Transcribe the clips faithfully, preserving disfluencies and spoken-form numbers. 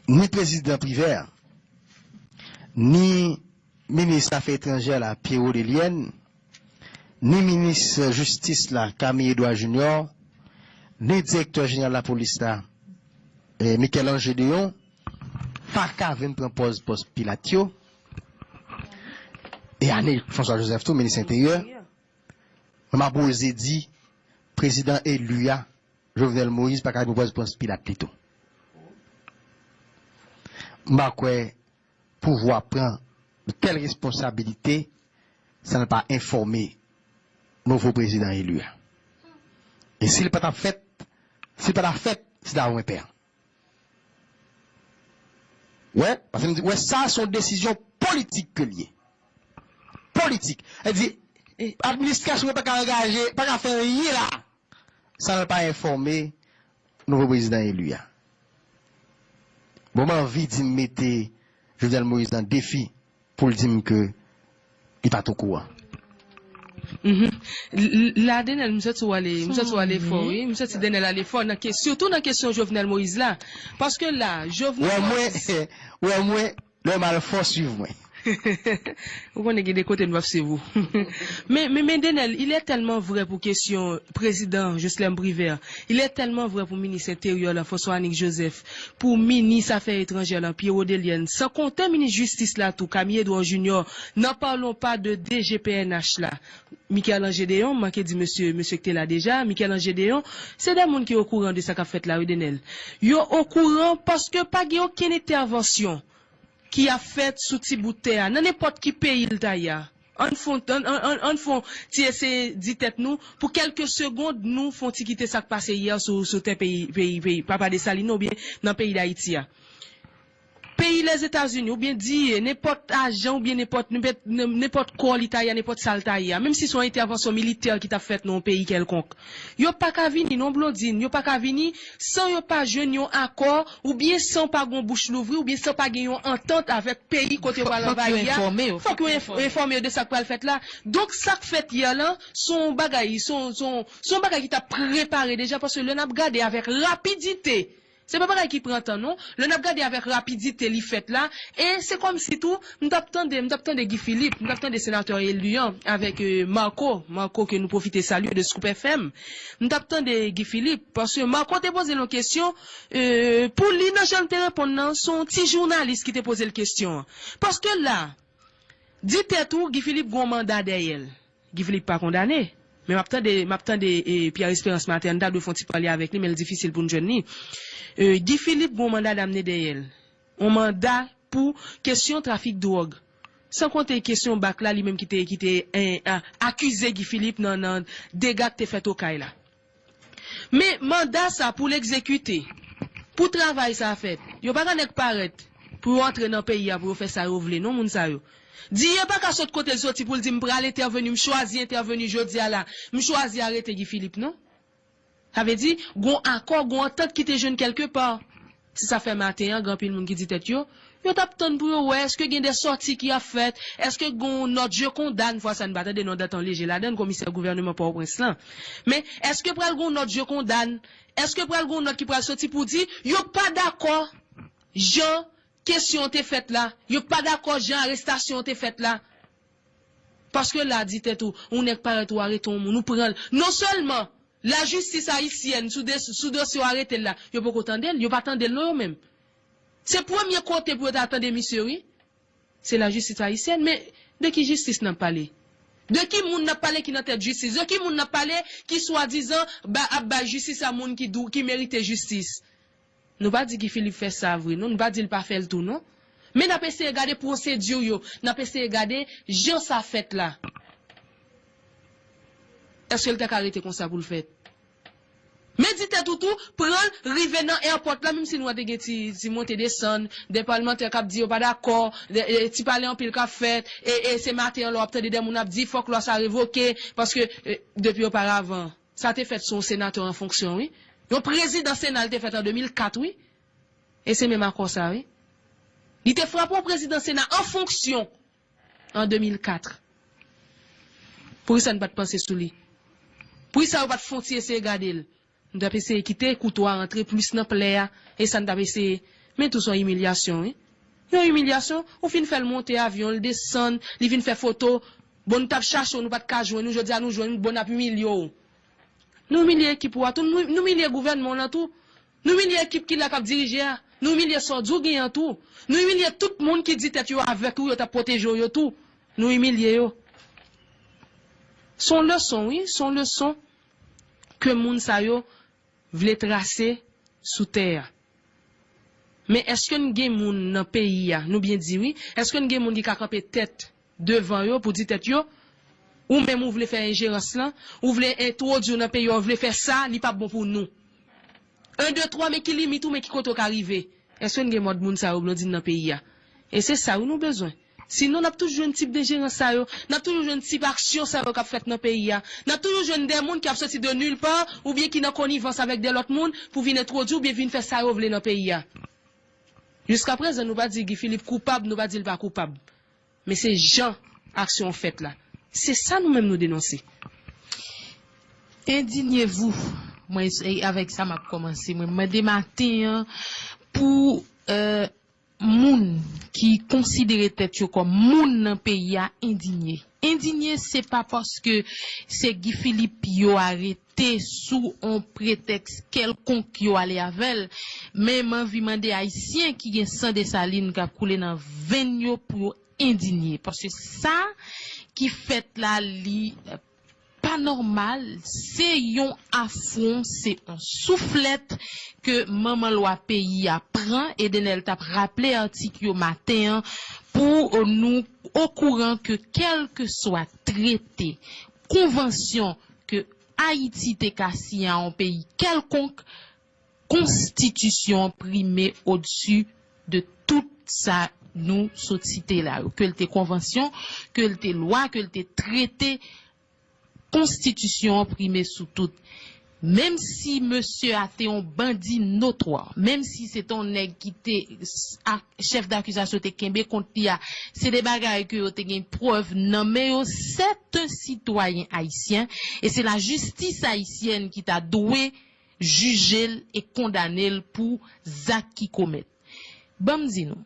ni prezidan Privert, ni minis afè etranjè la, Pierrot Delienne, ni minis jistis la, Camille Edouard Junior, ni direktè jeneral lapolis la, eh, Michel Angé Déon, pa ka vin pran pòz pòs Pilat yo. E ane François Joseph tou, minis enteryè. Men m ap oze di, prezidan eli a, Jovenel Moïse, pa ka vin pran pòz pòs Pilat li tou. M pa kwè pouvwa pran tèl responsabilite san l pa enfòme nouvo prezidan eli a. E si l pa t ap fèt, si l pa t ap fèt, se ta yon enpè. Wè, paske m di, wè, sa se yon desizyon politik ke l ye. Politik. Sa di, administrasyon an pa ka angaje, pa ka fè anyen la san l pa enfòme nouvo prezidan eli a. Bon, m anvi di m mete Jovenel Moïse nan defi pou l di m ke li pa t okouran. Mhm. L- l- La, Denel, m santi w ale, m santi w ale fò, wi. M santi Denel ale fò, nan ke- sitou nan kesyon Jovenel Moïse la. Paske la, Jovenel Moïse. Wè mwen, lè m al fò, swiv mwen. Ou konnen gen de kote nou p ap swiv ou. Men, men, men Denel, il est tellement vrai pou kesyon prezidan Jocelerme Privert, il est tellement vrai pou minis enteryè la, François Anick Joseph, pou minis afè etranjè la, Pierrot Delienne, san konte minis jistis la tou, Camille Edouard Junior, n'en parlons pas de D G P N H la, Michel Angé Déon, m manke di mesye, mesye ki te la deja, Michel Angé Déon, se de moun ki okouran de sa k ap fèt la, wi, Denel. Yo okouran paske pa gen okenn entèvansyon ki ap fèt sou ti bout tè a, nan nenpòt ki peyi l ta ye a. Ann fon, ann, ann, ann, ann fon ti eseye di tèt nou, pou kèlke segond, nou fon ti kite sa k pase yè sou, sou tè peyi, peyi, peyi, Papa Desalin oubyen nan peyi Dayiti a. Peyi Lèzetazini, oubyen di nenpòt ajan, oubyen nenpòt, nenpòt, nenpòt kò li ta ye a, nenpòt sa l ta ye a, menm si se yon entèvansyon militè ki t ap fèt nan yon peyi kèlkonk, yo pa ka vini non, Blondine, yo pa ka vini san yo pa jwenn yon akò, oubyen san pa gon bouch louvri, oubyen san pa gen yon antant avèk peyi kote yo pral anvayi a. Fòk yo enfòme yo, fòk yo enfòme yo de sa k pral fèt la. Donk, sa k fèt yè lan, se yon bagay, se yon, se yon, se yon bagay ki t ap prepare deja, paske lè n ap gade avèk rapidite, se pa bagay ki pran tan, non. Lè n ap gade avèk rapidite li fèt la, e se kòmsi tou, m t ap tande, m t ap tande Guy Philippe, m t ap tande senatè eli an, avèk, euh, Marco, Marco ke nou pwofite salye de Scoop F M. M t ap tande Guy Philippe, paske Marco te poze l yon kesyon, euh, pou li, nan jan l te reponn nan, se yon ti jounalis ki te poze l kesyon an. Paske la, di tèt ou, Guy Philippe gon manda dèyè l. Guy Philippe pa kondane. Men m ap tande, m ap tande, e, Pierre Espérance maten an, n ta dwe fè yon ti pale avèk li, men l difisil pou n jwenn li. E, Guy Philippe gon manda damne dèyè l. Yon manda pou kesyon trafik dwòg. San konte kesyon bak la, li menm ki te, ki te, en, a- akize Guy Philippe nan, nan dega k te fèt Okay la. Men manda sa pou l egzekite, pou travay sa fèt, yo pa ka nèk parèt pou yo antre nan peyi a pou yo fè sa yo vle, non, moun sa yo. Diye pa ka sot kote l soti pou l di, "M pral entèveni, m chwazi entèveni jodi a la, m chwazi arete Guy Philippe," non. Sa vle di, gon akò, gon antant ki te jwenn kèlke pa. Se sa fè maten an, gen anpil moun ki di tèt yo, yo t ap tann pou yo wè èske gen de sòti ki ap fèt, èske gon nòt je kondane, fwa sa n pa tande non Danton Léger ladan l, komisè gouvèneman Pòtoprens lan. Men, èske pral gon nòt je kondane? Èske pral gon nòt ki pral soti pou di, yo pa dakò jan kesyon an te fèt la, yo pa dakò jan arestasyon an te fèt la? Paske la, di tèt ou, yon nèg parèt ou arete yon moun, ou pran l. Non sèlman lajistis ayisyèn sou, sou dosye w arete l la, yo poko tande l, yo pa tande l non yo menm. Se premye kote pou yo ta tande misye, wi. Se lajistis ayisyèn, men de ki jistis n ap pale? De ki moun n ap pale ki nan tèt jistis? De ki moun n ap pale ki swadizan ba, ap bay jistis a moun ki dou, ki merite jistis? Nou pa di Guy Philippe fè sa vre, non, nou pa di l pa fè l tou, non. Men n ap eseye gade pwosedi yo, n ap eseye gade jan sa fèt la. Èske l ta ka rete konsa pou l fèt? Men di tèt ou tou, pran l, rive nan èpòt la, menm si nou wè te gen ti, ti monte desann, de palmantè k ap di yo pa dakò, de, de, ti pale anpil k ap fèt, e, e se maten an lè w ap tande de moun ap di fòk lwa sa revoke, paske, e, depi oparavan, sa te fèt sou yon senatè an fonksyon, wi. Yon prezidan Sena l te fèt an de mil kat, wi. E se menm akò sa, wi. Li te frape yon prezidan Sena an fonksyon an de mil kat. Poukisa n pa t panse sou li? Poukisa yo pa t fon ti eseye gade l? Nou t ap eseye kite kouto a rantre plis nan plè a. E sa n t ap eseye. Men tou se yon imilyasyon, wi. Yon imilyasyon, ou fin fè l monte avyon, l desann, li vin fè foto. Bon, nou t ap chache w, nou pa t ka jwenn ou, jodi a nou jwenn ou, bon, n ap imilye w. Nou imilye ekip ou a tou, nou, nou imilye gouvènman w lan tou. Nou imilye ekip ki la k ap dirije a. Nou imilye sa w di w gen an tou. Nou imilye tout moun ki di tèt yo avèk ou, yo t ap pwoteje w yo tou. Nou imilye yo. Se yon leson, wi, se yon leson ke moun sa yo vle trase sou tè a. Men èske n gen moun nan peyi a, nou byen di wi, èske n gen moun ki ka kanpe tèt devan yo pou di tèt yo, ou menm ou vle fè enjerans lan, ou vle entwodui w nan peyi a, ou vle fè sa, li p ap bon pou nou. En, de, twa, men ki limit ou, men ki kote w ka rive. Èske n gen mòd moun sa yo, Blondine, nan peyi a? E se sa wi nou bezwen. Sinon, n ap toujou jwenn tip enjerans sa yo. N ap toujou jwenn tip aksyon sa yo k ap fèt nan peyi a. N ap toujou jwenn de moun ki ap soti de nil pa oubyen ki nan konivans avèk de lòt moun pou vin entwodui oubyen vin fè sa yo vle nan peyi a. Jiskaprezan, nou pa di Guy Philippe koupab, nou pa di l pa koupab. Men se jan aksyon an fèt la. Se sa nou menm nou denonse. Indignez-vous. Mwen, e avèk sa m ap kòmanse. Mwen mande maten an pou euh, moun ki konsidere tèt yo kòm moun nan peyi a endinye. Endinye se pa paske se Guy Philippe yo arete sou on pretèks kèlkonk yo ale avè l, men m anvi mande Ayisyen ki gen san Desalin k ap koule nan venn yo pou yo endinye. Paske sa ki fèt la, li pa nòmal, se yon afwon, se yon souflèt ke manman lwa peyi a pran. Edenel t ap raple atik yo maten an pou nou okouran ke kèlkeswa trete, konvansyon ke Ayiti te ka siyen a yon peyi kèlkonk, konstitisyon an prime odsi de tout sa nou sot site la yo. Ke l te konvansyon, ke l te lwa, ke l te trete, konstitisyon an prime sou tout. Menm si mesye a te yon bandi notwa, menm si se te yon nèg ki te chèf dakizasyon te kenbe kont li a, se de bagay ke yo te gen prèv nan men yo, c'est un citoyen haïtien, e se lajistis ayisyèn ki ta dwe jije l e kondane l pou zak ki komèt. Ban m di nou,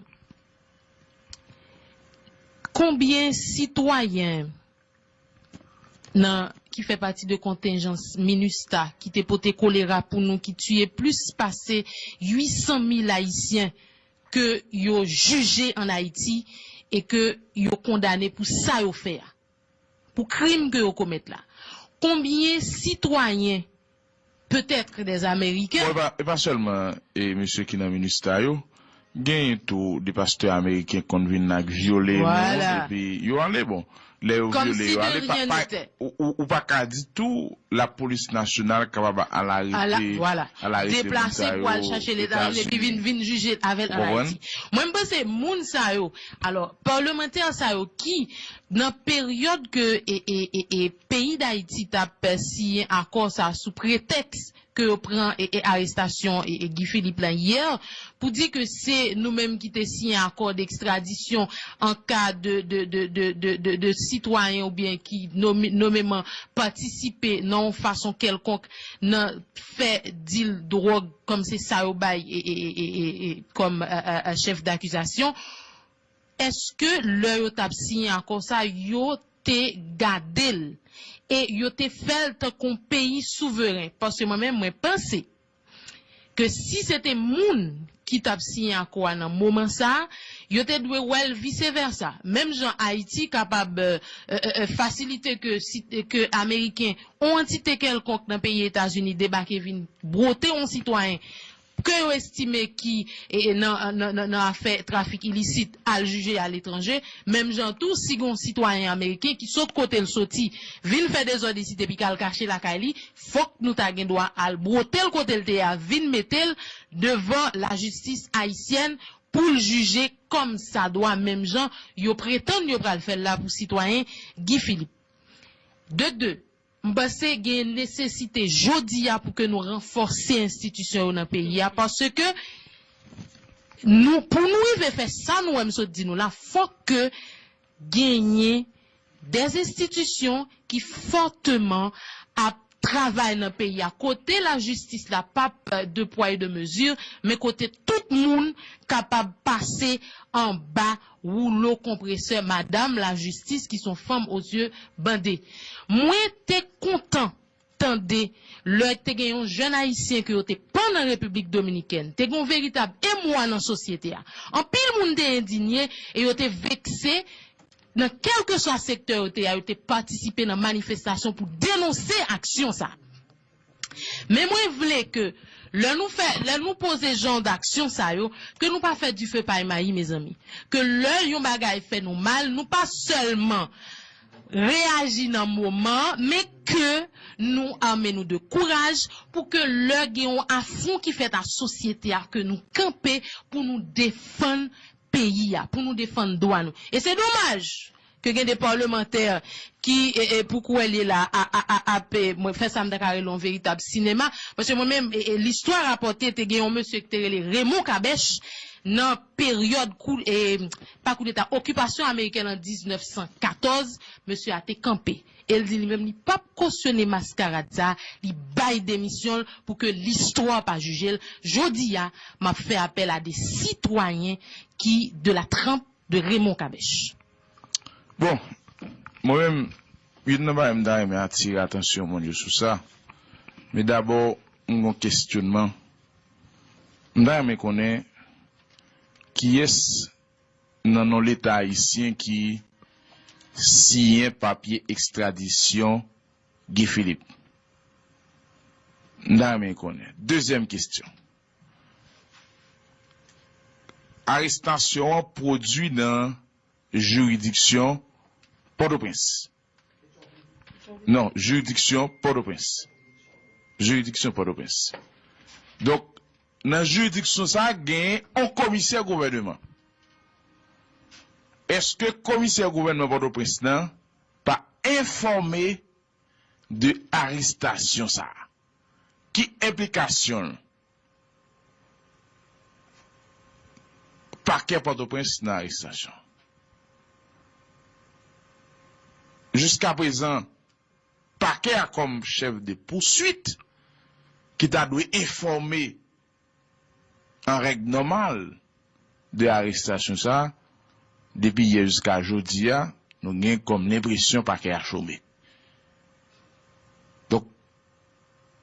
konbyen sitwayen nan ki fè pati de kontenjans minustah ki te pote kolera pou nou, ki tiye plis pase uit san mil Ayisyen ke yo jije ann Ayiti e ke yo kondane pou sa yo fè a, pou krim ke yo komèt la. Konbyen sitwayen, petèt dè Ameriken. Bon, e pa, e pa sèlman e mesye ki nan minustah yo, genyen tou de pastè ameriken konn vin ak vyole moun epi yo ale, bon, lè yo vyole yo ale, pa, pa, ou, ou, ou pa ka di tou lapolis nasyonal kapab al arete, al arete moun sa yo Etazini. Ou konprann? Mwen, m panse moun sa yo, alò, palmantè sa yo ki nan peryòd ke e, e, e, e, peyi Dayiti t ap siyen akò sa sou pretèks ke yo pran e, e, arestasyon e, e, Guy Philippe la yè, pou di ke se nou menm ki te siyen akò dekstradisyon an ka de, de, de, de, de, de, de sitwayen oubyen ki nomi, nomeman patisipe nan yon fason kèlkonk nan fè dil dwòg kòm se sa yo bay e, e, e, e, e, e, kòm e, e, e, chèf dakizasyon. Èske lè yo t ap siyen akò sa, yo te gade l e yo te fè l tankou yon peyi souveren? Paske mwen menm, mwen panse ke si se te moun ki t ap siyen akò a nan moman sa a, yo te dwe wè l vise vèsa. Menm jan Ayiti kapab e, e, e, fasilite ke, si, ke Ameriken, yon antite kèlkonk nan peyi Etazini debake vin bwote yon sitwayen ke yo estime ki e, e, nan, nan, nan, nan afè trafik ilisit al jije aletranje, menm jan tou, si gen yon sitwayen ameriken ki sot kote l soti, vin fè dezòd isit epi k al kache lakay li, fòk nou ta gen dwa al bwote l kote l te ye a, vin mete l devan lajistis ayisyèn pou l jije kòmsadwa, menm jan yo pretann yo pral fè l la pou sitwayen Guy Philippe. De de, M panse gen nesesite jodi a pou ke nou ranfòse enstitisyon yo nan peyi a, paske nou, pou nou rive fè sa nou wè m sot di nou la, fòk ke genyen dè enstitisyon ki fòteman ap travay nan peyi a, kote lajistis la p ap, euh, de poids et de mesure, men kote tout moun kapab pase anba woulo konpresè madanm lajistis ki se yon fanm aux yeux bandés. Mwen te kontan tande lè te gen yon jèn ayisyen ke yo te pann an Repiblik Dominikèn, te gen yon veritab emwa nan sosyete a. Anpil moun te endinye e yo te vekse nan kèlkeswa sektè yo te ye, yo te patisipe nan manifestasyon pou denonse aksyon sa. Men mwen vle ke lè nou fè, lè nou poze jan d'aksyon sa yo, ke nou pa fè dife pay mayi, mezanmi. Ke lè yon bagay fè nou mal, nou pa sèlman reyaji nan moman, men ke nou ame nou de kouraj pou ke lè gen yon afwon ki fèt a sosyete a, ke nou kanpe pou nou defann peyi a, pou nou defann dwa nou. E se domaj ke gen de palmantè ki, e, e, pou kouwè l ye la, a, a, a, ap, e, mwen fè sa m ta ka rele yon veritab sinema, paske mwen menm, e, e, listwa rapòte te gen yon mesye ki te rele Raymond Kabèch nan peryòd kou, e, pa koudeta, okipasyon amerikèn an diznèf san katòz, mesye a te kanpe. E l di li menm li p ap kosyone maskarad sa, li bay demisyon l pou ke listwa pa jije l. Jodi a, m ap fè apèl a de sitwayen ki de la tranp de Raymond Kabèch. Bon, mwen menm, youn nan bagay m ta renmen atire atansyon moun yo sou sa, men dabò, m gon kesyonman. M ta renmen konnen kiyès nan non Leta ayisyen ki siyen papye ekstradisyon Guy Philippe. M ta renmen konnen. Dezyèm kesyon. Arestasyon an pwodui nan jiridiksyon Pòtoprens. Non, jiridiksyon Pòtoprens. Jiridiksyon Pòtoprens. Donk, nan jiridiksyon sa a, gen yon komisè gouvèneman. Èske komisè gouvènman Pòtoprens lan pa enfòme de arestasyon sa a? Ki enplikasyon l? Pakè Pòtoprens nan arestasyon. Jiskaprezan, pakè a kòm chèf de pouswit ki ta dwe enfòme an règ nòmal de arestasyon sa a, depi yè jiska jodi a, nou gen kòm lenpresyon pakè a chome. Donk,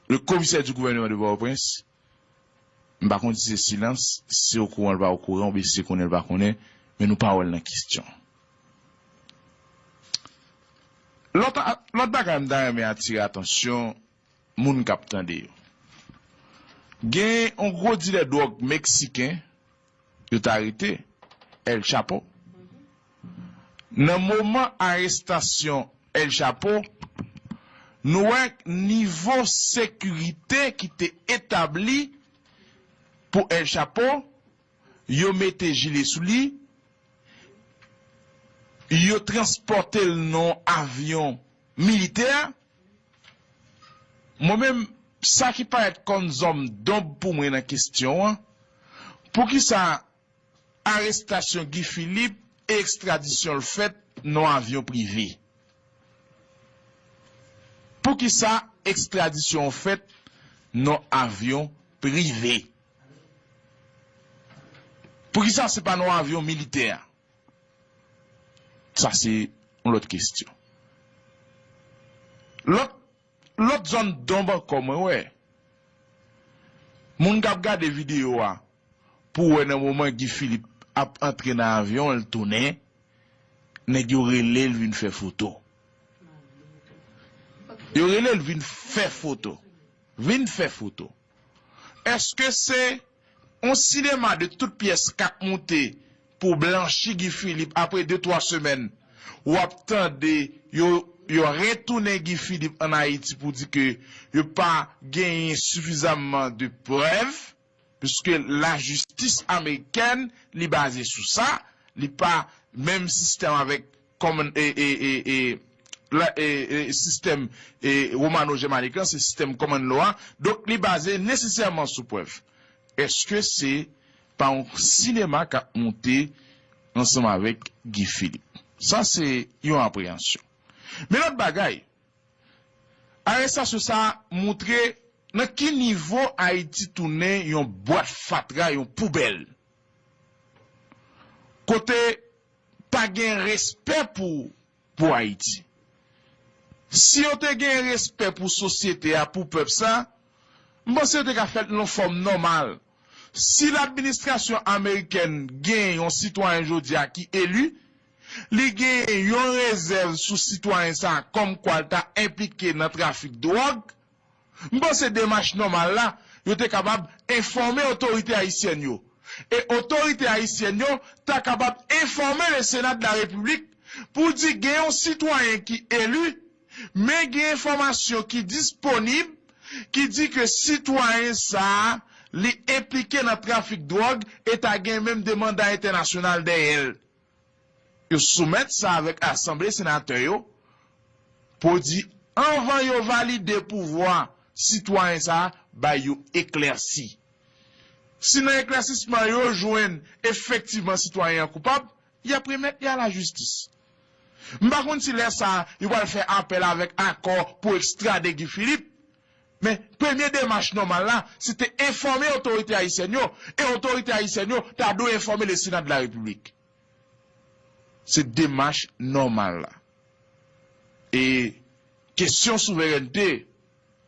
le commissaire du gouvernement de Port-au-Prince, m pa konn si se silans, si se okouran l pa okouran, oubyen si se konnen l pa konnen, men nou pa wè l nan kesyon. Lòt, lòt bagay m ta renmen atire atansyon moun k ap tande yo. Gen yon gwo dilè dwòg meksiken, yo t arete, El Chapo. Nan moman arestasyon El Chapo, nou wè nivo sekirite ki te etabli pou El Chapo, yo mete jile sou li, yo transpòte l nan yon avyon militè. Mwen menm, sa ki parèt kòm zòn donb pou mwen nan kesyon an, poukisa arestasyon Guy Philippe e ekstradisyon l fèt nan yon avyon prive? Poukisa ekstradisyon an fèt nan yon avyon prive? Poukisa se pa nan yon avyon militè? Sa se yon lòt kesyon. Lòt, lòt zòn donb ankò mwen wè. Moun k ap gade videyo a, pou wè nan moman Guy Philippe ap antre nan avyon, l tounen, nèg yo rele l vin fè foto. Yo rele l vin fè foto. Vin fè foto. Èske se yon sinema de tout pyès k ap moute pou blanchi Guy Philippe apre de, twa semèn, w ap tande yo, yo retounen Guy Philippe ann Ayiti pou di ke yo pa genyen sifizamman de prèv, piske lajistis amerikèn, li baze sou sa, li pa menm sistèm avèk common, e, e, e, e, la, e, e, sistèm, e, romano-jamanik lan, se sistèm common law a. Donk, li baze nesesèman sou prèv. Èske se pa yon sinema k ap moute ansanm avèk Guy Philippe? Sa se yon apreyansyon. Men lòt bagay, Arestasyon sa a montre nan ki nivo Ayiti tounen yon bwat fatra, yon poubèl. Kote pa gen respè pou, pou Ayiti. Si yo te gen respè pou sosyete a, pou pèp sa, m panse yo te ka fè l nan fòm nòmal. Si ladministrasyon amerikèn gen yon sitwayen jodi a ki eli, li gen yon rezèv sou sitwayen sa a kòmkwa l ta enplike nan trafik dwòg, m panse demach nòmal la, yo te kapab enfòme otorite ayisyèn yo. E otorite ayisyèn yo ta kapab enfòme le Sénat de la République pou di gen yon sitwayen ki eli, men gen enfòmasyon ki disponib ki di ke sitwayen sa a, li enplike nan trafik dwòg e ta gen menm de manda entènasyonal dèyè l. Yo soumèt sa avèk asanble senatè yo pou di, anvan yo valide pouvwa sitwayen sa a, bay yo eklèsi. Si nan eklèsisman yo jwenn efektivman sitwayen an koupab, y ap remèt li a lajistis. M pa konn si lè sa a, yo pral fè apèl avèk akò pou ekstrade Guy Philippe, men premye demach nòmal la, se te enfòme otorite ayisyèn yo, e otorite ayisyèn yo ta dwe enfòme le Sénat de la République. Se demach nòmal la. E kesyon souverènte,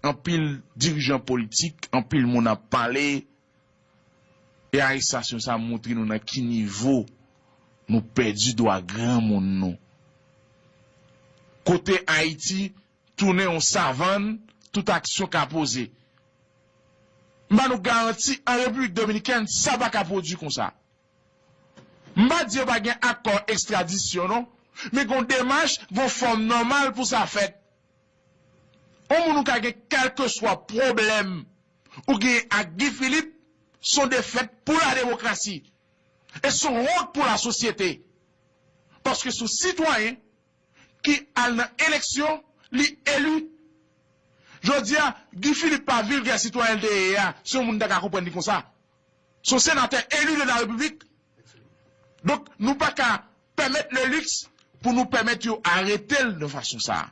anpil dirijan politik, anpil moun ap pale, e arestasyon sa montre nou nan ki nivo nou pèdi dwa granmoun nou. Kote Ayiti tounen yon savann, tout aksyon ka poze. M ba nou garanti, an Repiblik Dominikèn, sa pa ka pwodui konsa. M pa di yo pa gen akò ekstradisyon, non, men gon demach, gon fòm nòmal pou sa fèt. Yon moun ou ka gen kèlkeswa pwoblèm ou gen ak Guy Philippe, se yon defèt pou la demokrasi. E se yon wont pou lasosyete. Paske se yon sitwayen ki al nan eleksyon, li eli. Jodi a, Guy Philippe pa vilgè sitwayen l te ye a, si yon moun ta ka konprann li konsa. Se yon senatè eli de la Repiblik. Donk, nou pa ka pèmèt le luxe pou nou pèmèt yo arete l de fason sa a.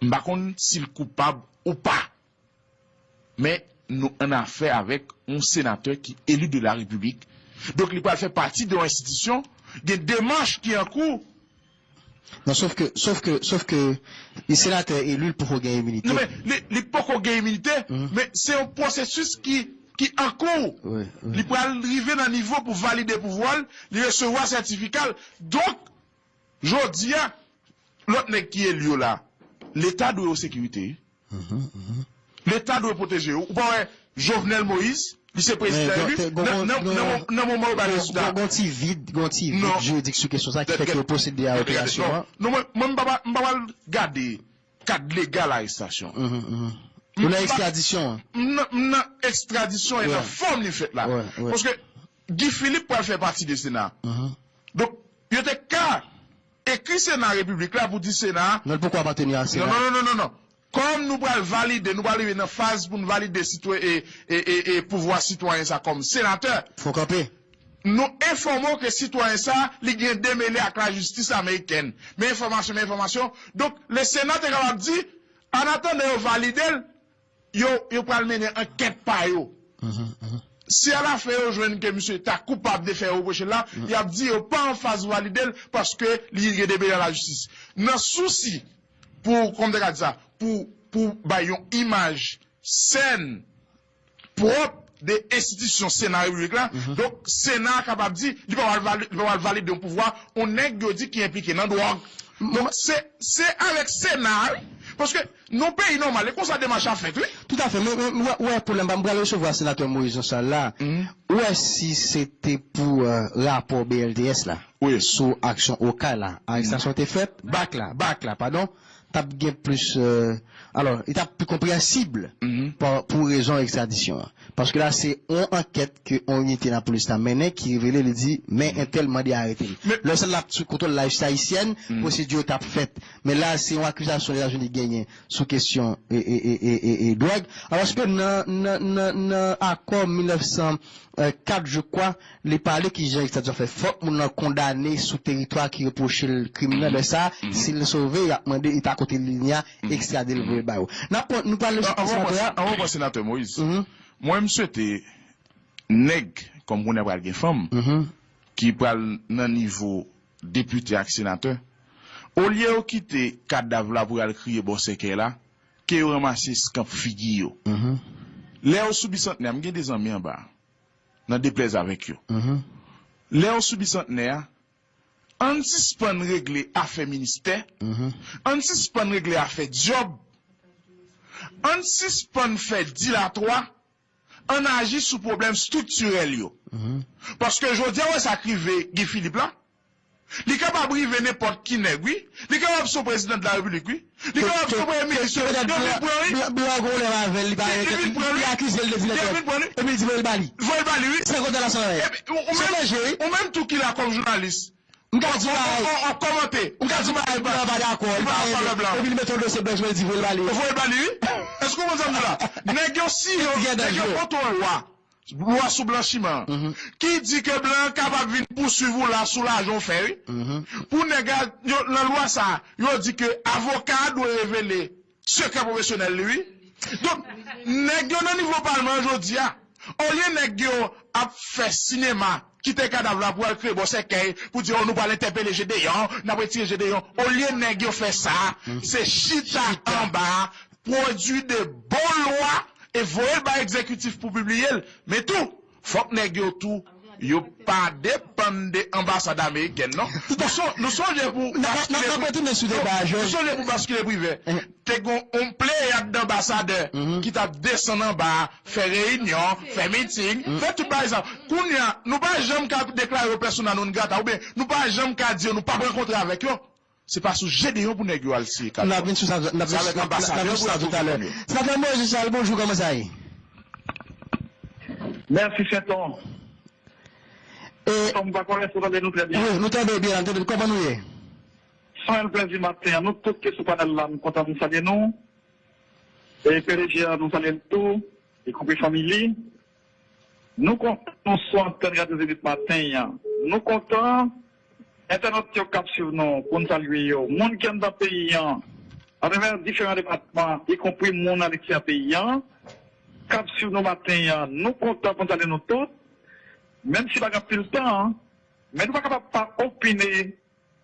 M pa konn si l koupab ou pa. Men nou an afè avèk yon senatè ki eli de la Repiblik. Donk, li pral fè pati de yon enstitisyon, gen demach ki an kou. Non, sof ke, sof ke, sof ke li senatè eli, li poko gen iminite. Non, men li, li poko gen iminite, men se yon pwosesis ki, ki an kou. Wi, wi. Li pral rive nan nivo pou valide pouvwa l, li resevwa sètifika l. Donk, jodi a, lòt nèg ki eli yo la, Leta dwe yo sekirite, wi. Leta dwe pwoteje yo. Ou pa wè Jovenel Moïse, li se prezidan eli, nan, nan, nan, nan moman yo bay rezilta. Gon ti vid, gon ti vid jiridik sou kesyon sa ki fè ke yo pwosede a operasyon an. Non, mwen, mwen, m pa, m pa pral gade kad legal arestasyon. Ou nan ekstradisyon an? M nan, m nan ekstradisyon e nan fòm li fèt la. Paske Guy Philippe pral fè pati de Sena. Donk, yo te ka ekri Sena Repiblik la pou di Sena a. Non, l poko apateni a Sena. Non, non, non, non, non. Kòm nou pral valide, nou pral rive nan faz pou n valide sitwa-, e, e, e, e pouvwa sitwayen sa kòm senatè. Fò kanpe. Nou enfòme w ke sitwayen sa, li gen demele ak lajistis amerikèn. Men enfòmasyon, men enfòmasyon. Donk, le Sena te kapab di, an atandan yo valide l, yo, yo pral mennen ankèt pa yo. Si alafen yo jwenn ke misye ta koupab de fè yo repwoche l la, y ap di yo pa an faz valide l paske li gen demele ak lajistis. Nan sousi pou, kòman m te ka di sa, pou, pou bay yon imaj sèn, pwòp de enstitisyon Sena Repiblik la. Donk, Sena a kapab di, li pa pral vali-, li pa pral valide yon pouvwa, yon nèg yo di ki enplike nan dwòg. Donk, se, se avèk Sena a, wi. Paske, nan yon peyi nòmal, e konsa demach ap fèt, wi. Toutafè, men, men, m wè, m wè pwoblèm pa, m pral resevwa senatè Moïse nan sal la. Ou wè si se te pou, euh, rapò B L T S la, sou aksyon Okay la, arestasyon te fèt, bak la, bak la, padon, t ap gen plis, euh, alò, li t ap pi konprensib pa, pou rezon ekstradisyon an. Paske la, se yon ankèt ke yon inite lapolis ta mennen ki revele, li di, men entèl mande arete l. Lè sa l ap sou kontwòl lajistis ayisyèn, pwosedi yo t ap fèt. Men la, se yon akizasyon Lèzetazini genyen sou kesyon e, e, e, e, e, e dwòg. Alòske nan, nan, nan, nan akò mil nèf san kat, je crois, li pale kijan ekstradisyon fè. Fòk moun nan kondane sou teritwa ki repwoche l krim nan. Lè sa, si l sove, y ap mande, li ta kote li ye a, ekstrade l voye l ba yo. N ap pran, nou pral resevwa senatè a. Anvan pran senatè Moïse, mwen m swete nèg, kòm kounye a pral gen fanm, ki pral nan nivo depite ak senatè, olye yo kite kadav la pou y al kriye bò sèkèy la, ke yo ranmase eskanp figi yo. Lè yo sou bisantnè a, m gen de zanmi anba a, nan deplèz avèk yo. Lè yo sou bisantnè a, ann sispann regle afè ministè, ann sispann regle afè djòb, ann sispann fè dilatwa, ann aji sou pwoblèm estriktirèl yo. Paske jodi a, wè sa k rive Guy Philippe la, li kapab rive nenpòt ki nèg, wi. Li kapab se yon prezidan de la repiblik, wi. Li kapab se yon premye minis, yo vin pran li. Blan, blan gon lè avè l, li pa, li akize l de dilatwa. Yo vin pran li. Epi li di voye l ba li. Voye l ba li, wi. San kòmantè la, san anyen. Epi, ou, ou menm, ou menm tou ki la kòm jounalis, m ka di bagay, ou, ou, ou kòmante. M ka di bagay, blan pa dakò, li pa renmen. Epi li mete yon dosye blan sou mwen, li di voye l ba li. Voye l ba li, wi. Èske w konprann sa m di la? Nèg yo, si yo, nèg yo pote yon lwa, lwa sou blanchiman an, ki di ke blan an kapab vin pouswiv ou la sou lajan w fè, wi. Pou nèg la, yo, nan lwa sa a, yo di ke avoka a dwe revele sekrè pwofesyonèl li, wi. Donk, nèg yo nan nivo palman an jodi a, olye nèg yo ap fè sinema, kite kadav la pou al kriye bò sèkèy, pou di, o, nou pral entèpele Gedeon, n ap retire Gedeon. Olye nèg yo fè sa, se chita anba, pwodui de bon lwa e voye l bay egzekitif pou pibliye l. Men tou, fòk nèg yo tou, yo pa depann de anbasad amerikèn, non. Nou son-, nou sonje pou baskile pri-, nou, nou sonje pou baskile privè. Te gon yon pleyad d anbasadè ki t ap desann anba a, fè reyinyon, fè miting, fè tout bagay sa. Kounye a, nou pa janm ka deklare yo persona non grata, oubyen nou pa janm ka di yo nou p ap rankontre avèk yo. Se pa sou Gedeon pou nèg yo al siye kat yo. N ap vin sou sa, n ap vin sou sa toutalè. Senatè Moïse Charles, bonjou, kòman sa ye? Mèsi, Senton. E, Senton, m pa konnen si w tande nou trè byen. Wi, nou tande byen, nou tande. Kòman nou ye? San èl plèzi maten an, nou tout ki sou panèl la, m kontan m salye nou. E P D G a, nou salye l tou, ikonpri fanmi li. Nou kontan nou sou antèn Radyo Zenith maten an. Nou kontan entènot yo k ap swiv nou, pou n salye yo. Moun ki anndan peyi an, atravè diferan depatman, ikonpri moun alekstèryè peyi an, k ap swiv nou maten an, nou kontan pou n salye nou tout. Menm si pa gen anpil tan, men nou pa kapab pa opine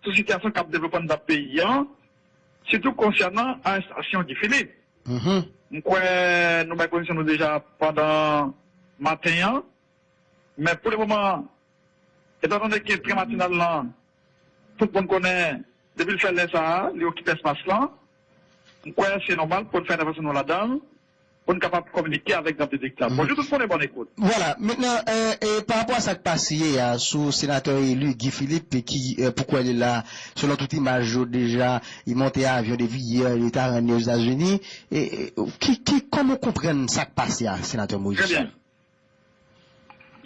sou sitiyasyon k ap devlope anndan peyi an, sitou konsènan arestasyon Guy Philippe. M kwè nou bay pozisyon nou deja pandan maten an, men pou le moman, etan done ke Trè Matinal lan, tout moun konnen, depi l fè lè sa a, li okipe espas lan, m kwè se nòmal pou n fè entèvansyon nou ladan l, pou n kapab kominike avèk gran piblik la. Bonjou tout moun e bòn ekout. Vwala, mentnan, e, e, pa rapò a sa k pase yè a sou senatè eli Guy Philippe ki, e, pou kwè li la, selon tout imaj yo deja, li monte avyon depi yè, li ta rann li Ozetazini. E, e, ki, ki, kòman w konprann sa k pase a, senatè Moïse Charles? Trè byen.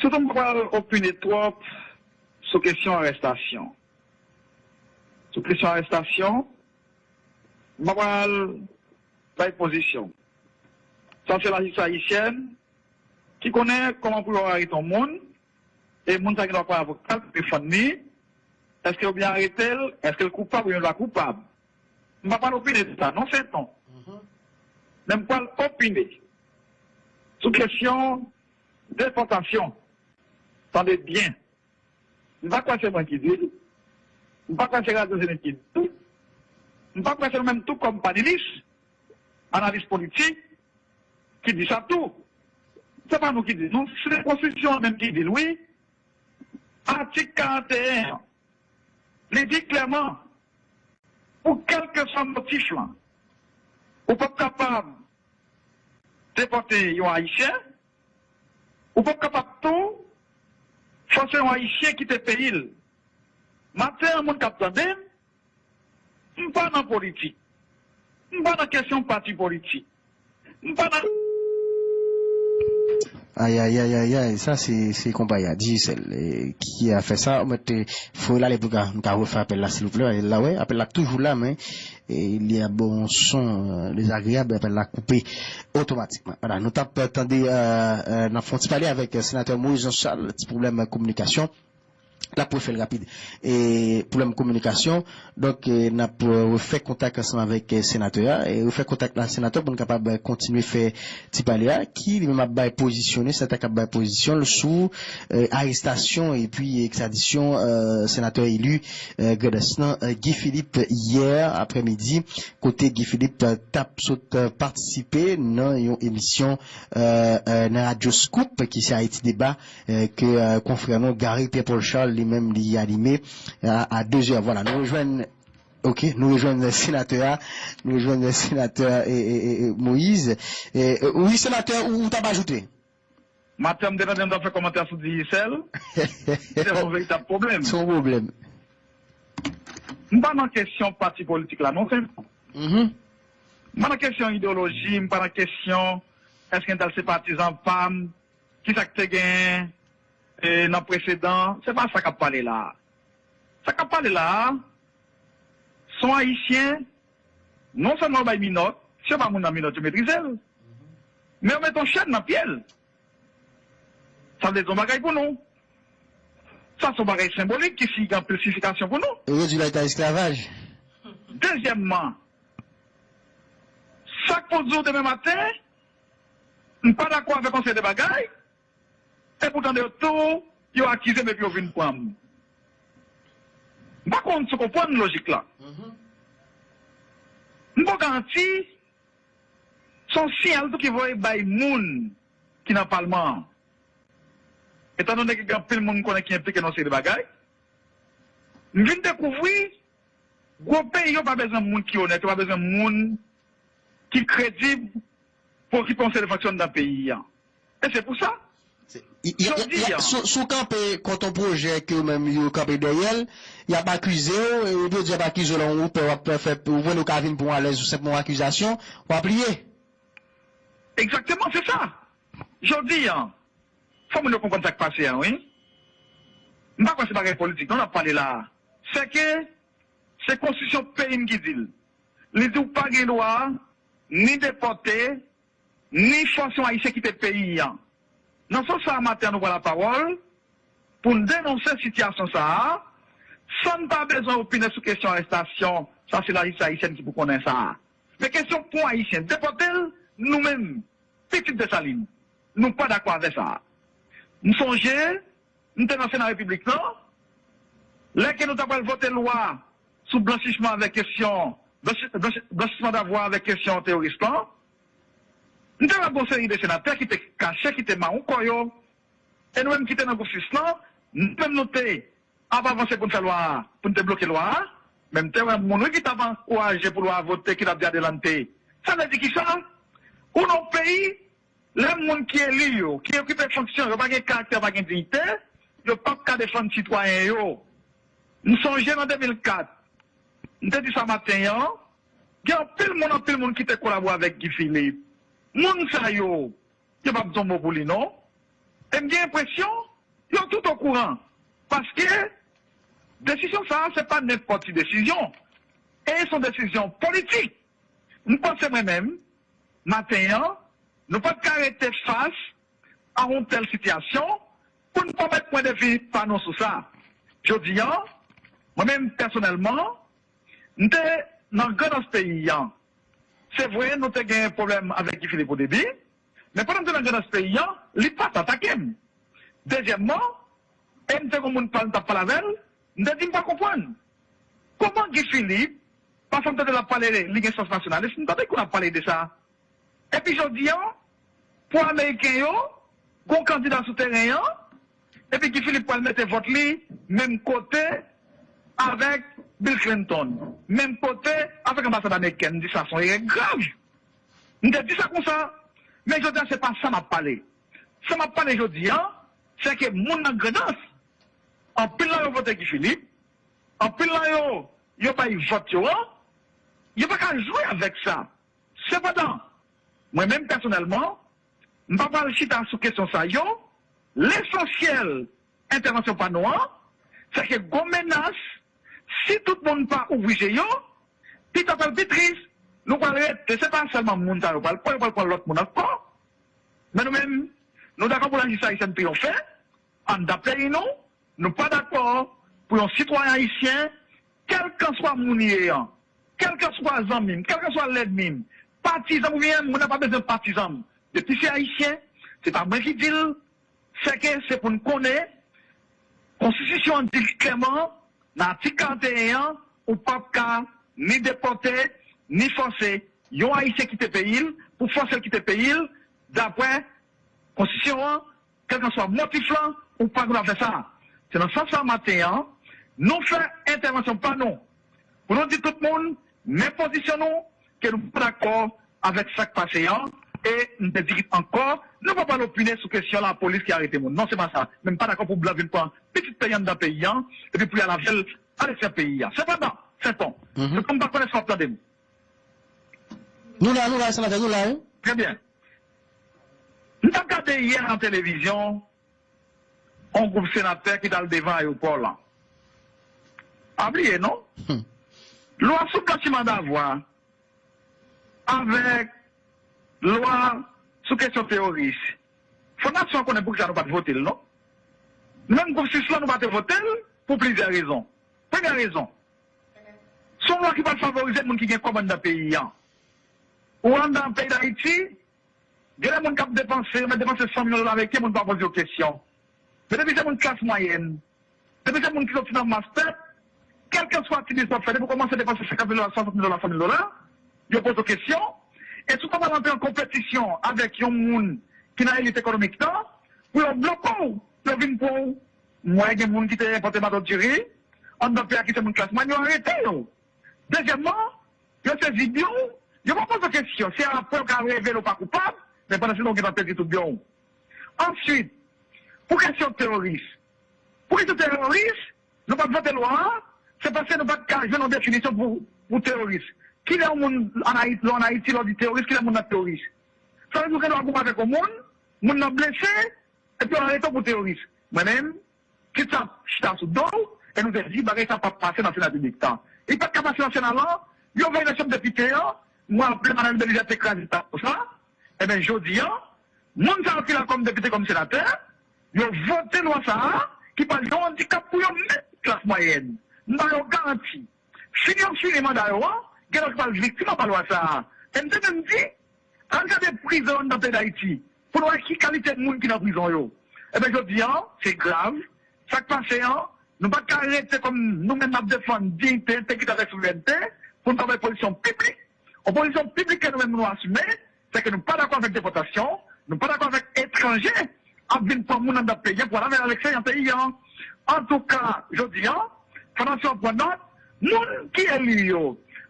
Sitou m pa pral opine twòp sou kesyon arèstasyon. Sou kesyon arèstasyon, m pa pral bay pozisyon. Sa se lajistis ayisyèn ki konnen kòman pou yo arete yon moun, e moun sa gen dwa pran avoka l pou defann li, èske yo byen arete l, èske l koupab oubyen l pa koupab. M pa pral opine sou sa, non, Senton. Men m pral opine sou kesyon depòtasyon. Tande byen. M pa kwè se mwen ki di l. M pa kwè se Radyo Zenith ki di l. M pa kwè se nou menm tou kòm panelis, analis politik, ki di sa tou. Se pa nou ki di l, non. Se konstitisyon an menm ki di l, wi. Atik karannteyen an, li di klèman, pou kèlkeswa motif lan, ou p ap kapab depòte yon Ayisyen, ou p ap kapab tou fòse yon Ayisyen kite peyi l. Maten an, moun k ap tande m, m pa nan politik. M pa nan kesyon pati politik. M pa nan... Ay, ay, ay, ay, ay, sa se, se konpay a, Digicel, e, ki a fè sa. Ou mèt, e, foure l ale pou ka, nou ka refè apèl la, silvouplè. Apèl la, wè, apèl la toujou la, men, e, li ap ba w yon son, e, dezagreyab, apèl la koupe otomatikman. Vwala, nou t ap tande, e, e, n ap fè yon ti pale avèk, e, senatè Moïse Jean Charles, ti pwoblèm kominikasyon. N ap refè l rapid. E, pwoblèm kominikasyon. Donk, e, n ap, e, refè kontak ansanm avèk, e, senatè a. E refè kontak la, senatè, pou n kapab, e, kontinye fè ti pale a, ki li menm ap bay pozisyon li, senatè k ap bay pozisyon l sou, e, arestasyon epi ekstradisyon, e, senatè eli, e, Grandans lan, e, Guy Philippe, yè aprèmidi, kote Guy Philippe, e, t ap sot, e, patisipe nan yon emisyon, e, e, nan Radyo Scoop, ki se Ayiti Deba, e, ke, e, konfrè nou, Gary Pierre Paul Charles, li menm, li anime a, a de zè. Vwala, nou rejwenn, ok, nou rejwenn senatè a, nou rejwenn senatè, e, e, e, e, Moïse. E, e, wi, senatè, ou, ou t ap ajoute? Maten, m te tande m t ap fè kòmantè sou Digicel. Se yon veritab pwoblèm. Se yon pwoblèm. M pa nan kesyon pati politik la, non, frè m. Mhm. M pa nan kesyon ideyoloji, m pa nan kesyon èske entèl se patizan pa m, kisa k te genyen, e, nan presedan. Se pa sa k ap pale la a. Sa k ap pale la a, se yon Ayisyen, non sèlman yo bay minòt, si yo ba moun nan minòt, yo metrize l, men yo mete yon chèn nan pye l. Sa vle di yon bagay pou nou. Sa se yon bagay senbolik ki si-, gen anpil siyifikasyon pou nou. Yo redui l a eta esklavaj. Dezyèmman, sa k pou di w demen maten, m pa dakò avèk yon seri de bagay, e poutan de yo tou, yo akize m epi yo vin pran m. M pa konn si w konprann lojik la. Mhm. M ba w garanti, se yon siyal tou ki voye bay moun ki nan palman an. Etandone ke gen anpil moun m konnen ki enplike nan yon seri de bagay, m vin dekouvri gwo peyi yo pa bezwen moun ki onèt, yo pa bezwen moun ki kredib pou okipe yon seri de fonksyon anndan peyi an. E se pou sa, Se- y- y- y- jodi y- an, si w- si w kanpe kont yon pwojè ke yo menm yo kanpe dèyè l, y ap akize w, e yo di y ap akize w lè w pè w ap fè, ou wè nou ka vin pran w alèz ou senpman yon akizasyon, w ap pliye. Egzakteman, se sa. Jodi an, fò moun yo konprann sa k pase an, wi. M pa kwè se bagay politik, non, n ap pale la a. Se ke se konstitisyon peyi m ki di l. Li di w pa gen dwa ni depòte, ni fòse yon Ayisyen kite peyi an. Nan sans sa a, maten an, nou pran lapawòl pou n denonse sitiyasyon sa a, san n pa bezwen opine sou kesyon arèstasyon, sa se lajistis ayisyèn ki pou konnen sa a. Men kesyon pou yon Ayisyen depòte l, nou menm, pitit Desalin, nou pa dakò avè sa a. M sonje, m te nan Sena Repiblik lan, lè ke nou ta pral vote lwa sou blanchisman avèk kesyon, blanchi- blanchi- blanchisman davwa avèk kesyon teworis lan, m te wè gon seri de senatè ki te kache, ki te mawon kò yo, e nou menm ki te nan gwoup sis lan, nou menm nou te ap avanse pou n fè lwa a, pou n te bloke lwa a, men m te wè moun wi ki t ap ankouraje pou lwa a vote, ki t ap di adelante. Sa vle di kisa? Ou nan yon peyi, lè moun ki eli yo, ki okipe fonksyon yo, pa gen karaktè, pa gen diyite, yo p ap ka defann sitwayen yo. M sonje nan de mil kat, m te di sa maten an, gen anpil moun, anpil moun ki te kolabore avèk Guy Philippe. Moun sa yo, yo p ap di yon mo pou li non. E m gen enpresyon, yo tout okouran. Paske desizyon sa a, se pa nenpòt ti desizyon. E se yon desizyon politik. M panse mwen menm, maten an, nou pa t ka rete fas a yon tèl sitiyasyon pou n pa mèt pwen de vi pa nou sou sa. Jodi an, mwen menm pèsonèlman, m te nan Grandans peyi an. Se vre, nou te gen pwoblèm avèk Guy Philippe o debi, men pandan m te nan Grandans peyi an, li pa t atake m. Dezyèmman, e m te gon moun pa l, m t ap pale avè l, m te di m pa konprann. Kòman Guy Philippe, paske m tande l ap pale, li gen sans nasyonalis, m tande kou l ap pale de sa. Epi jodi an, pou Ameriken yo, gon kandida sou teren an, epi Guy Philippe pral mete vòt li menm kote avèk Bill Clinton, menm kote avèk anbasad amerikèn. M di sa se yon erè grav. M te di sa konsa, men jodi an se pa sa m ap pale. Sa m ap pale jodi an, se ke moun nan Grandans, anpil nan yo vote Guy Philippe, anpil nan yo, yo bay vòt yo an, yo pa ka jwe avèk sa. Sepandan, mwen menm pèsonèlman, m pa pral chita sou kesyon sa yo. Lesansyèl entèvansyon pa nou an, se ke gon menas, si tout moun pa ouvri je yo, pi ta pral pi tris, nou pral rete, se pa sèlman moun sa yo pral pran, yo pral pran lòt moun ankò. Men nou menm, nou dakò pou lajistis ayisyèn triyonfe anndan peyi nou, Nou pa dakò pou yon sitwayen ayisyen, kèlkanswa moun li ye an, kèlkanswa zanmi m, kèlkanswa lènmi m, patizan m oubyen moun nan pa bezwen patizan m. Depi se ayisyen, se pa mwen ki di l, sèke se pou n konnen, konstitisyon an di l klèman, nan atik karannteyen an, ou p ap ka ni depòte, ni fòse yon ayisyen kite peyi l, pou fòse l kite peyi l, daprè konstitisyon an, kèlkanswa motif lan, ou pa gen dwa fè sa. Se nan sans sa maten an, nou fè entèvansyon pa nou. Pou nou di tout moun, men pozisyon nou, ke nou pa dakò avèk sa k pase an, e m te di ankò, nou pa pral opine sou kesyon lapolis ki arete moun. Non, se pa sa. Men m pa dakò pou blan vin pran pitit peyi anndan peyi an, epi pou y al avè l aleksyè peyi a. Sepandan, Senton, se pou m pa konnen si w ap tande m. Nou la, nou la, senatè, nou la, wi. Trè byen. M t ap gade yè nan televizyon, yon gwoup senatè ki t al devan ayewopò lan. Pa bliye, non? Lwa sou blanchiman davwa avèk lwa sou kesyon teworis, fò nasyon an konnen poukisa nou pa t vote l, non? Menm gwoup sis lan, nou pa te vote l pou plizyè rezon. Premyè rezon, se yon lwa ki pral favorize moun ki gen kòb anndan peyi an. Ou anndan peyi Dayiti, gen de moun k ap depanse, yo mèt depanse san milyon dola ameriken, moun pa poze yo kesyon. Men depi se moun klas mwayèn, depi se moun ki soti nan mas pèp, kèlkanswa ti biznis w ap fè, depi w kòmanse depanse senkant mil dola, swasant mil dola, san mil dola, yo poze w kesyon. E si w kòmanse antre an konpetisyon avèk yon moun ki nan elit ekonomik lan, pou yo bloke w, yo vin pran w. M wè gen moun ki te enpòte bato diri anndan peyi a ki se moun klas mwayèn, yo arete yo. Dezyèmman, yo sezi byen w, yo pa poze w kesyon. Se apre yo ka revele w pa koupab, men pandan se tan ou gentan pèdi tout byen w. Answit, pou kesyon teworis, pou kesyon teworis, nou pa t vote lwa a, se paske nou pa t ka jwenn yon definisyon pou, pou teworis. Kilè yon moun ann Ayiti, lè w ann Ayiti, lè w di teworis, kilè moun nan teworis? Sa vle di ou gen dwa goumen avèk yon moun, moun nan blese, epi yo arete w pou teworis. Mwen menm, Kit sa ap chita sou do w, e nou te di bagay sa p ap pase nan Sena Piblik la. Li pa t ka pase nan Sena lan, yo voye nan Chanm Depite an, mwen raple Madan Belizaire te kraze tablo sa. Ebyen, jodi an, moun sa yo ki la kòm depite, kòm senatè, yo vote lwa sa a, ki pral yon andikap pou yo menm klas mwayèn. M ba yo garanti, fini yo fini manda yo an, gen lòt ki pral viktim anba lwa sa a. E m te menm di, ann gade prizon anndan peyi Dayiti, pou n wè ki kalite moun ki nan prizon yo. Ebyen, jodi an, se grav. Sa k pase an, nou pa t ka rete kòm nou menm n ap defann diyite, entegrite avèk souverènte, pou n pa bay pozisyon piblik. Yon pozisyon piblik ke nou menm nou asime, se ke nou pa dakò avèk depòtasyon, nou pa dakò avèk etranje ap vin pran moun anndan peyi an pou al avè l aleksteryan peyi an. Antouka, jodi an, fò nasyon an pran nòt, moun ki eli yo,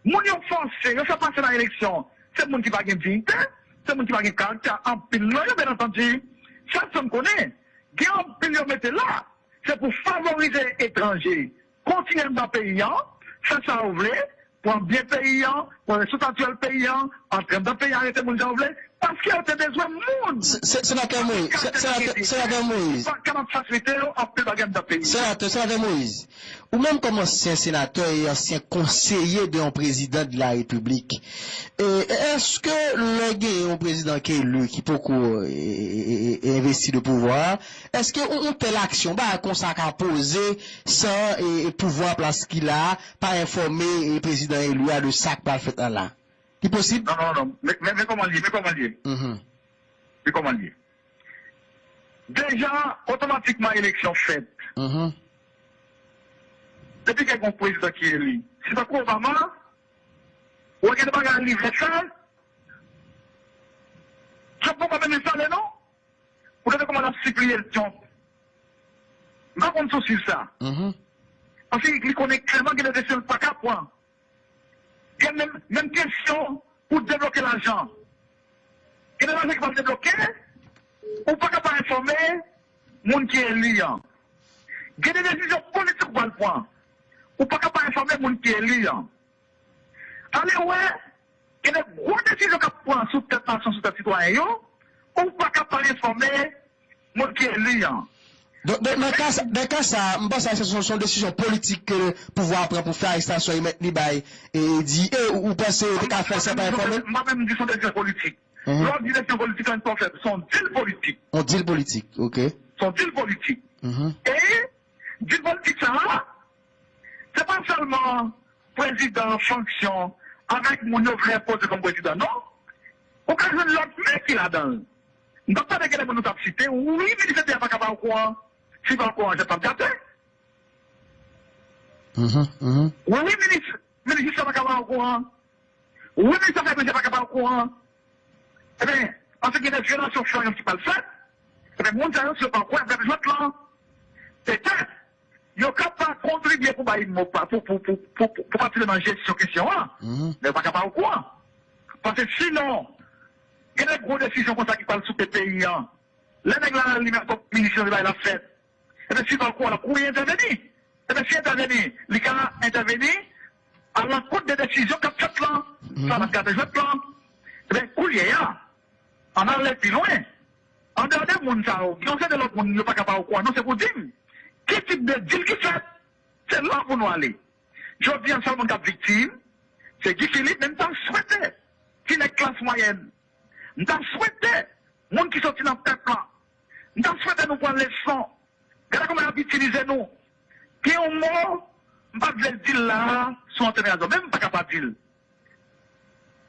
moun yo fòse, yo fè pase nan eleksyon, se moun ki pa gen diyite, se moun ki pa gen karaktè, anpil nan yo, byen antandi. Sèl sa m konnen, gen anpil yo mete la, se pou favorize etranje, kontinye anndan peyi an, fè sa yo vle, pran byen peyi an, pran resous natirèl peyi an, antre anndan peyi an, arete moun jan yo vle, paske yo te bezwen moun. Se- se- Senatè Moïse, se- Senatè Senatè Moïse, pa kapab fasilite yo anpil bagay anndan peyi an. Senatè, Senatè Moïse, ou menm kòm ansyen senatè e ansyen konseye de yon prezidan de la Repiblik, e, èske lè gen yon prezidan ki eli, ki poko, e, e, e, e, envesti de pouvwa, èske yon, yon tèl aksyon, bagay konsa ka poze san, e, e, pouvwa an plas ki la a pa enfòme, e, prezidan eli a de sa k pral fèt la la? Li posib? Non, non, non. Men, men, men kòman l ye, men kòman l ye. Mhm. Men kòman l ye. Deja, otomatikman eleksyon fèt. Mhm. Depi gen yon prezidan ki eli, se tankou Obama, ou wè gen de bagay li vle fè, Trump poko menm enstale non. Ou tande kòman l ap sipliye Trump. M pa konn si w swiv sa. Mhm. Paske li konnen klèman gen de desizyon l pa ka pran. Gen menm, menm kesyon pou debloke lajan. Gen de lajan ki pral debloke, ou pa ka pa enfòme moun ki eli an. Gen de desizyon politik ou pral pran, ou pa ka pa enfòme moun ki eli an. Ale wè, gen de gwo desizyon k ap pran sou tèt nasyon, sou tèt sitwayen yo, ou pa ka pa enfòme moun ki eli an. Donk, donk, nan ka sa, nan ka sa, m panse se, se, se yon desizyon politik ke pouvwa a pran pou fè arestasyon e mèt li bay, e di, e ou, ou panse yo te ka fè l san pa enfòme l? M pa menm di se yon desizyon politik. Mhm. Lè w di desizyon politik, an fè, se yon dil politik. Yon dil politik, ok. Se yon dil politik. Mhm. E Di politik sa a, se pa sèlman prezidan an fonksyon avèk moun yo vle enpoze kòm prezidan, non. Ou ka jwenn lòt men ki ladan l. M t ap tande gen de moun nou t ap site, wi, minis enteryè pa ka pa okouran. Si pa okouran, jan t ap gate. Wi, minis, minis jistis la pa ka pa okouran. Wi, minis afè etranjè pa ka pa okouran. Ebyen, paske gen de vyolasyon flagrant ki pral fèt. Ebyen, moun sa yo, si yo pa okouran, y ap gade jwèt lan. Petèt, yo ka pa kontribye pou bay mo pa, pou, pou, pou, pou, pou, pou patisipe nan jesyon kesyon an. Men yo pa ka pa okouran. Paske sinon, gen de gwo desizyon konsa ki pral souke peyi an. Lè nèg la li menm kòm minis nan bay la fèt. Ebyen, si l pa okouran, l ap kouri entèveni. Ebyen, si entèveni, li ka entèveni alankont de desizyon k ap fèt lan. Sa n ap gade jwèt lan. Ebyen, kounye a, ann ale pi lwen. Andeyò de moun sa yo, gen yon seri de lòt moun yo pa ka pa okouran, non, se pou di m, ki tip de dil ki fèt? Se la pou nou ale. Jodi a, sèl moun k ap viktim, se Guy Philippe, men m ta swete ti nèg klas mwayèn, m ta swete moun ki soti nan pèp la, m ta swete nou pran leson. Gade kòman y ap itilize nou. Gen yon mo, m pa t vle l di l la a, sou antèn rezo, men m pa ka pa di l.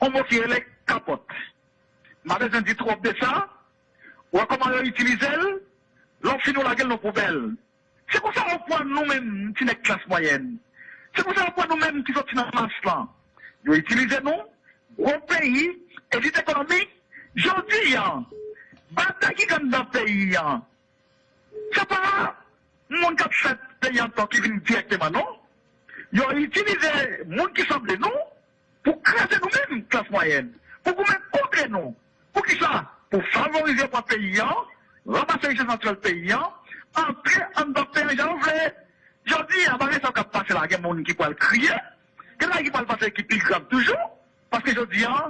Yon mo ki rele kapòt. M pa bezwen di twòp de sa. Ou wè kòman yo itilize l, lè w fini w lage l nan poubèl. Se konsa yo pran nou menm ti nèg klas mwayèn. Se konsa yo pran nou menm ki soti nan mas lan. Yo itilize nou, gwo peyi, elit ekonomik, jodi a, batay ki gen anndan peyi a, se pa moun k ap fè peyi an tò ki vin dirèkteman, non. Yo itilize moun ki sanble nou pou kraze nou menm, klas mwayèn, pou goumen kont nou. Poukisa? Pou favorize pwòp peyi an, ranmase richès natirèl peyi an, antre anndan peyi an jan yo vle. Jodi a, bagay sa yo k ap pase la, gen moun ki pral kriye, gen bagay ki pral pase ki pi grav toujou, paske jodi a,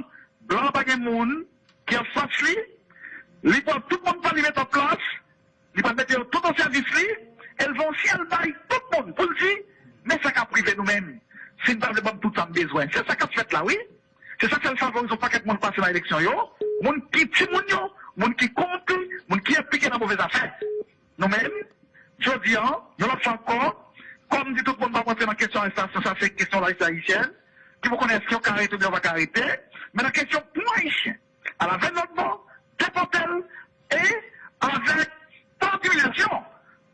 blan an pa gen moun ki anfas li, li pran tout moun pa li met an plas, li pral mete yo tout an sèvis li, e l fè yon syèl bay tout moun pou l di, men sa k ap rive nou menm, si n pa vle ban m tout sa m bezwen. Se sa k ap fèt la, wi. Se sa k fè l favorize yon pakèt moun pase nan eleksyon yo, moun ki timoun yo, moun ki kowonpi, moun ki enplike nan move zafè. Nou menm, jodi a, yon lòt fwa ankò, kòm m di tout moun pa rantre nan kesyon arestasyon, sa se kesyon la, ayisyen, ki pou konnen èske yo ka arete oubyen yo pa ka arete, men nan kesyon pou ayisyen, alavènòdman, depòte l, e avèk pa antiminasyon.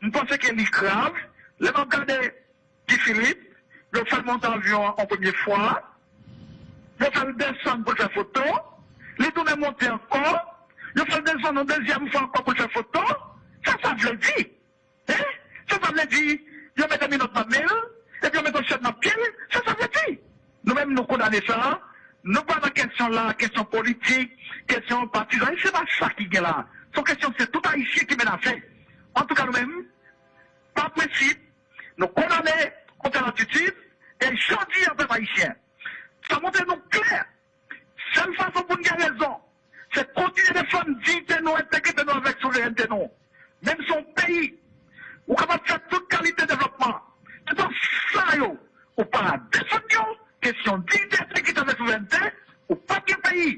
M panse ke li grav, lè m ap gade Guy Philippe, yo fè l monte avyon an yon premye fwa, yo fè l desann pou l fè foto, li tounen monte ankò, yo fè l desann yon dezyèm fwa ankò pou l fè foto. Sa sa vle di? Hein? Sa sa vle di? Yo mete minòt nan men l, epi yo mete yon chèn nan pye l? Sa sa vle di? Nou menm nou kondane sa. Nou pa nan kesyon la, kesyon politik, kesyon patizan, se pa sa ki gen la. Se yon kesyon se tout ayisyen ki menase. Antouka nou menm, pa prensip, nou kondane yon tèl atitid, e jodi a pèp ayisyen, sa montre nou klè, sèl fason pou n gen rezon, se kontinye defann diyite nou, entegrite nou avèk souverènte nou. Menm si yon peyi, ou kapab fè tout kalite devlòpman, toutan sa yo, ou pa defann yo, kesyon diyite, entegrite avèk souverènte, ou p ap gen peyi.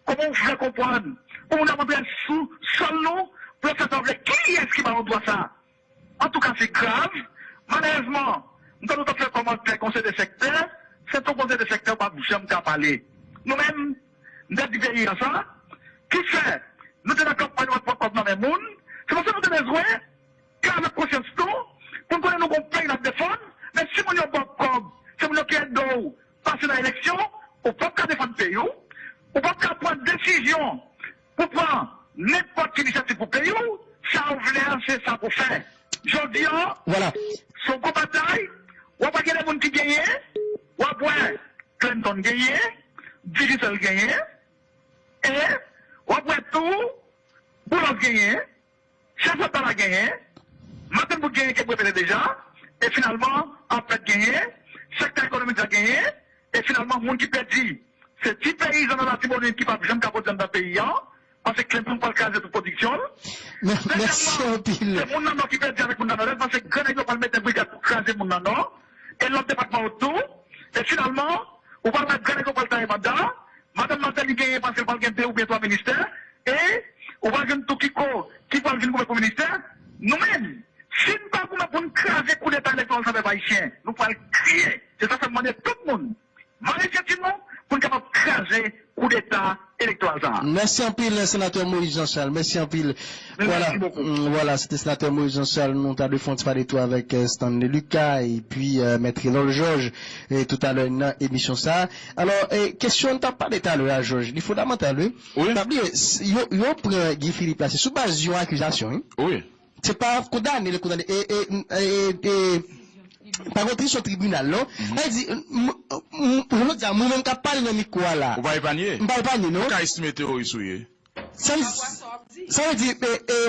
Kòman w vle konprann pou moun ap antre sou sòl nou, pou yo fè sa yo vle? Kiyès ki ba yo dwa sa? Antouka, se grav. Malerezman, m tande w t ap fè kòmantè konsèy de sektè, se tou konsèy de sektè yo p ap janm ka pale. Nou menm, n te di peyi a sa, ki fè nou te nan kanpay, nou pa t pran kòb nan men moun, se paske nou te bezwen kraze konsyans nou, pou n konnen nou gon peyi n ap defann, men si moun yo ba w kòb, se moun yo ki ede w pase nan eleksyon, ou p ap ka defann peyi w, ou p ap ka pran desizyon pou pran nenpòt ki inisyativ pou peyi w, sa w vle a, se sa pou fè. Jodi a, se yon gwo batay, w ap wè gen de moun ki genyen, w ap wè Clinton genyen, Digicel genyen, e w ap wè tou Boulos genyen, Chèf Leta la genyen, Martin Boud genyen ke m repete deja, e finalman, Apèd genyen, sektè ekonomik la genyen, e finalman, moun ki pèdi, se ti peyizan nan Latibonit ki p ap janm ka pwodui anndan peyi a, paske Clinton pral kraze tout pwodiksyon l. Dezyèmman, se moun nan Nò ki pèdi avèk moun nan Nòdès, paske grannèg yo pral mete brigad pou kraze moun nan Nò, e lòt depatman yo tou, e finalman, ou pral wè grannèg yo pral taye banda, Madanm Martelly genyen paske l pral gen de oubyen twa ministè, e ou pral jwenn tou Kiko ki pral vin goumen pou ministè. Nou menm, si n pa goumen pou n kraze kou elektoral sa, pèp ayisyen. Nou pral kriye. Se sa fè m mande tout moun, mare senti nou pou n kapab kraze koudeta elektoral sa a. Mèsi anpil, Senatè Moïse Jean Charles. Mèsi anpil. Vwala, vwala, se te Senatè Moïse Jean Charles. Nou ta dwe fè yon ti pale tou avèk, euh, Stanley Lucas epi, euh, Mèt Renol Georges, e toutalè nan emisyon sa a. Alò, e, kesyon n t ap pale talè a, Georges, li fondamantal, wi. Wi. Pa bliye, s- yo, yo pran Guy Philippe la, se sou baz yon akizasyon, wi. Wi. Se pa kondane, l kondane. E, e, e, e, pa kontre sou tribinal, non. Sa vle di, m- m- m- jodi a, mwen menm k ap pale nan mikwo a la. Ou pa epanye? M pa epanye, non. Ou ka estime teworis ou ye. Sa vle sa vle di, e, e,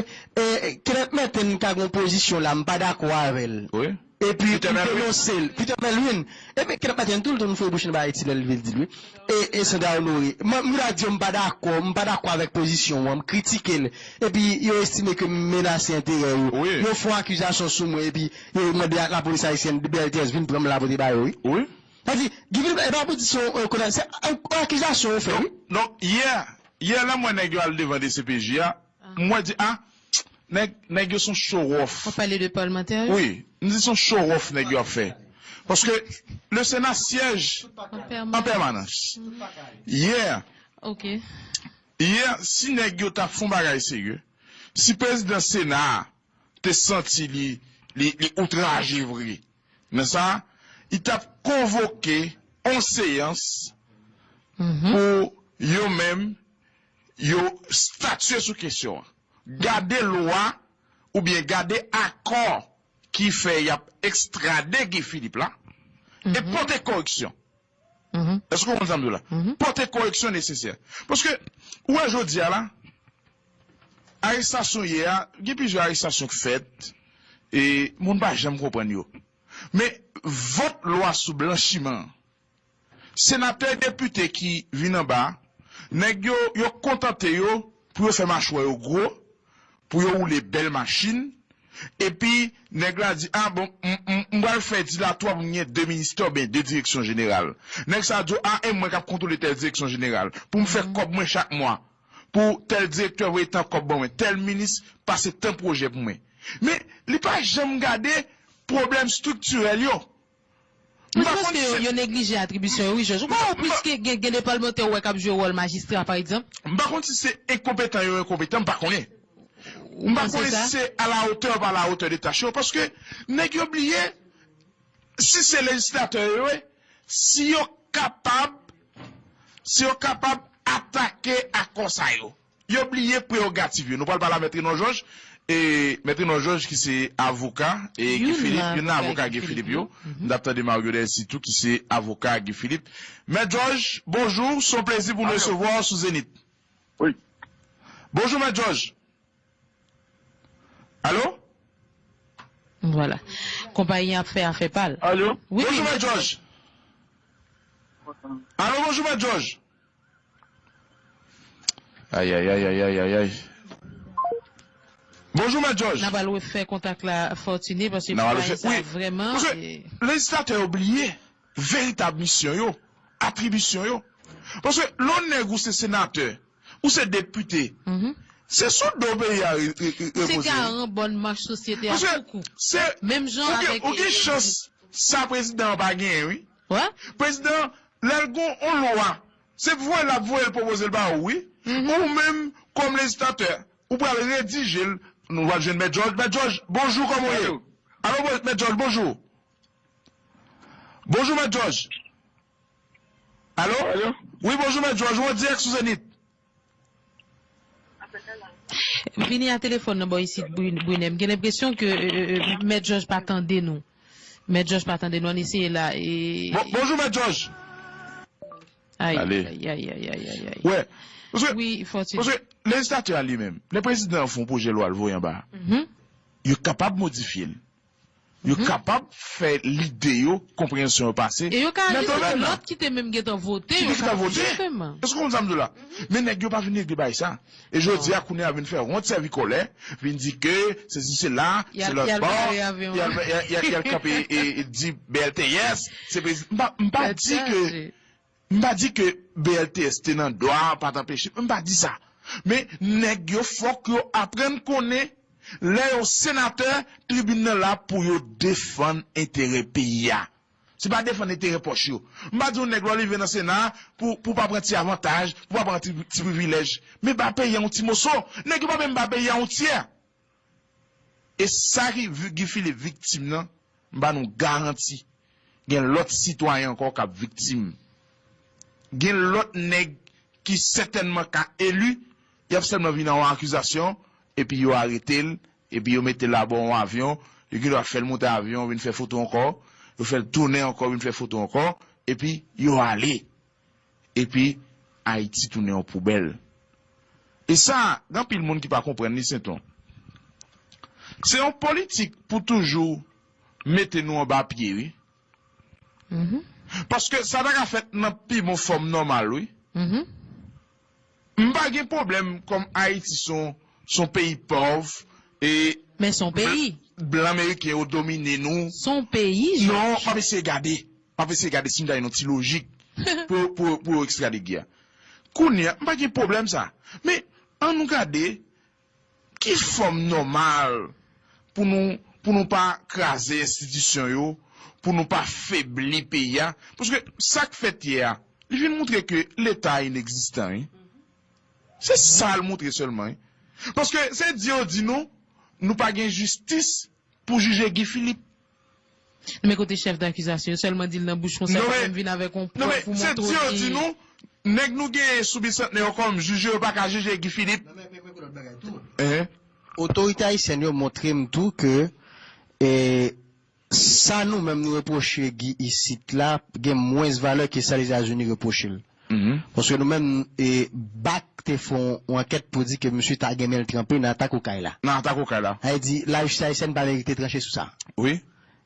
e, Kenneth Merten ka gen yon pozisyon la, m pa dakò avè l. Wi. Epi, m denonse l. Peter Melvin. Epi, Kenneth Merten, tou l tou, nou fè bouch nan Ayiti, lè l vle l di l, wi. E, e Sandra Honoré. Mwen, m ta di yo, m pa dakò, m pa dakò avèk pozisyon an, m kritike l. Epi, yo estime ke m menase enterè yo. Wi. Yo fè yon akizasyon sou mwen, epi, yo mande a lapolis ayisyèn, B L T S, vin pran m la pote ba yo, wi. Wi. Sa di, Guy Philippe, e pa pou di se yon, e, kondane, se yon, yon akizasyon yo fè, wi. Donk, yè, yè, lè m wè nèg yo al devan D C P J a, m wè di, a, nèg, nèg yo se yon show off. Ou pale de palmantè yo? Wi, m di se yon show off nèg yo ap fè. Paske le Sénat siège en permanence. Yè, yè, si nèg yo ta fè yon bagay serye, si prezidan Sena a te santi li, li, li outraje vre nan sa, li t ap konvoke yon seyans pou yo menm, yo statye sou kesyon an. Gade lwa oubyen gade akò ki fè y ap ekstrade Guy Philippe la, e pote koreksyon. Èske w konn sa m di w la? Pote koreksyon nesesè. Paske, ou wè jodi a la, arestasyon yè a, gen plizyè arestasyon k fèt, e moun pa janm konprann yo. Men, vòt lwa sou blanchiman an, senatè, depite ki vin anba, nèg yo, yo kontante yo pou yo fè machwè yo gwo, pou yo woule bèl machin, epi nèg la di, a bon, m, m, m pral fè dilatwa pou m gen de ministè oubyen de direksyon jeneral. Nèg sa a di w, a, e mwen k ap kontwole tèl direksyon jeneral, pou m fè kòb mwen chak mwa, pou tèl direktè voye tan kòb ban mwen, tèl minis pase tan pwojè pou mwen. Men, li pa janm gade pwoblèm estriktirèl yo. Men se paske yo, yo neglije atribisyon yo, wi, Jòj. Ou pa wè plis ke gen, gen de palmantè ou wè k ap jwe wòl majistra, pa egzanp? M pa konn si se enkonpetan yo enkonpetan, m pa konnen. M pa konnen si se à la hauteur ou pa à la hauteur de tâche yo, paske nèg yo bliye, si se lejislatè yo ye, si yo kapab, si yo kapab atake akò sa yo, yo bliye prerogativ yo. Nou pral pale a Mèt Renol Jòj, e Mèt Renol Jòj ki se avoka, e Guy Philippe, youn nan avoka Guy Philippe yo. M t ap tande Mario Delcy tou ki se avoka Guy Philippe. Mèt Jòj, bonjou, se yon plezi pou nou resevwa w sou Zenith. Wi. Bonjou, Mèt Jòj. Alo? Vwala. Konpayi an ap fè afè pa l. Alo? Wi, bonjou, Mèt Jòj. Alo, bonjou, Mèt Jòj. Ayayay, ayayay. Bonjou, Mèt Jòj. N a pral refè kontak la, Fortuné, paske konpayi sa vrèman, paske lejislatè yo bliye veritab misyon yo, atribisyon yo. Paske lè w nèg ou se senatè, ou se depite, se sou do peyi a re- re- re- repoze. Se garan bòn mach sosyete a tou kou. Menm jan avèk, ou gen chans sa prezidan an pa genyen, wi. Prezidan, lè l gon yon lwa, se voye l ap voye l pwopoze l ba ou, wi. Ou menm, kòm lejislatè, ou pral redije l. Nou pral jwenn Mèt Jòj. Mèt Jòj, bonjou, kòman w ye? Alo, Mèt Jòj, bonjou. Bonjou, Mèt Jòj. Alo? Wi, bonjou, Mèt Jòj. Ou an dirèk sou Zenith. Vini a telefòn nan bò isit, Bri- Brunè. M gen lenpresyon ke, e, e, e, Mèt Jòj pa tande nou. Mèt Jòj pa tande nou. Ann eseye la. E... Bon, bonjou, Mèt Jòj. Ay, ay, ay, ay, ay, ay. Wè. Paske, wi, Fortuné, paske lejislatè a li menm, lè prezidan an fè yon pwojè lwa l voye anba, yo kapab modifye l. Yo kapab fè lide yo, konpreyansyon yo pase. E yo ka ajoute lòt ki te menm gentan vote, yo ka, jisteman. Èske w konn sa m di w la? Men nèg yo pa vin regle bagay sa. E jodi a, kounye a vin fè wont sèvi kòlè, vin di ke sesi sela, se lòt bò, y al, y al, y al kanpe e, e di B L T S, se prezi- m pa, m pa di ke M pa di ke B L T S te nan dwa, pa t anpeche. M pa di sa. Men nèg yo, fòk yo aprann konnen Lè yo senatè, tribin nan la pou yo defann enterè peyi a. Se pa defann enterè pòch yo. M pa di yon nèg lè w rive nan Sena pou, pou w pa pran ti avantaj, pou w pa pran ti, ti privilèj. Men ba peyi a yon ti moso. Nèg yo pa menm ba peyi a yon tyè. E sa ki vi- Guy Philippe viktim nan, m ba nou garanti, gen lòt sitwayen ankò k ap viktim. Gen lòt nèg ki sètènman ka eli, y ap sèlman vin ak yon akizasyon, epi yo arete l, epi yo mete l abò yon avyon, yo gen dwa fè l monte avyon, vin fè foto ankò, yo fè l tounen ankò, vin fè foto ankò, epi yo ale. Epi Ayiti tounen yon poubèl. E sa, gen anpil moun ki pa konprann li, Senton. Se yon politik pou toujou mete nou anba pye, wi. Paske sa ta ka fèt nan pi bon fòm nòmal, wi. M pa gen pwoblèm kòm Ayiti se yon, se yon peyi pòv, e Men se yon peyi. Blan meriken yo domine nou. Se yon peyi, Jòj. Non, m ap eseye gade. M ap eseye gade si m ta gen yon ti lojik pou, pou, pou yo ekstrade Guy a. Kounye a, m pa gen pwoblèm sa. Men, ann nou gade ki fòm nòmal pou nou, pou nou pa kraze enstitisyon yo, pou nou pa febli peyi a. Paske sa k fèt yè a, li vin montre ke Leta a inegzistan, wi. Se sa l montre sèlman, wi. Paske se di yo di nou, nou pa gen jistis pou jije Guy Philippe. Men kote chèf dakizasyon yo sèlman di l nan bouch konsa, yo pa menm vin avèk yon prèv pou montre w ki. Non, men se di yo di nou, nèg nou genyen sou Bisantnè yo kòm jij yo, yo pa ka jije Guy Philippe. Men, men, men, men, lòt bagay tou. Otorite ayisyèn yo montre m tou ke, e, sa nou menm nou repwoche Guy isit la, gen mwens valè ke sa Lezazini repwoche l. Paske nou menm, e, bak te fè yon, yon ankèt pou di ke misye ta gen men l tranpe nan atak Okay la. Nan atak Okay la. Sa vle di, lajistis ayisyèn pa merite tranche sou sa. Wi.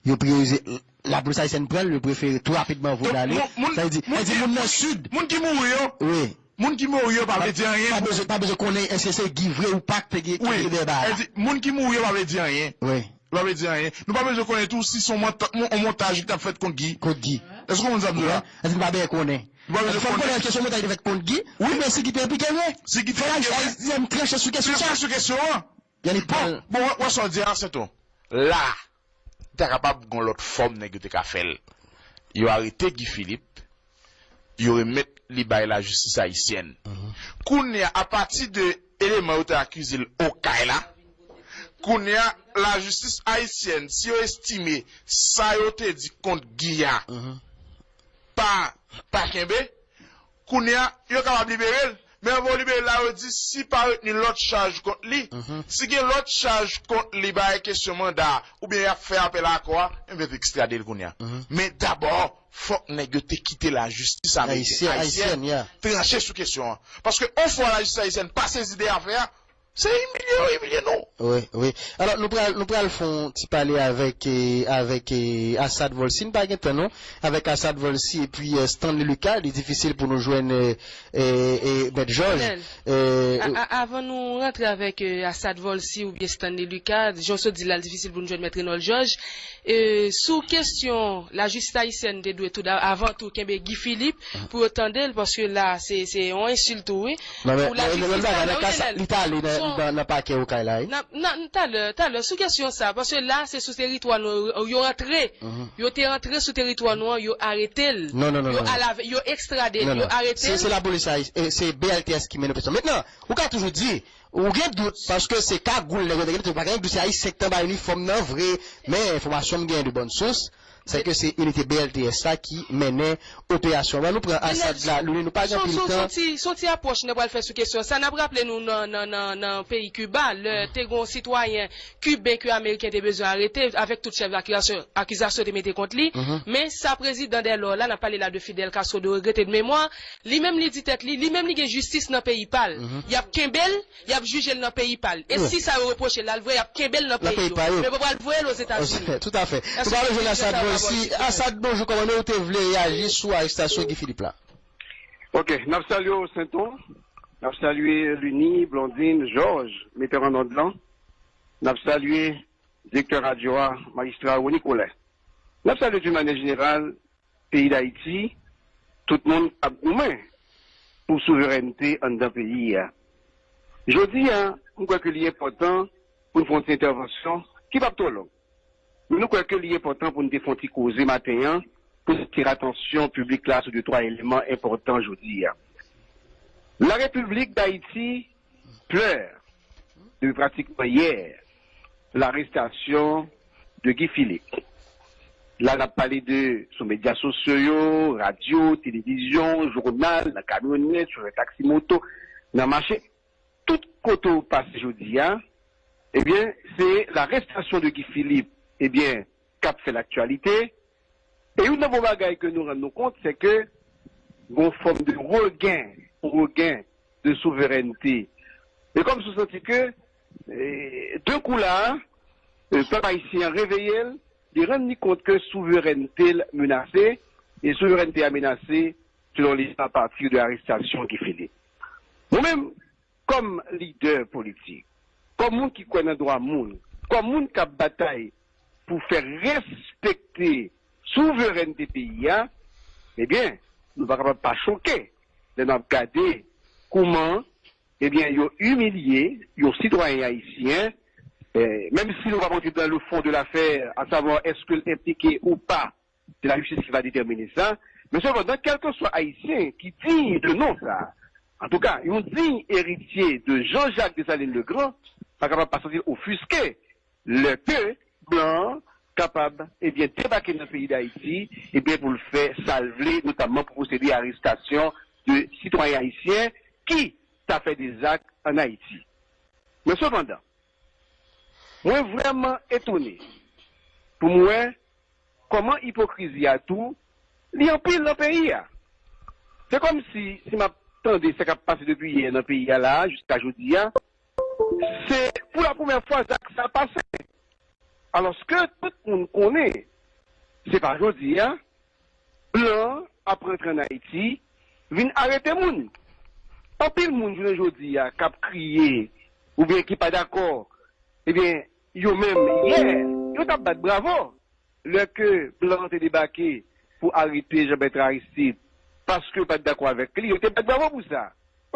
Yo priyorize, lapolis ayisyèn pran l, yo prefere tou rapidman voye l ale. Donk, moun, moun, sa vle di, moun sa vle di, ki, moun nan moun ki, Sid. Moun ki mouri yo. Wi. Moun ki mouri yo pa vle di anyen. Pa bezwen, pa bezwen konnen èske se Guy vre ou pa k te gen, ki te dèyè bagay la. Wi. Sa vle di, moun ki mouri yo pa vle di anyen. Wi. Li pa vle di anyen. Nou pa bezwen konnen tou si se yon mont-, yon montaj ki t ap fèt kont Guy. Kont Guy. Èske w konprann sa m di w la? Èske nou pa bezwen konnen? Nou pa bezwen konnen. Fò n konnen èske se yon montaj ki fèt kont Guy, oubyen si Guy te enplike vre. Si Guy te enplike vre. Fò Ayisyen tranche sou kesyon sa. Tranche sou kesyon an. Bon, bon, wè sa w di a, Senton. La, ta kapab gen yon lòt fòm nèg yo te ka fè l. Yo arete Guy Philippe, yo remèt li bay lajistis ayisyèn. Kounye a, apati de eleman yo te akize l Okay la, kounye a, lajistis ayisyèn, si yo estime sa yo te di kont Guy a pa, pa kenbe, kounye a, yo kapab libere l. Men anvan yo libere l la, yo di si pa retni lòt chaj kont li, si gen lòt chaj kont li, bay kesyon manda, oubyen y ap fè apèl a akò a, enben, ekstrade l kounye a. Men dabò, fòk nèg yo te kite lajistis amerikèn, ayisyèn, tranche sou kesyon an. Paske yon fwa lajistis ayisyèn pa sezi de afè a, se imilye yo imilye nou. Wi, wi. Alò, nou pral, nou pral fè yon ti pale avèk, eh, avèk, eh, Assad Volcy. Nou pa gen tan, non. Avèk Assad Volcy epi, eh, Stanley Lucas, li difisil pou nou jwenn, eh, eh, eh, Mèt Jòj. Kolonèl, eh, a, a, avan nou rantre avèk, eh, Assad Volcy oubyen Stanley Lucas, jan w sot di l la, l difisil pou nou jwenn Mèt Renòl Jòj. Eh, sou kesyon lajistis ayisyèn te dwe tou da-, avan tou kenbe Guy Philippe pou yo tande l, paske la, se, se yon ensilt tou, wi. Non, men, pou men, lajistis men, la, men, men, men, li t ale nan, nan, nan pakè Okay la, wi. Nan, nan, talè, talè, sou kesyon sa, paske la, se sou teritwa nou, yo rantre. Yo te rantre sou teritwa nou an, yo arete l. Non, non, non, non. Yo al avè, yo ekstrade l, yo arete l. Se, se lapolis la, e, se B L T S ki mennen operasyon. Mentnan, ou ka toujou di, ou gen dout, paske se kagoul nèg yo te gen, ou pa gen dout se ayisyen ki t anba inifòm nan vre, men enfòmasyon m gen de bòn sous, se ke se inite B L T S la ki mennen operasyon. Ban nou pran Assad la, Louline, nou pa gen anpil tan. Se yon ti, se yon ti apwòch nou pral fè sou kesyon sa. N ap raple nou nan, nan, nan, nan peyi Kiba, lè te gen yon sitwayen kiben ke ameriken te bezwen arete, avèk tout chèf akizasyon, akizasyon te mete kont li, men sa prezidan Delò la, n ap pale la de Fidel Castro, de regrete de memwa, li menm li di tèt li, li menm li gen jistis nan peyi pa l. Y ap kenbe l, y ap jije l nan peyi pa l. E si sa yo repwoche l al vre, y ap kenbe l nan peyi yo. Men yo pral voye l Ozetazini. Toutafè. Nou pral jwenn Assad Volcy. Assad, bonjou, kòman ou te vle reyaji sou arestasyon Guy Philippe la? Ok, n ap salye w, Senton. N ap salye Lini, Blondine, Jòj, metè an nòd lan. N ap salye direktè radyo a, majistra Rony Colin. N ap salye d'une manière générale peyi Dayiti, tout moun ap goumen pou souverènte anndan peyi a. Jodi a, m kwè ke li enpòtan pou n fè yon ti entèvansyon ki p ap twò long. Men nou kwè ke li enpòtan pou n te fè yon ti koze maten an, pou n atire atansyon piblik la sou de twa eleman enpòtan jodi a. La République d'Haïti pleure depi pratikman yè larestasyon de Guy Philippe. La, n ap pale de sou medya sosyo yo, radyo, televizyon, jounal, nan kamyonèt, sou taksi moto, nan mache, tout kote w pase jodi a, ebyen, se larestasyon de Guy Philippe, ebyen, k ap fè laktyalite. E youn nan bon bagay ke nou rann nou kont, se ke gon fòm de regen, yon regen de souverènte. E kòm si w santi ke, e, de kou la, e, pèp ayisyen an reveye l, li rann li kont ke souverènte l menase, e souverènte a menase, selon li, apati de arestasyon Guy Philippe. Mwen menm, kòm lidè politik, kòm moun ki kwè nan dwa moun, kòm moun k ap batay pou fè respekte souverènte peyi a, ebyen, nou pa kapab pa choke lè n ap gade kouman, ebyen, yo imilye yon sitwayen ayisyen, eh, menm si nou p ap rantre dans le fond de l'affaire, à savoir est-ce que l enplike ou pa, se lajistis ki va detèmine sa. Men sepandan, kèlkeswa Ayisyen ki diy de non sa, antouka, yon diy eritye de Jean-Jacques Dessalines le Grand, pa kapab pa santi l ofiske lè ke blan an kapab, ebyen, debake nan peyi Dayiti, ebyen, pou l fè sa l vle, notamman pou pwosede arestasyon de sitwayen ayisyen ki ta fè de zak ann Ayiti. Men sepandan, mwen vrèman etone pou m wè kòman ipokrizi a tou, li anpil nan peyi a. Se kòmsi, si m ap tande sa k ap pase depi yè nan peyi a la a, jiska jodi a, se pou la premyè fwa zak sa pase. Alòske tout moun konnen, se pa jodi a, blan an ap rantre ann Ayiti, vin arete moun. Anpil moun jounen jodi a k ap kriye, oubyen ki pa dakò, ebyen, yo menm, yè, yo t ap bat bravo. Lè ke blan an te debake pou arete Jean Bertrand Aristide, paske yo pa t dakò avèk li, yo te bat bravo pou sa.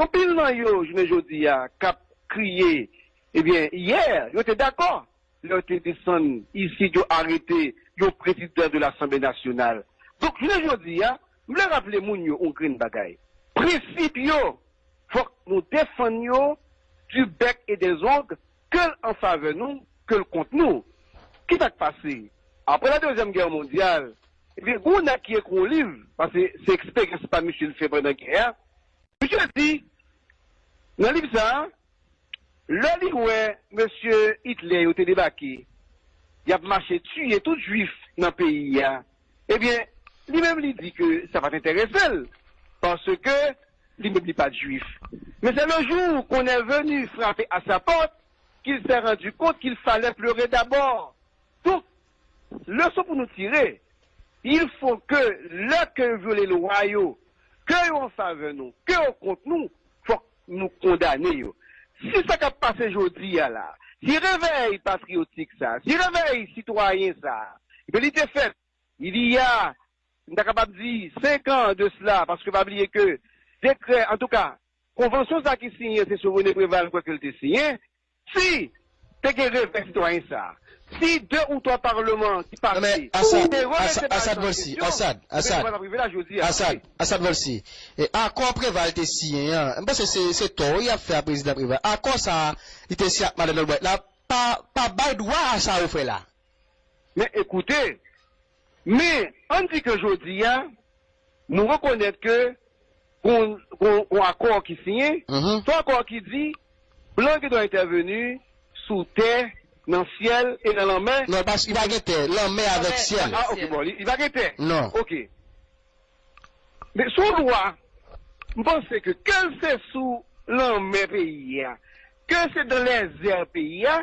Anpil nan yo, jounen jodi a, k ap kriye, ebyen, yè, yo te dakò. Lè yo te desann isit, yo arete yon prezidan de Lasanble Nasyonal. Donk, jounen jodi a, m vle raple moun yo yon grenn bagay. Prensip yo, fòk nou defann yo du bec et des ongles, ke l an favè nou, ke l kont nou. Ki sa k pase? Apre la Dezyèm Gè Mondyal, ebyen, gen yon nèg ki ekri yon liv, paske se eksperyans pa misye l fè pandan gè a. Misye di, nan liv sa a, lè li wè mesye Hitler yo te debake, y ap mache tiye tout jwif nan peyi a, ebyen, li menm li di ke sa pa t enterese l, paske li menm li pa t jwif. Mais c'est le jour qu'on est venu frapper à sa porte qu'il s'est rendu compte qu'il fallait pleurer d'abord. Donk, leson pou nou tire, il faut que lè ke yo vyole lwa yo, ke yo an favè nou, ke yo kont nou, fòk nou kondane yo. Si sa k ap pase jodi a la, si revèy patriyotik sa, si revèy sitwayen sa, ebyen li te fèt, il y a, m ta kapab di, senk an de cela, paske pa bliye ke dekrè, antouka, konvansyon sa ki siyen, se sou René Préval m kwè ke l te siyen, si te gen revèy sitwayen sa, si de ou twa palman ki pase te remete bal nan kesyon, Preval ap rive la jodi a. Asad, Asad, Asad Volcy, e akò Preval te siyen an, m panse se, se tò y ap fè a Prezidan Preval. Akò sa a, li te siyen ak Madlenn Albright la, pa, pa bay dwa a sa yo fè la. Men ekoute, men ann di ke jodi a, nou rekonèt ke gon, gon, gon akò ki siyen, mhm, se yon akò ki di blan gen dwa entèveni sou tè, nan syèl e nan lanmè. Non, paske li pa gen tè, lanmè avèk syèl. Ah, ok, bon, li, li pa gen tè. Non. Ok. Men sou lwa, m panse ke, ke l se sou lanmè peyi a, ke se dans les airs peyi a,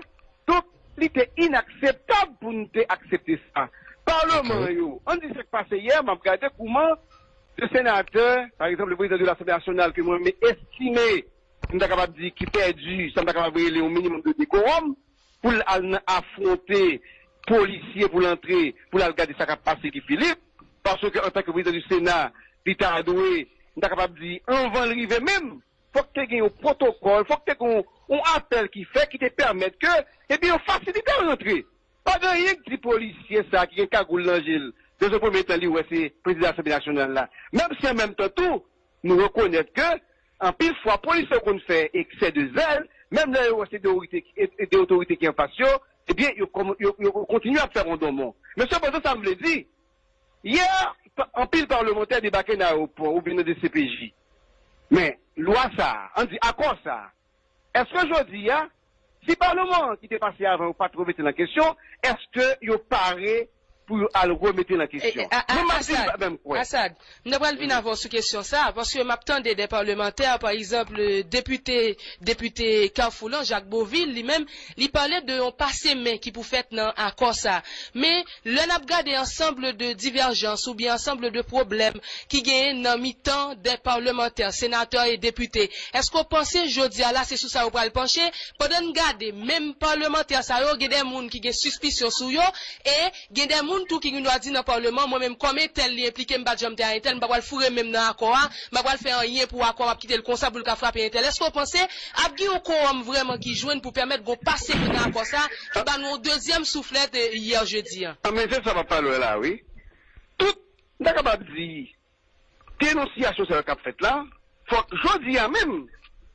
donk, li te inakseptab pou n te aksepte sa. Palman yo, ann di sa k pase yè, m ap gade kouman de senatè, pa egzanp, le président de l'Assemblée nationale, ke mwen menm estime, m ta kapab di ki pèdi, sa m ta kapab rele yon minimòm de dekorum, pou l al nan afwonte polisye, pou l antre, pou l al gade sa k ap pase Guy Philippe, paske antanke prezidan di Sena, li ta dwe, m ta kapab di, anvan l rive menm, fòk te gen yon pwotokòl, fòk te gen yon, yon apèl ki fèt ki te pèmèt ke, ebyen, yo fasilite l rantre. Pa gen anyen k di polisye sa a ki gen kagoul nan je l, depi premye tan li wè se prezidan Asanble Nasyonal la. Menm si an menm tan tou, nou rekonèt ke anpil fwa polisye yo konn fè eksè de zèl, menm lè yo wè se de otorite, de otorite ki anfas yo, ebyen, yo, kòm- yo, yo kontinye ap fè rondonmon. Men sepandan, sa m vle di, yè, pa- anpil palmantè debake nan ayewopò oubyen nan D C P J. Men, lwa sa a, ann di akò sa a, èske jodi a, si palman an ki te pase avan yo pa t remete l an kesyon, èske yo pare pou yo al remete l an kesyon? Mwen, m ap di, m pa menm kwè. Asad, m ta pral vin avè w sou kesyon sa a, paske m ap tande de palmantè, pa egzanp, depite, depite Kafou lan, Jak Bovil, li menm, li pale de yon pase men ki pou fèt nan akò sa a. Men, lè n ap gade ansanm de divèjans oubyen ansanm de pwoblèm ki genyen nan mitan de palmantè, senatè e depite, èske w panse jodi a la se sou sa yo pral panche? Pandan n gade, menm palmantè sa yo, gen de moun ki gen sispisyon sou yo, e gen de moun tou ki gen dwa di nan palman, mwen menm kòm entèl li enplike, m pa t janm te a entèl, m pa pral foure men m nan akò a, m pa pral fè anyen pou akò a, m ap kite l konsa pou l ka frape entèl. Èske w panse ap gen yon kowòm vrèman ki jwenn pou pèmèt gon pase men nan akò sa a, ki ba nou yon dezyèm souflèt, e, yè jedi a? A, men se sa m ap pale w la, wi. Tout, m ta kapab di, denonsyasyon sa yo k ap fèt la, fòk jodi a menm,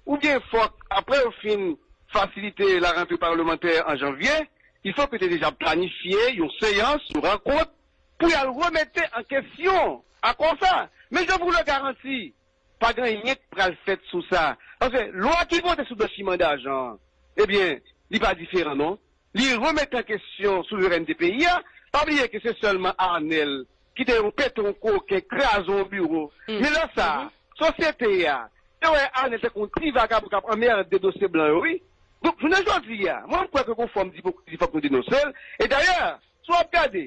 oubyen fòk apre yo fin fasilite larantre palmantè an janvye, il faut que te deja planifye yon seyans, yon rankont, pou y al remete an kesyon akò sa. Men jan pou le garanti, pa gen anyen k pral fèt sou sa. Paske lwa ki vote sou blanchiman dajan an, ebyen, li pa diferan non. Li remete an kesyon souverènte peyi a. Pa bliye ke se sèlman Arnel ki te yon peton koken, kraze yon biwo. Men lè sa a, sosyete a te wè Arnel tankou yon ti vagabon k ap anmède dosye blan yo, wi. Donk, jounen jodi a, mwen, m kwè ke gon fòm dipokrizi, fòk nou denonse l. E dayè, si w ap gade,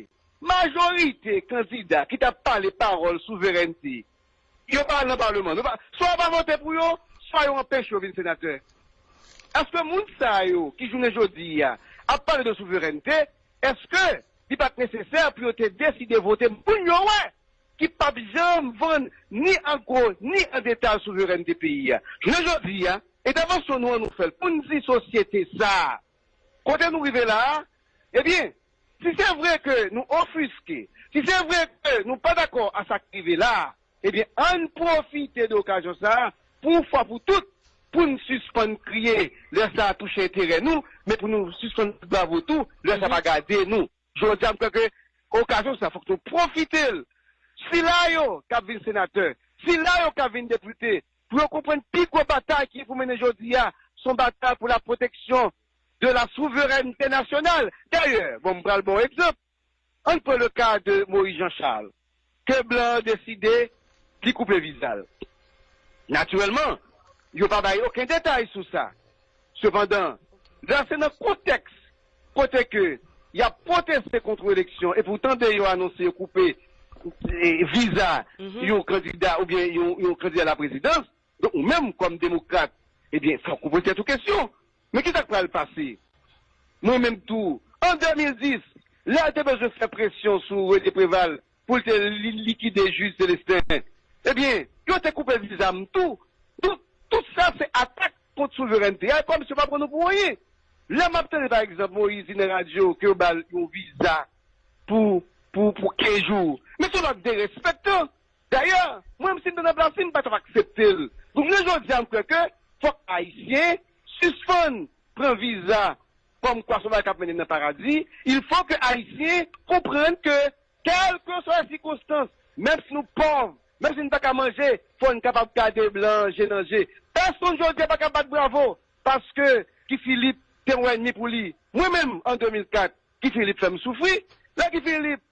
majorite kandida ki t ap pale pawòl souverènte, yo pa al nan palman. Nou pa, swa yo pa vote pou yo, swa yo anpeche yo vin senatè. Èske moun sa yo ki jounen jodi a ap pale de souverènte, èske li pa t nesesè pou yo te deside vote moun yo wè ki p ap janm vann ni an gwo ni an detay souverènte peyi a? Jounen jodi a, entèvansyon nou an nou fè l pou n di sosyete sa a, kote nou rive la a, ebyen, si se vre ke nou ofiske, si se vre ke nou pa dakò a sa k rive la a, ebyen, ann pwofite de okazyon sa a pou yon fwa pou tout, pou n sispann kriye lè sa a touche enterè nou, men pou nou sispann bat bravo tou lè sa pa gade nou. Jodi a, m kwè ke okazyon sa a, fòk nou pwofite l. Sila yo k ap vin senatè, sila yo k ap vin depite, pou yo konprann pi gwo batay ki pou mennen jodi a, se yon batay pou la pwoteksyon de la souverènte nasyonal. Dayè, bon, m pral ba w egzanp. Ann pran le ka de Moïse Jean Charles, ke blan an deside li koupe viza l. Natirèlman, yo pa bay okenn detay sou sa. Sepandan, la se nan kontèks kote ke y ap pwoteste kont yon eleksyon, epi w tande yo anonse yo koupe, e, viza yon kandida oubyen yon, yon kandida laprezidans, donk, ou menm, kòm demokrat, ebyen, fòk ou poze tèt ou kesyon. Men ki sa k pral pase? Mwen menm tou, an de mil dis, lè yo te bezwen fè presyon sou René Préval pou l te li-, likide jij Célestin, ebyen, yo te koupe viza m tou. Tout, tout sa se atak kont souverènte a, kòmsi yo pa pran nou pou anyen. Lè m ap tande, pa egzanp, Moïse di nan radyo ke yo ba l yon viza pou, pou, pou kenz jou. Men se yon lòt derespektan. Dayè, mwen menm si m te nan plas li, m pa t ap aksepte l. Donk, jounen jodi a, m kwè ke fòk Ayisyen sispann pran viza kòmkwa se yon bagay k ap mennen nan paradi. Il faut que Ayisyen konprann ke, kèlkeswa sikonstans, menm si nou pòv, menm si nou pa ka manje, fò n kapab gade blan an je nan je. Pèsonn jodi a pa ka bat bravo paske Guy Philippe te yon ènmi pou li. Mwen menm, an de mil kat, Guy Philippe fè m soufri. Lè Guy Philippe,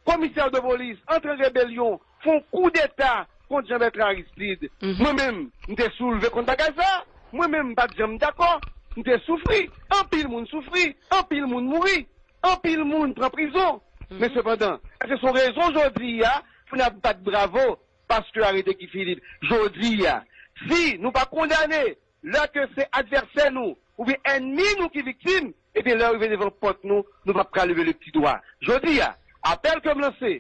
komisè de polis, antre an rebelyon, fè yon koudeta kont Jean Bertrand Aristide. Mwen menm, m te soulve kont bagay sa. Mwen menm, m pa t janm dakò. M te soufri. Anpil moun soufri. Anpil moun mouri. Anpil moun pran prizon. Men sepandan, èske se yon rezon jodi a pou n ap bat bravo paske yo arete Guy Philippe? Jodi a, si nou pa kondane lè ke se advèsè nou oubyen ènmi nou ki viktim, ebyen, lè yo rive devan pòt nou, nou p ap ka leve le pti dwa. Jodi a, apèl ke m lanse,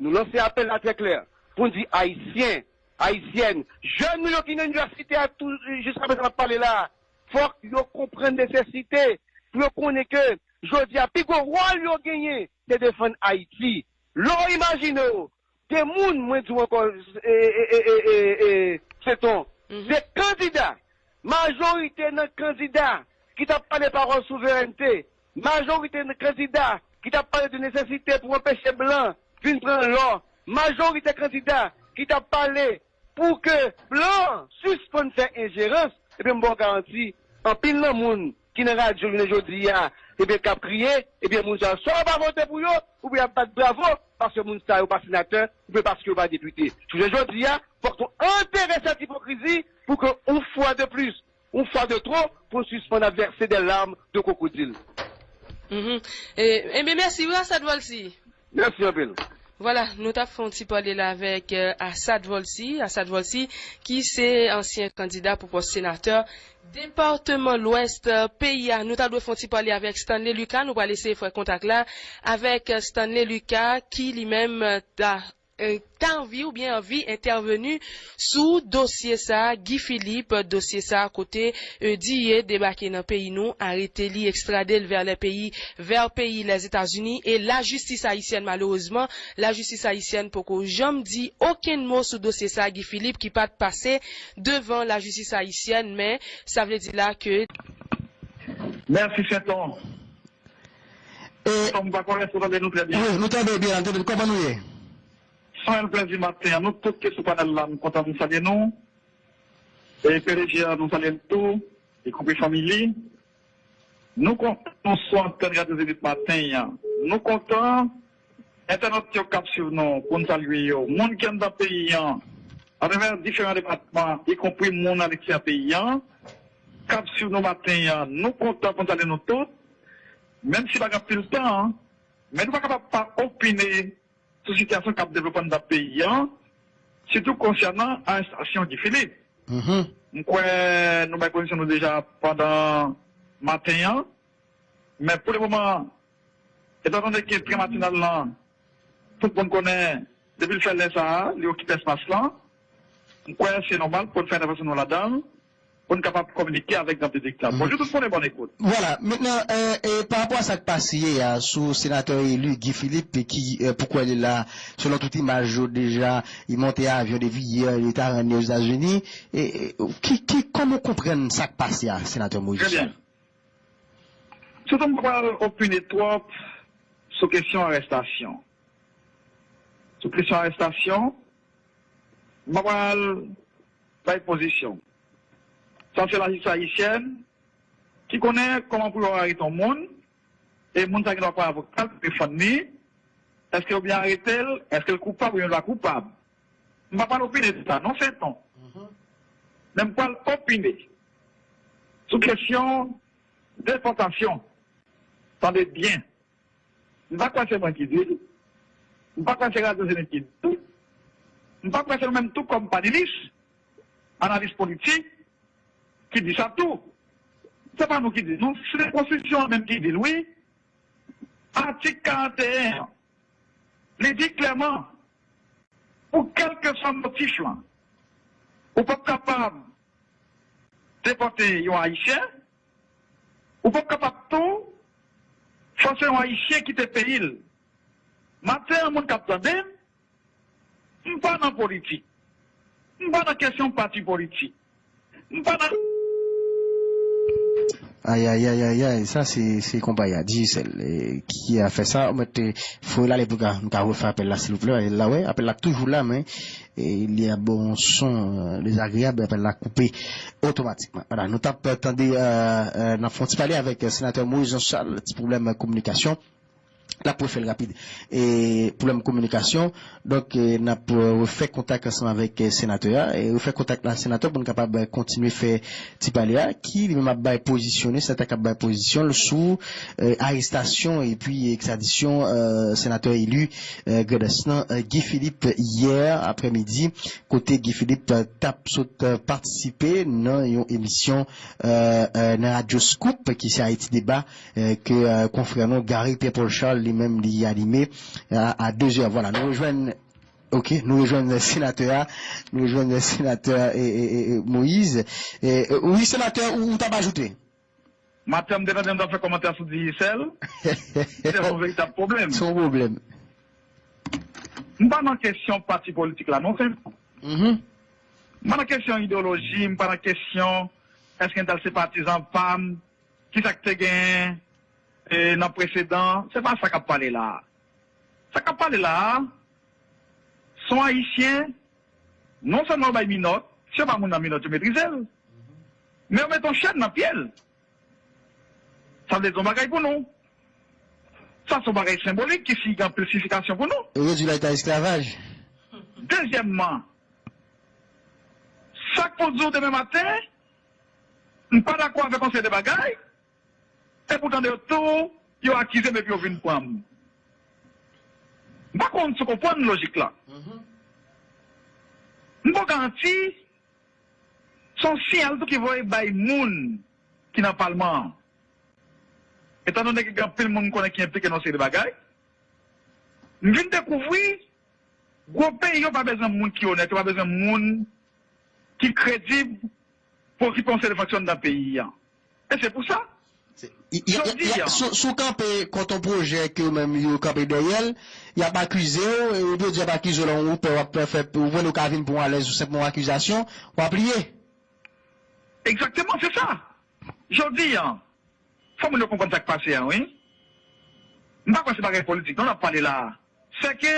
nou lanse apèl la trè klè pou n di Ayisyen, Ayisyèn, jèn nou yo ki nan inivèsite a tou, jiskaprezan m ap pale la a, fòk yo konprann nesesite pou yo konnen ke jodi a pi gwo wòl yo genyen se defann Ayiti. Lè w imajine w, de moun, mwen di w ankò, e, e, e, e, e, e, Seton, de kandida, majorite nan kandida ki t ap pale pawòl souverènte, majorite nan kandida ki t ap pale de nesesite pou anpeche blan vin pran lò, majorite kandida ki t ap pale pou ke blan an sispann fè enjerans, ebyen, m ba w garanti, anpil nan moun ki nan radyo jounen jodi a, ebyen, k ap kriye, ebyen, moun sa yo, swa yo pa vote pou yo, oubyen y ap bat bravo, paske moun sa yo pa senatè, oubyen paske yo pa depite. Jounen jodi a, fòk nou antere sèt ipokrizi pou ke, yon fwa de plis, yon fwa de twò, pou n sispann ap vèse de larmes de crocodile. Mhm. E, ebyen, mèsi wi, Assad Volcy. Mèsi anpil. Vwala, nou t ap fè yon ti pale la avèk, euh, Assad Volcy. Assad Volcy, ki se ansyen kandida pou pòs senatè depatman Lwès, euh, peyi a. Nou ta dwe fè yon ti pale avèk Stanley Lucas. Nou pral eseye fè kontak la avèk, euh, Stanley Lucas, ki li menm, euh, ta, euh, ta anvi oubyen anvi entèveni sou dosye sa a, Guy Philippe, dosye sa a kote, euh, Diye debake nan peyi nou, arete li, ekstrade l vers les pays, vers peyi Lèzetazini, e lajistis ayisyèn, malerezman, lajistis ayisyèn poko janm di okenn mo sou dosye sa a, Guy Philippe, ki pa t pase devan lajistis ayisyèn, men sa vle di la ke Mèsi, Senton. E, Senton, m pa konnen si w tande nou trè byen. Wi, nou tande byen, nou tande. Kòman nou ye? Sanwèl, plèzi maten an. Nou tout ki sou panèl la, m kontan pou m salye nou. E P D G a, nou salye l tou, y compris fanmi li. Nou kontan nou sou antèn Radyo Zenith maten an. Nou kontan entènot yo k ap swiv nou, pou n salye yo. Moun ki anndan peyi an, atravè diferan depatman, y compris moun aleksteryè peyi an, k ap swiv nou maten an, nou kontan pou n salye nou tout. Menm si pa gen anpil tan, men nou pa kapab pa opine sou sitiyasyon k ap devlope anndan peyi an, sitou konsènan arestasyon Guy Philippe. Mhm. M kwè nou bay pozisyon nou deja pandan maten an, men pou le moman, etan done ke trè matinal lan, tout moun konnen, depi l fè lè sa a, li okipe espas lan, m kwè se nòmal pou n fè entèvansyon nou ladan l, pou n kapab kominike avèk gran piblik la. Mhm. Bonjou tout moun e bòn ekout. Vwala, mentnan, euh, e pa rapò a sa k pase yè a sou senatè eli Guy Philippe ki, euh, pou kwè li la, selon tout imaj yo deja, li monte avyon depi yè, li ta rann li Ozetazini, e, e, ki, ki, kòman w konprann sa k pase a, senatè Moïse Trè byen. Richard? Sitou m pa pral opine twòp sou kesyon arèstasyon. Sou kesyon arèstasyon, m pa pral bay pozisyon. Sa se lajistis ayisyèn ki konnen kòman pou yo arete yon moun, e moun sa gen dwa pran avoka l pou defann li, èske yo byen arete l, èske l koupab oubyen l pa koupab. M pa pral opine sou sa, non, Senton. Mhm. Men m pral opine sou kesyon depòtasyon. Tande byen. M pa kwè se mwen ki di l. M pa kwè se Radyo Zenith ki di l. M pa kwè se nou menm tou kòm panelis, analis politik, ki di sa tou. Se pa nou ki di l, non. Se konstitisyon an menm ki di l, wi. Atik karant e en an, li di klèman, pou kèlkeswa motif lan, ou p ap kapab depòte yon Ayisyen, ou p ap kapab tou fòse yon Ayisyen kite peyi l. Maten an, moun k ap tande m, m pa nan politik. M pa nan kesyon pati politik. M pa nan Ay, ay, ay, ay, ay, sa se, se konpay a, Digicel, e, ki a fè sa. Ou mèt, e, foure l ale pou ka, m ka refè apèl la, silvouplè. E la, wè, apèl la toujou la, men, e, li ap ba w yon son, e, dezagreyab, apèl la koupe otomatikman. Vwala, nou t ap tande, e, e, n ap fè yon ti pale avèk, e, senatè Moïse Jean Charles, ti pwoblèm kominikasyon. L ap refè l rapid. E, pwoblèm kominikasyon. Donk, e, n ap, e, refè kontak ansanm avèk, e, senatè a. E, refè kontak la, senatè, pou n kapab, e, kontinye fè ti pale a, ki li menm ap bay pozisyon li, senatè k ap bay pozisyon l sou, e, arestasyon epi ekstradisyon, e, senatè eli, e, Grandans lan, e, Guy Philippe, yè aprèmidi, kote Guy Philippe, e, t ap sot, e, patisipe nan yon emisyon, e, e, nan Radyo Scoop, ki se Ayiti Deba, e, ke, e, konfrè nou, Gary Pierre Paul Charles, li menm, li anime, e, a, a de zè. Vwala, nou rejwenn Ok, nou rejwenn senatè a, nou rejwenn senatè e, e, e, e, Moïse. E, e, wi, senatè, ou, ou t ap ajoute? Maten, m te tande m t ap fè kòmantè sou Digicel. Se yon veritab pwoblèm. Se yon pwoblèm. M pa nan kesyon pati politik la, non, senp. Mhm. M pa nan kesyon ideyoloji, m pa nan kesyon èske entèl se patizan pa m, kisa k te genyen e, nan presedan, se pa sa k ap pale la a. Sa k ap pale la a, se yon Ayisyen, non sèlman yo bay minòt, si yo ba moun nan minòt, yo metrize l. Men yo mete yon chèn nan pye l. Sa vle di yon bagay pou nou. Sa se yon bagay senbolik ki si gen anpil siyifikasyon pou nou. Yo redui l a eta esklavaj. Dezyèmman, sa k pou di w demen maten, m pa dakò avèk yon seri de bagay, e poutan de tou, yo akize m epi yo vin pran m. M pa konn si w konprann lojik la. Mhm. M ba w garanti, se yon siyal tou ki voye bay moun ki nan palman an. Etan done ke gen anpil moun m konnen ki enplike nan yon seri de bagay, m vin dekouvri gwo peyi yo pa bezwen moun ki onèt, yo pa bezwen moun ki kredib pou okipe yon seri de fonksyon nan peyi an. E se pou sa, Se- y- y- y- jodi y- a, si w- si w kanpe kont yon pwojè ke yo menm yo kanpe dèyè l, y ap akize w, e yo di y ap akize w lè w pè w ap fè, ou konprann, ou ka vin pran w alèz ou senpman yon akizasyon, w ap pliye. Egzakteman, se sa. Jodi a, fò moun yo konprann sa k pase a, wi. M pa kwè se bagay politik, non, n ap pale la a. Se ke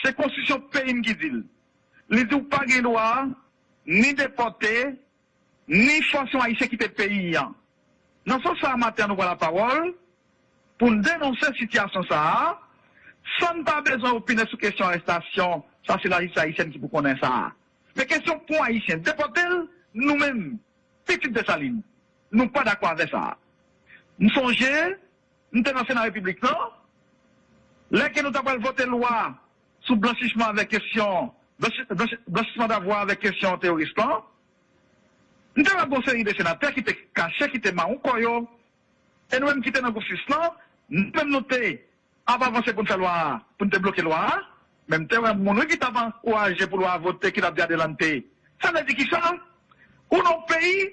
se konstitisyon peyi m ki di l. Li di w pa gen dwa ni depòte, ni fòse yon Ayisyen kite peyi an. Nan sans sa a, maten an, nou pran lapawòl pou n denonse sitiyasyon sa a, san n pa bezwen opine sou kesyon arèstasyon, sa se lajistis ayisyèn ki pou konnen sa a. Men kesyon pou Ayisyen depòte l, nou menm, pitit Desalin, nou pa dakò avè sa a. M sonje, m te nan Sena Repiblik lan, lè ke nou ta pral vote lwa sou blanchisman avèk kesyon, blanchi- blanchi- blanchisman davwa avèk kesyon teworis lan, m te wè gon seri de senatè ki te kache, ki te mawon kò yo, e nou menm ki te nan gwoup sis lan, nou menm nou te ap avanse pou n fè lwa a, pou n te bloke lwa a, men m te wè moun wi ki t ap ankouraje pou lwa a vote, ki t ap di adelante. Sa vle di kisa? Ou nan yon peyi,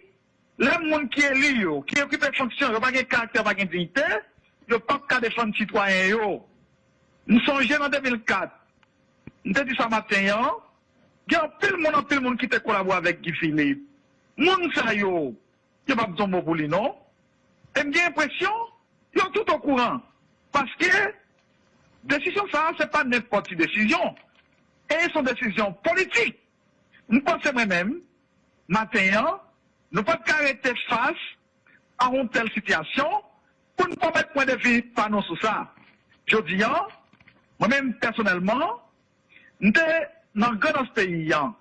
lè moun ki eli yo, ki okipe fonksyon, yo pa gen karaktè, pa gen diyite, yo p ap ka defann sitwayen yo. M sonje nan de mil kat, m te di sa maten an, gen anpil moun, anpil moun ki te kolabore avèk Guy Philippe. Moun sa yo, yo p ap di yon mo pou li non. E m gen enpresyon, yo tout okouran. Paske desizyon sa a, se pa nenpòt ki desizyon. E se yon desizyon politik. M panse mwen menm, maten an, nou pa t ka rete fas a yon tèl sitiyasyon pou n pwomèt pwen de vi pa nou sou sa. Jodi an, mwen menm pèsonèlman, m te nan Grandans peyi an.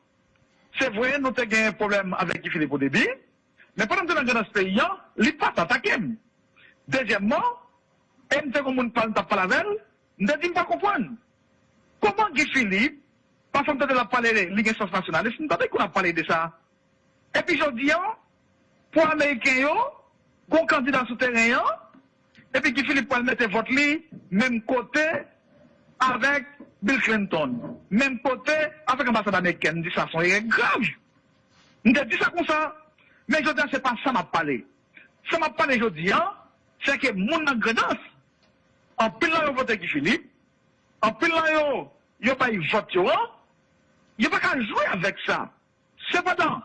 Se vre, nou te gen pwoblèm avèk Guy Philippe o debi, men pandan m te nan Grandans peyi an, li pa t atake m. Dezyèmman, e m te gen moun pa l m t ap pale avè l, m te di m pa konprann. Kòman Guy Philippe, paske m tande l ap pale, li gen sans nasyonalis, m tande kou n ap pale de sa. Epi jodi an, pou Ameriken yo, gon kandida sou teren an, epi Guy Philippe pral mete vòt li menm kote avèk Bill Clinton, menm kote avèk anbasad amerikèn. M di sa se yon erè grav. M te di sa konsa, men jodi a se pa sa m ap pale. Sa m ap pale jodi an, se ke moun nan Grandans, anpil nan yo vote Guy Philippe, anpil nan yo, yo bay vòt yo an, yo pa ka jwe avèk sa. Sepandan,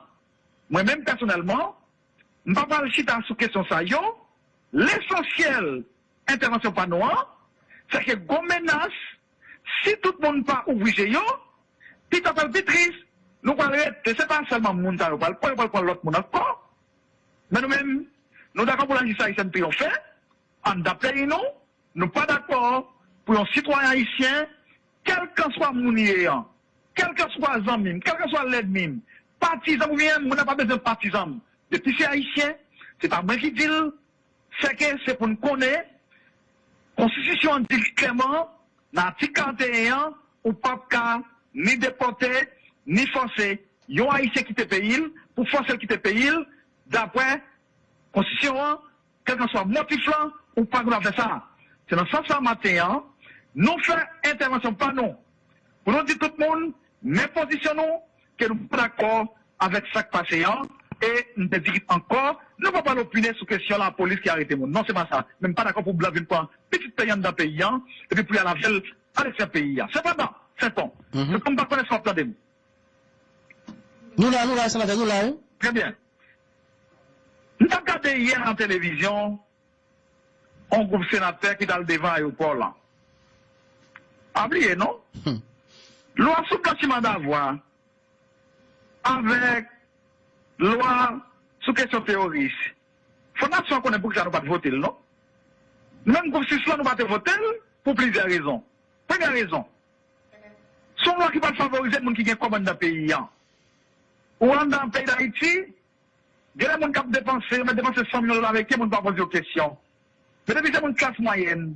mwen menm pèsonèlman, m pa pral chita sou kesyon sa yo. Lesansyèl entèvansyon pa nou an, se ke gon menas, si tout moun pa ouvri je yo, pita pral pi tris, nou pral rete, se pa sèlman moun sa yo pral pran, yo pral pran lòt moun ankò. Men nou menm, nou dakò pou lajistis ayisyèn triyonfe anndan peyi nou, nou pa dakò pou yon sitwayen ayisyen, kèlkanswa moun li ye an, kèlkanswa zanmi m, kèlkanswa lènmi m, patizan m oubyen moun nan pa bezwen patizan m. Depi se ayisyen, se pa mwen ki di l, se ke se pou n konnen, konstitisyon an di l klèman, nan atik karannteyen an, ou p ap ka ni depòte, ni fòse yon ayisyen kite peyi l, pou fòse l kite peyi l, daprè konstitisyon an, kèlkanswa motif lan, ou pa gen dwa fè sa. Se nan sans sa maten an, nou fè entèvansyon pa nou. Pou nou di tout moun, men pozisyon nou, ke nou pa dakò avèk sa k pase an, e m te di ankò, nou pa pral opine sou kesyon lapolis ki arete moun. Non, se pa sa. Men m pa dakò pou blan vin pran pitit peyi anndan peyi an, epi pou y al avè l aleksyè peyi a. Sepandan, Senton, Senton, m pa konnen si w ap tande m. Nou la, nou la, senatè, nou la, wi. Trè byen. M t ap gade yè nan televizyon, yon gwoup senatè ki t al devan ayewopò lan. Pa bliye, non? Lwa sou blanchiman davwa avèk lwa sou kesyon teworis. Fò nasyon an konnen poukisa nou pa t vote l, non? Nou menm gwoup sis lan, nou pa te vote l pou plizyè rezon. Premyè rezon, se yon lwa ki pral favorize moun ki gen kòb anndan peyi an. Ou anndan peyi Dayiti, gen de moun k ap depanse, yo mèt depanse san mil dola ameriken, moun pa poze yo kesyon. Men depi se moun klas mwayèn,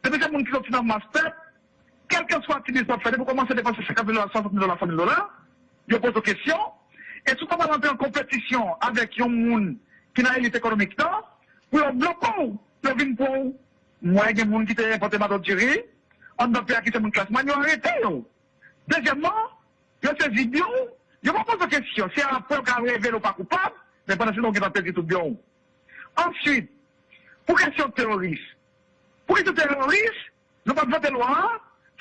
depi se moun ki soti nan mas pèp, kèlkeswa ti biznis w ap fè, depi w kòmanse depanse senkant mil dola, swasant mil dola, san mil dola, yo poze w kesyon. E si w ta pral antre an konpetisyon avèk yon moun ki nan elit ekonomik lan, pou yo bloke w, pou yo vin pran w. M wè gen moun ki te enpòte mato diri anndan peyi a ki se moun klas mwayèn, yo arete yo. Dezyèmman, yo sezi byen w, yo pa poze w kesyon. Se apre yo ka revele w pa koupab, men pandan se tan w gentan pèdi tout byen w. Answit, pou kesyon teworis. Pou kesyon teworis, nou pa t vote lwa a,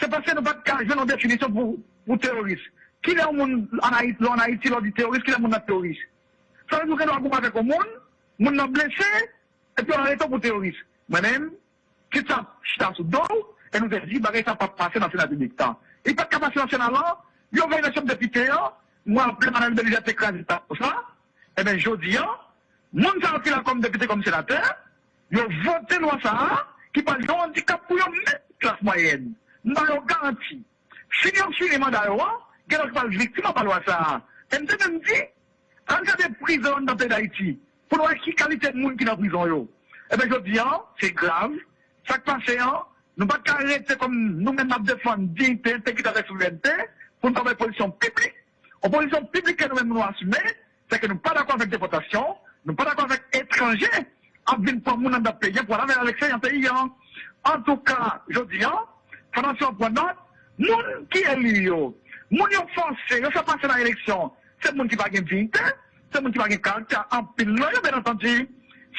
se paske nou pa t ka jwenn yon definisyon pou, pou teworis. Kilè yon moun ann Ayiti, lè w ann Ayiti, lè w di teworis, kilè moun nan teworis? Sa vle di w gen dwa goumen avèk yon moun, moun nan blese, epi yo arete w pou teworis. Mwen menm, kit sa ap chita sou do w, e nou te di bagay sa p ap pase nan Sena piblik la. Li pa t ka pase nan Sena lan, yo veye eleksyon depite an, mwen raple Madanm Belizaire te kraze tablo sa, enben jodi an, moun sa yo ki la kòm depite, kòm senatè, yo vote lwa sa a, ki pral yon andikap pou yo menm klas mwayèn. M ba yo garanti, fini yo fini manda yo an, gen lòt ki pral viktim anba lwa sa a. E m te menm di, ann gade prizon anndan peyi Dayiti, pou n wè ki kalite moun ki nan prizon yo. Ebyen, jodi an, se grav. Sa k pase an, nou pa t ka rete kòm nou menm n ap defann diyite, entegrite avèk souverènte, pou n pa bay pozisyon piblik. Yon pozisyon piblik ke nou menm nou asime, se ke nou pa dakò avèk depòtasyon, nou pa dakò avèk etranje ap vin pran moun anndan peyi an pou al avè l aleksteryan peyi an. Antouka, jodi an, fò nasyon an pran nòt, moun ki eli yo, moun yo fòse, yo fè pase nan eleksyon, se moun ki pa gen diyite, se moun ki pa gen karaktè anpil nan yo, byen antandi.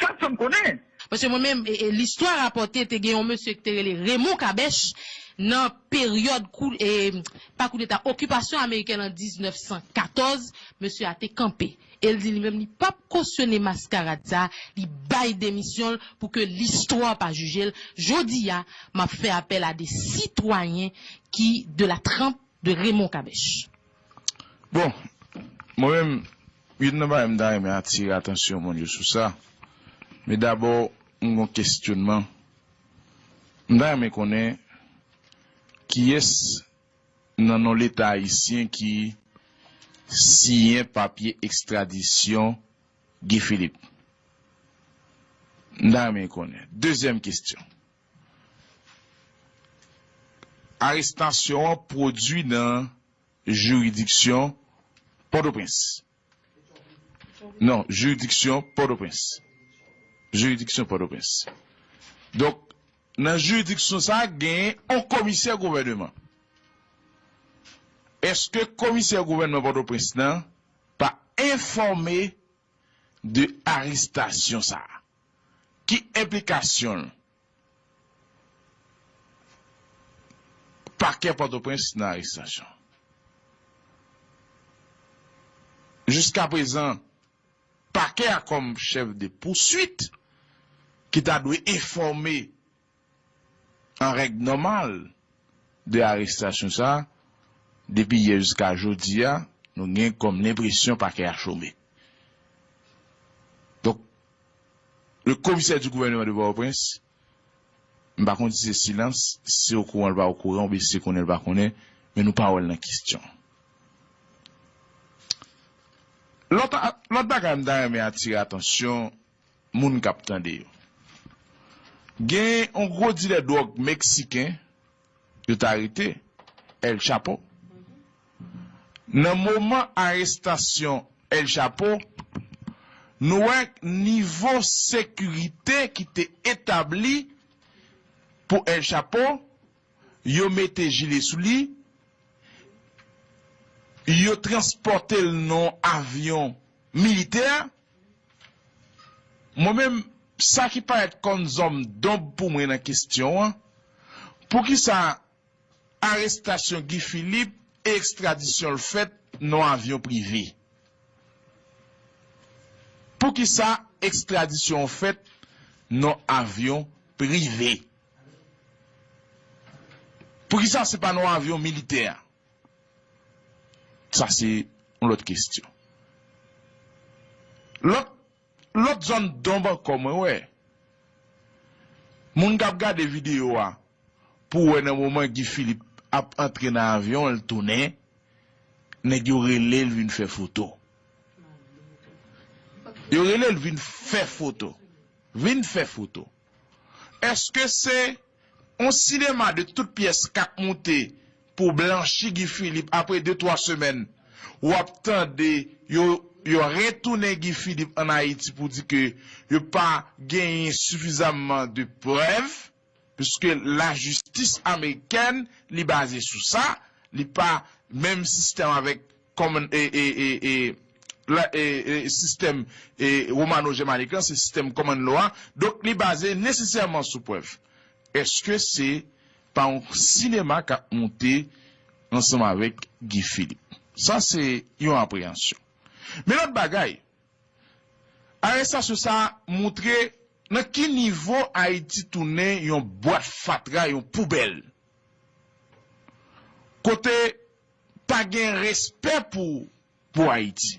Sèl sa m konnen. Paske mwen menm, e, e, listwa rapòte te gen yon mesye ki te rele Raymond Kabèch nan peryòd kou, e, pa koudeta, okipasyon ameriken an diznèf san katòz, mesye a te kanpe. E l di li menm li p ap kosyone maskarad sa, li bay demisyon l pou ke listwa pa jije l. Jodi a, m ap fè apèl a de sitwayen ki de la trempe de Raymond Kabèch. Bon, mwen menm, youn nan bagay m ta renmen atire atansyon moun yo sou sa, men dabò, m gon kesyonman. M ta renmen konnen kiyès nan non Leta ayisyen ki siyen papye ekstradisyon Guy Philippe. M ta renmen konnen. Dezyèm kesyon. Arestasyon an pwodui nan jiridiksyon Pòtoprens. Non, jiridiksyon Pòtoprens. Jiridiksyon Pòtoprens. Donk, nan jiridiksyon sa a, genyen yon komisè gouvèneman. Èske komisè gouvènman Pòtoprens lan pa enfòme de arestasyon sa a? Ki enplikasyon l? Pakè Pòtoprens nan arestasyon. Jiskaprezan, pakè a kòm chèf de pouswit ki ta dwe enfòme an règ nòmal de arestasyon sa a, depi yè jiska jodi a, nou gen kòm lenpresyon pakè a chome. Donk, le commissaire du gouvernement de Port-au-Prince, m pa konn si se silans, si se okouran l pa okouran, oubyen si se konnen l pa konnen, men nou pa wè l nan kesyon. Lòt, lòt bagay m ta renmen atire atansyon moun k ap tande yo. Gen yon gwo dilè dwòg meksiken yo t arete, El Chapo. Nan moman arestasyon El Chapo, nou wè nivo sekirite ki te etabli pou El Chapo, yo mete jile sou li, yo transpòte l nan yon avyon militè. Mwen menm, sa ki parèt kòm zòn donb pou mwen nan kesyon an, poukisa arestasyon Guy Philippe e ekstradisyon l fèt nan yon avyon prive? Poukisa ekstradisyon an fèt nan yon avyon prive? Poukisa se pa nan yon avyon militè? Sa se yon lòt kesyon. Lòt, lòt zòn donb ankò mwen wè. Moun k ap gade videyo a, pou wè nan moman Guy Philippe ap antre nan avyon an, l tounen, nèg yo rele l vin fè foto. Yo rele l vin fè foto. Vin fè foto. Èske se yon sinema de tout pyès k ap moute pou blanchi Guy Philippe apre de, twa semèn, w ap tande yo, yo retounen Guy Philippe ann Ayiti pou di ke yo pa genyen sifizamman de prèv, piske lajistis amerikèn, li baze sou sa, li pa menm sistèm avèk kòman, e, e, e, e, la, e, e, sistèm, e, romano-jamanik lan, se sistèm common law a. Donk, li baze nesesèman sou prèv. Èske se pa yon sinema k ap moute ansanm avèk Guy Philippe? Sa se yon apreyansyon. Men lòt bagay, arestasyon sa a moutre nan ki nivo Ayiti tounen yon bwat fatra, yon poubèl. Kote pa gen respè pou, pou Ayiti.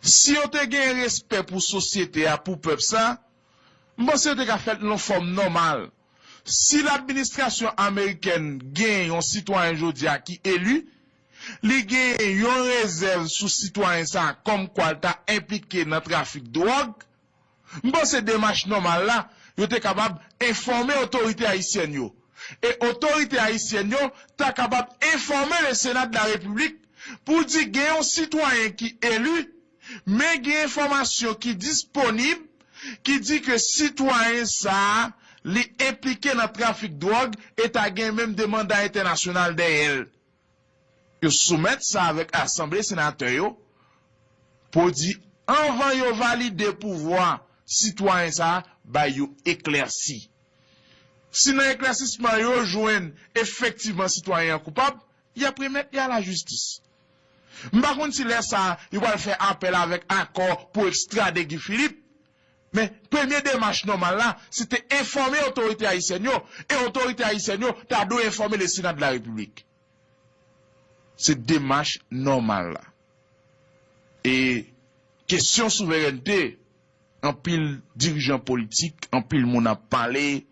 Si yo te gen respè pou sosyete a, pou pèp sa, m panse yo te ka fè l nan fòm nòmal. Si ladministrasyon amerikèn gen yon sitwayen jodi a ki eli, li gen yon rezèv sou sitwayen sa a kòmkwa l ta enplike nan trafik dwòg, m panse demach nòmal la, yo te kapab enfòme otorite ayisyèn yo. E otorite ayisyèn yo ta kapab enfòme le Sénat de la République pou di gen yon sitwayen ki eli, men gen enfòmasyon ki disponib ki di ke sitwayen sa a, li enplike nan trafik dwòg e ta gen menm de manda entènasyonal dèyè l. Yo soumèt sa avèk Asanble Senatè yo pou di, anvan yo valide pouvwa sitwayen sa a, bay yo eklèsi. Si nan eklèsisman yo jwenn efektivman sitwayen an koupab, y ap remèt li a lajistis. M pa konn si lè sa a, yo pral fè apèl avèk akò pou ekstrade Guy Philippe, men premye demach nòmal la, se te enfòme otorite ayisyèn yo, e otorite ayisyèn yo ta dwe enfòme le Sénat de la République. Se demach nòmal la. E kesyon souverènte, anpil dirijan politik, anpil moun ap pale,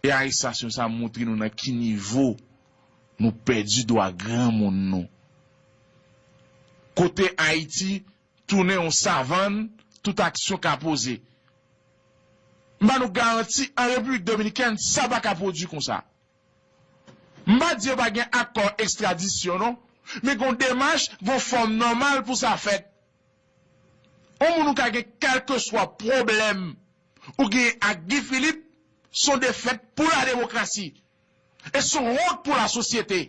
e arestasyon sa a montre nou nan ki nivo nou pèdi dwa granmoun nou. Kote Ayiti tounen yon savann, tout aksyon ka poze. M ba nou garanti, an Repiblik Dominikèn, sa pa ka pwodui konsa. M pa di yo pa gen akò ekstradisyon, non, men gon demach, gon fòm nòmal pou sa fèt. Yon moun ou ka gen kèlkeswa pwoblèm ou gen ak Guy Philippe, se yon defèt pou la demokrasi. E se yon wont pou lasosyete.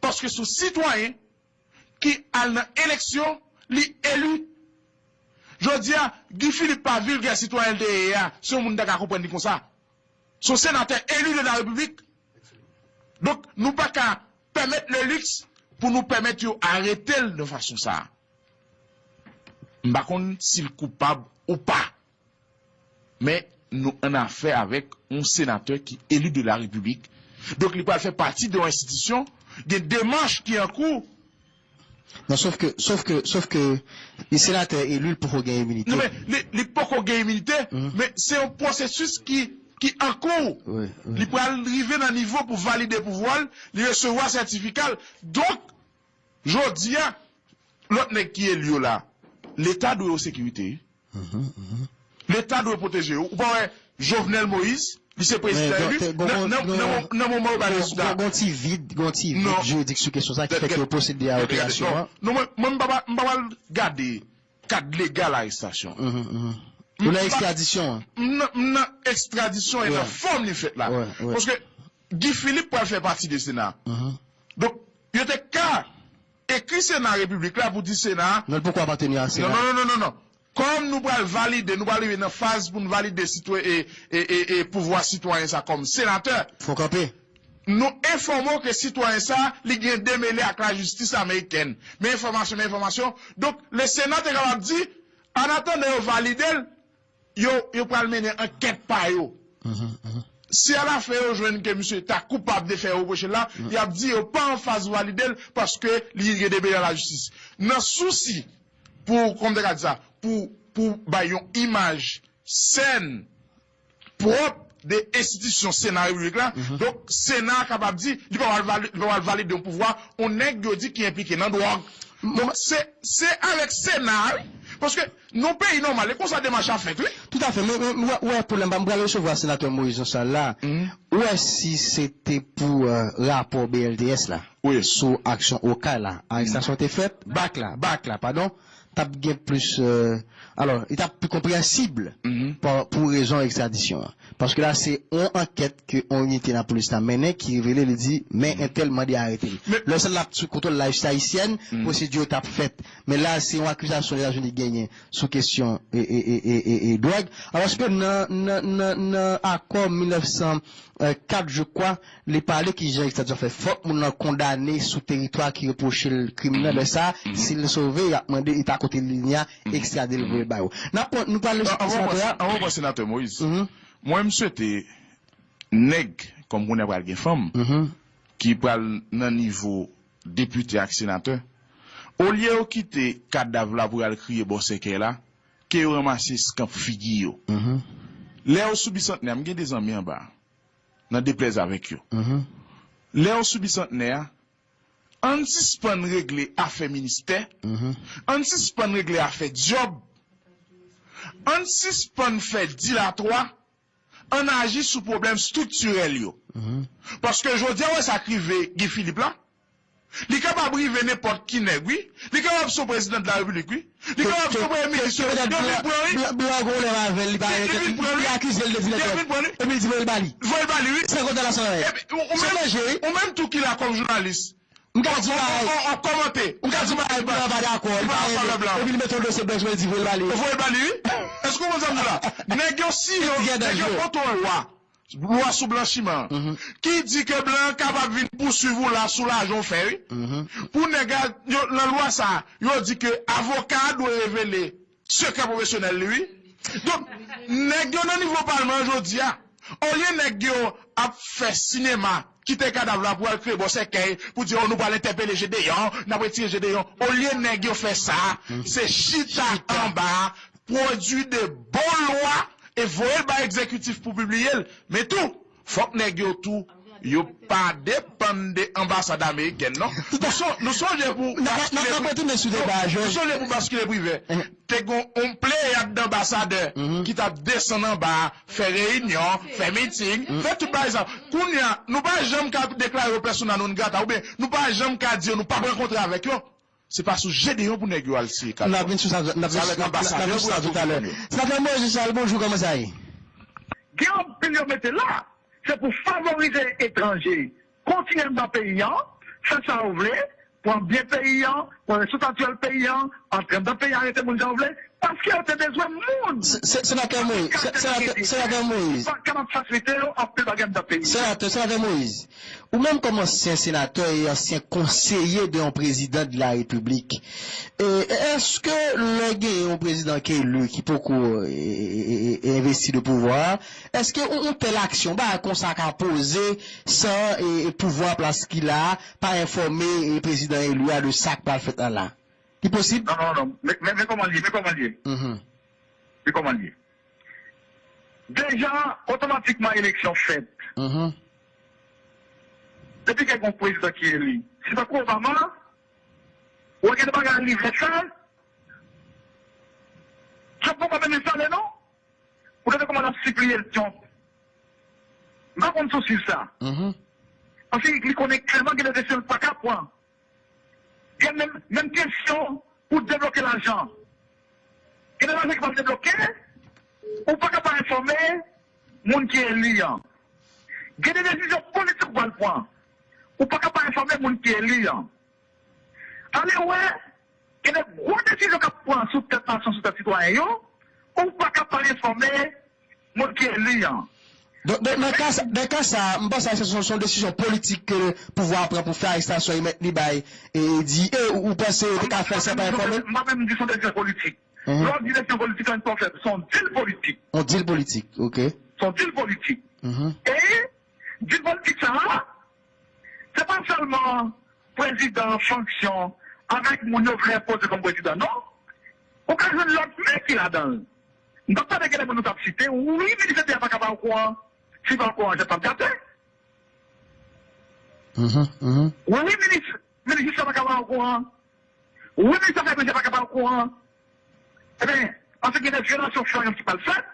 Paske se yon sitwayen ki al nan eleksyon, li eli. Jodi a, Guy Philippe pa vilgè sitwayen l te ye a, si yon moun ta ka konprann li konsa. Se yon senatè eli de la Repiblik. Donk, nou pa ka pèmèt le luxe pou nou pèmèt yo arete l de fason sa a. M pa konn si l koupab ou pa. Men, nou an afè avèk yon senatè ki eli de la Repiblik. Donk, li pral fè pati de yon enstitisyon, gen demach ki an kou. Non, sof ke, sof ke, sof ke li senatè eli, li poko gen iminite. Non, men li, li poko gen iminite, men se yon pwosesis ki, ki an kou. Wi, wi. Li pral rive nan nivo pou valide pouvwa l, li resevwa sètifika l. Donk, jodi a, lòt nèg ki eli yo la, Leta dwe yo sekirite, wi. Leta dwe pwoteje yo. Ou pa wè Jovenel Moïse, li se prezidan eli, nan, nan, nan, nan moman yo ba l rezilta. Gon ti vid, gon ti vid jiridik sou kesyon sa ki fè ke yo pwosede a operasyon an. Non, mwen, mwen, m pa, m pa pral gade kad legal arestasyon an. Ou nan ekstradisyon an. M nan, m nan ekstradisyon e nan fòm li fèt la. Paske Guy Philippe pral fè pati de Sena. Donk, yo te ka Sena Repiblik la pou di Sena a. Non, l poko apateni a Sena. Non, non, non, non, non, non. Kòm nou pral valide, nou pral rive nan faz pou n valide sitwa-, e, e, e, e pouvwa sitwayen sa kòm senatè. Fò kanpe. Nou enfòme w ke sitwayen sa, li gen demele ak lajistis amerikèn. Men enfòmasyon, men enfòmasyon. Donk, le Sena te kapab di, an atandan yo valide l, yo, yo pral mennen ankèt pa yo. Si alafen yo jwenn ke misye ta koupab de fè yo repwoche l la, y ap di yo pa anfas valide l paske li gen demele nan lajistis. Nan sousi pou, kòman m ta ka di sa, pou, pou bay yon imaj sèn, pwòp de enstitisyon Sena Repiblik la, donk Sena a kapab di li pa pral vali-, li pa pral valide yon pouvwa yon nèg yo di ki enplike nan dwòg. Donk se, se avèk Sena a, wi. Paske nan yon peyi nòmal, e konsa demach la fèt, wi. Toutafè, men, men, ou wè, ou wè pwoblèm pa, m pral resevwa senatè Moïse nan sal la. Ou wè si se te pou, euh, rapò B L T S la, sou aksyon Okay la, arestasyon te fèt, bak la, bak la, padon, t ap gen plis, euh, alò, li t ap pi konpreyansib pa, pou rezon ekstradisyon an. Paske la, se yon ankèt ke yon inite lapolis la mennen ki revele, li di, men entèl mande arete l. Lè sa l ap sou kontwòl lajistis ayisyèn, pwosedi yo t ap fèt. Men la, se yon akizasyon Etazini genyen sou kesyon, e, e, e, e, e, e dwòg. Alòske nan, nan, nan, nan akò mil nèf san kat, je crois, li pale kijan ekstradisyon fèt. Fòk moun nan kondane sou teritwa ki repwoche l krim nan. Lè sa, si l sove, y ap mande eta kote li ye a, ekstrade l, voye l ba yo. N ap pran, nou pale sou senatè a. Anvan w pran senatè Moïse, mwen, m swete nèg, kòm kounye a pral gen fanm, ki pral nan nivo depite ak senatè, olye yo kite kadav la pou y al kriye bò sèkèy la, ke yo ranmase eskanp figi yo. Lè yo sou bisantnè a, m gen de zanmi anba a, nan deplèz avèk yo. Lè yo sou bisantnè a, ann sispann regle afè ministè, ann sispann regle afè djòb, ann sispann fè dilatwa, ann aji sou pwoblèm estriktirèl yo. Paske jodi a, w wè sa k rive Guy Philippe la, li kapab rive nenpòt ki nèg, wi. Li kapab se yon prezidan de la repiblik, wi. Li kapab se yon premye minis, yo vin pran li. Blan, blan gen yon lè avè l, li pa arete l, li akize l de dilatwa. Epi li di voye l ba li. Voye l ba li, wi. San kòb nan lasanay. Epi, ou, ou menm, ou menm tou ki la kòm jounalis, m ka di bagay. Ou, ou, ou kòmante. M ka di bagay, blan pa dakò, li pa arete. Epi li mete yon dosye blan sou mwen, li di voye l ba li. Voye l ba li, wi. Èske w konprann sa m di la? Nèg yo, si yo, nèg yo konn yon lwa, lwa sou blanchiman an, ki di ke blan an kapab vin pouswiv ou la sou lajan w fè, wi. Pou nèg la, yo, nan lwa sa a, yo di ke avoka a dwe revele sekrè pwofesyonèl li, wi. Donk, nèg yo nan nivo palman an jodi a, olye nèg yo ap fè sinema, kite kadav la pou al kriye bò sèkèy, pou di, o, nou pral entèpele Jedeon, n ap retire Jedeon. Olye nèg yo fè sa, se chita anba, pwodui de bon lwa, e voye l bay egzekitif pou pibliye l. Men tou, fòk nèg yo tou, yo pa depann de anbasad amerikèn, non. Nou son-, nou sonje pou baskile pri-, nou, nou sonje pou baskile privè. Te gon yon pleyad danbasadè ki t ap desann anba a, fè reyinyon, fè miting, fè tout bagay sa. Kounye a, nou pa janm ka deklare yo persona non grata, oubyen nou pa janm ka di yo nou p ap rankontre avèk yo. Se pa sou Jedeon pou nèg yo al siye kat yo. N ap vin sou sa, n ap vin sou sa talè. Senatè Moïse Charles, bonjou, kòman sa ye? Gen anpil yo mete la, se pou favorize etranje. Kontinye anndan peyi an, fè sa w vle, pran byen peyi an, pran resous natirèl peyi an, antre anndan peyi an, arete moun jan w vle, paske yo te bezwen moun. Se, se, Senatè Moïse, se, Senatè, Senatè Moïse. Ki pa kapab fasilite yo anpil bagay anndan peyi an. Senatè, Senatè Moïse, ou menm kòm ansyen senatè e ansyen konseye de yon prezidan de la repiblik, e, èske lè gen yon prezidan ki eli, ki poko, e, e, e, e, envesti de pouvwa a, èske yon, yon tèl aksyon, bagay konsa ka poze san, e, e, pouvwa an plas ki la a pa enfòme, e, prezidan eli a de sa k pral fèt la la? Li posib? Non, non, non. Men, men, men kòman l ye, men kòman l ye. Men kòman l ye. Deja, otomatikman eleksyon fèt. Depi gen yon prezidan ki eli, se tankou Obama, ou wè gen de bagay li vle fè, Trump poko menm enstale non. Ou tande kòman l ap sipliye l Trump. M pa konn si w swiv sa. Paske li konnen klèman gen de desizyon l pa ka pran. Gen menm, menm kesyon pou debloke lajan. Gen de lajan ki pral debloke, ou pa ka pa enfòme moun ki eli an. Gen de desizyon politik ou pral pran, ou pa ka pa enfòme moun ki eli an. Ale wè, gen de gwo desizyon k ap pran sou tèt nasyon, sou tèt sitwayen yo, ou pa ka pa enfòme moun ki eli an. Donk, donk nan ka sa, nan ka sa, m panse se yon, se yon desizyon politik ke pouvwa a pran pou fè arestasyon e mèt li bay e di e ou, ou panse yo te ka fè l san pa enfòme l? M pa menm di se yon desizyon politik. Lè w di desizyon politik la, se yon dil politik. Yon dil politik, ok. Se yon dil politik. E dil politik sa a, se pa sèlman prezidan an fonksyon avèk moun yo vle enpoze kòm prezidan, non. Ou ka jwenn lòt men ki ladan l. M t ap tande gen de moun nou t ap site, wi, minis enteryè pa ka pa okouran, si pa okouran, jan p ap gate. Wi, wi, minis, minis jistis la pa ka pa okouran. Wi, minis afè etranjè pa ka pa okouran. Ebyen, paske gen de vyolasyon flagrant ki pral fèt,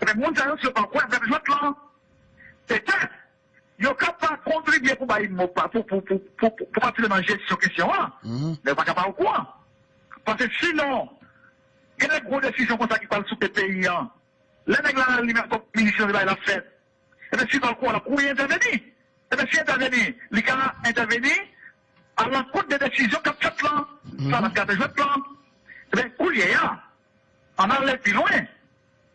ebyen, moun sa yo, si yo pa okouran, y ap gade jwèt lan. Petèt, yo ka pa kontribye pou bay mo pa, pou, pou, pou, pou, pou, pou patisipe nan jesyon kesyon an, men yo pa ka pa okouran. Paske sinon, gen de gwo desizyon konsa ki pral souke peyi an. Lè nèg la li menm kòm minis yo bay la fèt. Ebyen, si l pa okouran, l ap kouri entèveni. Ebyen, si entèveni, li ka entèveni alankont de desizyon k ap fèt lan. Sa n ap gade jwèt lan. Ebyen, koulye a, ann ale pi lwen.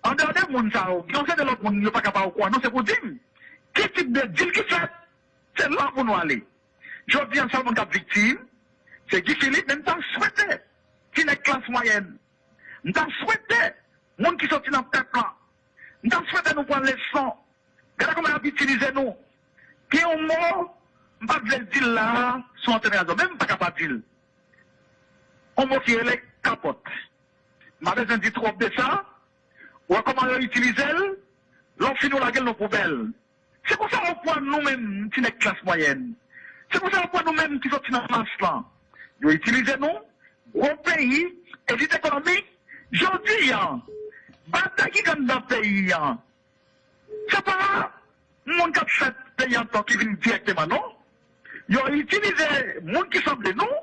Andeyò de moun sa yo, gen yon seri de lòt moun yo pa ka pa okouran, non, se pou di m ki tip de dil ki fèt. Se la pou nou ale. Jodi a, sèl moun k ap viktim, se Guy Philippe, men m ta swete ti nèg klas mwayèn, m ta swete moun ki soti nan pèp la, m ta swete nou pran leson. Gade kòman y ap itilize nou. Gen yon mo, m pa t vle di l la a, sou antèn radyo, men m pa ka pa di l. Yon mo ki rele kapòt. M pa bezwen di twòp de sa. Ou wè kòman yo itilize l? Lè w fini, w lage l nan poubèl. Se konsa yo pran nou menm ti nèg klas mwayèn. Se konsa yo pran nou menm ki soti nan mas lan. Yo itilize nou, gwo peyi, elit ekonomik. Jodi a, batay ki gen anndan peyi a, se pa moun k ap fè peyi an tò ki vin dirèkteman, non. Yo itilize moun ki sanble nou,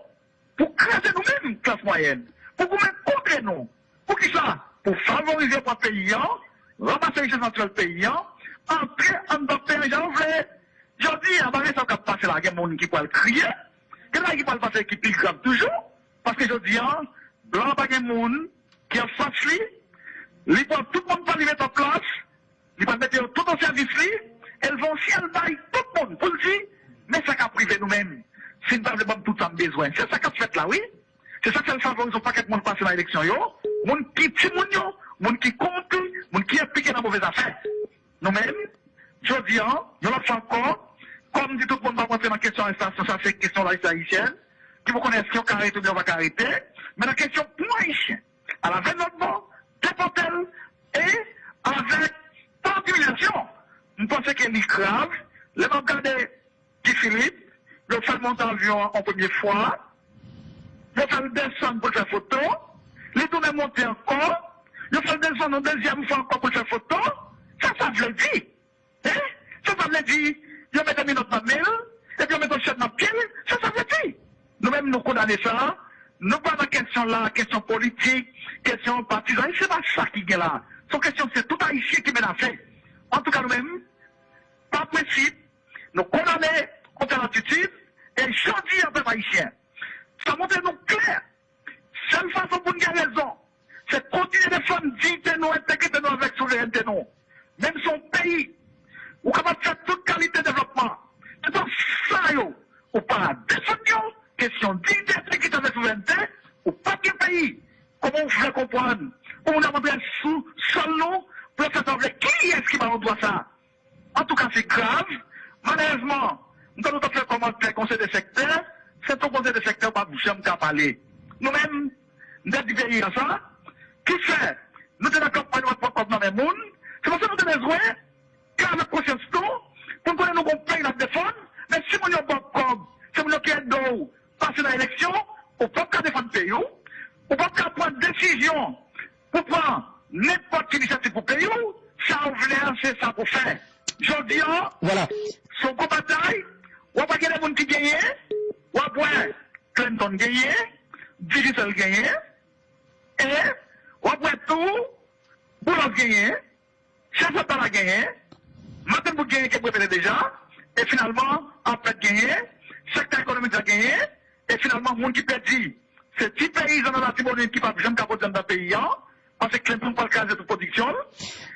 pou kraze nou menm, klas mwayèn, pou goumen kont nou. Poukisa? Pou favorize pwòp peyi an, ranmase richès natirèl peyi an, antre anndan peyi an jan yo vle. Jodi a, bagay sa yo k ap pase la, gen moun ki pral kriye, gen bagay ki pral pase ki pi grav toujou, paske jodi a, blan an pa gen moun ki anfas li, li pran tout moun pa li mete an plas, li pral mete yo tout an sèvis li, e l va yon syèl bay tout moun pou l di, men sa k ap rive nou menm, si n pa vle ban m tout sa m bezwen. Se sa k ap fèt la, wi. Se sa k fè l favorize yon pakèt moun pase nan eleksyon yo, moun ki timoun yo, moun ki kowonpi, moun ki enplike nan move zafè. Nou menm, jodi a, yon lòt fwa ankò, kòm m di tout moun, m p ap rantre nan kesyon arestasyon sa, se kesyon lajistis ayisyèn, ki pou konnen èske yo ka arete oubyen yo pa ka arete, men nan kesyon pon ayisyen, a la vennòt bò, depòte l, e avèk pa diminasyon. M panse ke li grav, lè m ap gade Guy Philippe, yo fè l monte avyon an yon premye fwa, yo fè l desann pou l fè foto, li tounen monte ankò, yo fè l desann yon dezyèm fwa ankò pou l fè foto, sa sa vle di? Hein? Sa sa vle di? Yo mete minòt nan men l, epi yo mete yon chèn nan pye l, sa sa vle di? Nou menm nou kondane sa, nou pa nan kesyon la, kesyon politik, kesyon patizan, se pa sa ki gen la. Se yon kesyon se tout ayisyen ki menase. Antouka nou menm, pa prensip, nou kondane yon tèl atitid, e jodi a pèp ayisyen, sa montre nou klè, sèl fason pou n gen rezon, se kontinye defann diyite nou, entegrite nou avèk souverènte nou. Menm si yon peyi, ou kapab fè tout kalite devlòpman, toutan sa yo, ou pa defann yo, kesyon diyite, entegrite avèk souverènte, ou p ap gen peyi. Kòman w vle konprann pou moun ap antre sou sòl nou, pou yo fè sa yo vle? Kiyès ki ba yo dwa sa? Antouka, se grav. Malerezman, m tande w t ap fè kòmantè konseye de sektè, se tou konseye de sektè ou p ap janm ka pale. Nou menm, m te di peyi a sa, ki fè nou te nan kanpay, nou pa t pran kòb nan men moun, se paske nou te bezwen klè avèk konsyans nou, pou n konnen nou gon peyi n ap defann, men si moun yo ba w kòb, se moun yo ki ede w pase nan eleksyon, ou p ap ka defann peyi w, ou p ap ka pran desizyon pou pran nenpòt ki inisyativ pou peyi w, sa w vle a, se sa pou fè. Jodi a, se yon gwo batay, w ap wè gen de moun ki genyen, w ap wè Clinton genyen, Digicel genyen, e w ap wè tou Boulos genyen, Chèf Leta la genyen, Martin Boot genyen ke m repete deja, e finalman, Arpèt genyen, sektè ekonomik la genyen, E finalman, moun ki pèdi, se ti peyizan nan Latibonit ki p ap janm ka pwodui anndan peyi a, paske Clemson pral kraze tout pwodiksyon l.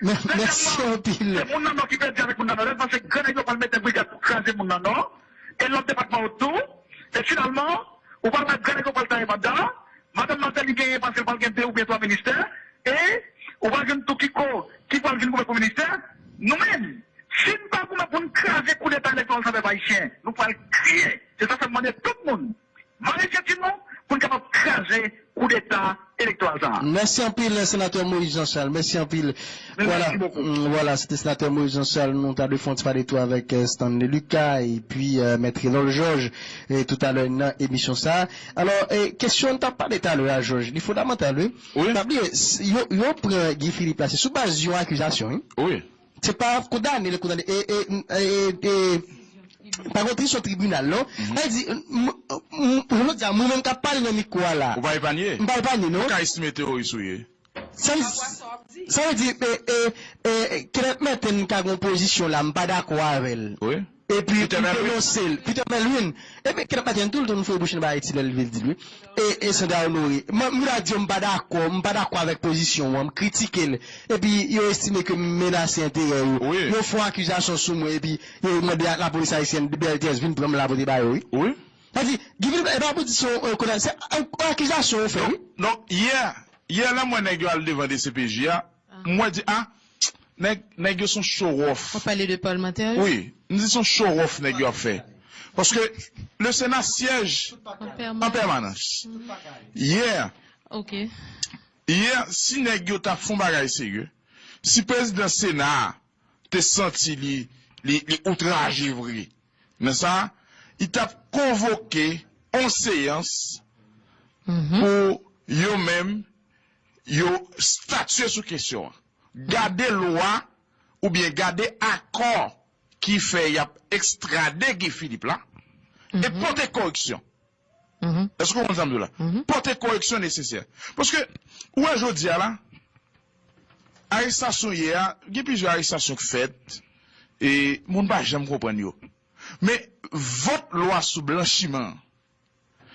Dezyèmman, se moun nan Nò ki pèdi avèk moun nan Nòdès, paske grannèg yo pral mete brigad pou kraze moun nan Nò, e lòt depatman yo tou. E finalman, ou pral wè grannèg yo pral taye banda, madanm Martelly genyen paske l pral gen de oubyen twa ministè, e ou pral jwenn tou Kiko ki pral vin goumen pou ministè. Nou menm, si n pa goumen pou n kraze koudeta elektoral sa, pèp ayisyen, nou pral kriye. Se sa fè m mande tout moun, mare senti nou pou n kapab kraze koudeta elektoral sa a. Mèsi anpil, Senatè Moïse Jean Charles. Mèsi anpil. Vwala, vwala, se te Senatè Moïse Jean Charles. Nou ta dwe fè yon ti pale tou avèk eh, Stanley Lucas epi eh, Mèt Renold Georges eh, toutalè nan emisyon sa a. Alò, eh, kesyon n t ap pale talè a, Georges, li fondamantal, wi. Wi. Pa bliye, s- yo, yo pran Guy Philippe la, se sou baz yon akizasyon, wi. Wi. Se pa kondane, li kondane. E, e, e, e, pa kontribisyon tribinal, non. Sa vle di, m- m- jan nou di a, mwen menm k ap pale nan mikwo a la. Ou pa epanye? M pa epanye, non. Ou ka estime teworis ou ye. Sa vle sa vle di, e, e, e, Kenneth Merten ka gen yon pozisyon la, m pa dakò avè l. Wi. Epi m denonse l. Peter Melvin. Epi Kenneth Merten, tou l tou nou fè bouch nan bagay ti lè l vin di l, wi. E, e Sandra Honoré. Mwen, m vle di yo, m pa dakò, m pa dakò avèk pozisyon an, m kritike l. Epi yo estime ke m menase enterè yo. Wi. Yo fè yon akizasyon sou mwen, epi yo mande lapolis ayisyèn, B L T S, vin pran m la pote ba yo, wi. Wi. Sa di, Guy Philippe, e pa pou di se yon, yon kondane, se yon, yon akizasyon yo fè, wi. Donk, yè, yè lè m wè nèg yo al devan D C P J a, m wè di, a, nèg, nèg yo se yon show off. Ou pale de palmantè yo? Wi, m di se yon show off nèg yo ap fè. Paske le Sénat siège en permanence. Yeah. Ok. Yeah, si nèg yo ta fè yon bagay serye, si prezidan Sena a te santi li, li, li outraje vre nan sa, li t ap konvoke yon seyans pou yo menm, yo statye sou kesyon an. Gade lwa oubyen gade akò ki fè y ap ekstrade Guy Philippe la, e pote koreksyon. Èske w konprann sa m di w la? Pote koreksyon nesesè. Paske, ou wè jodi a la, arestasyon yè a, gen plizyè arestasyon k fèt, e moun pa janm konprann yo. Men, vòt lwa sou blanchiman an,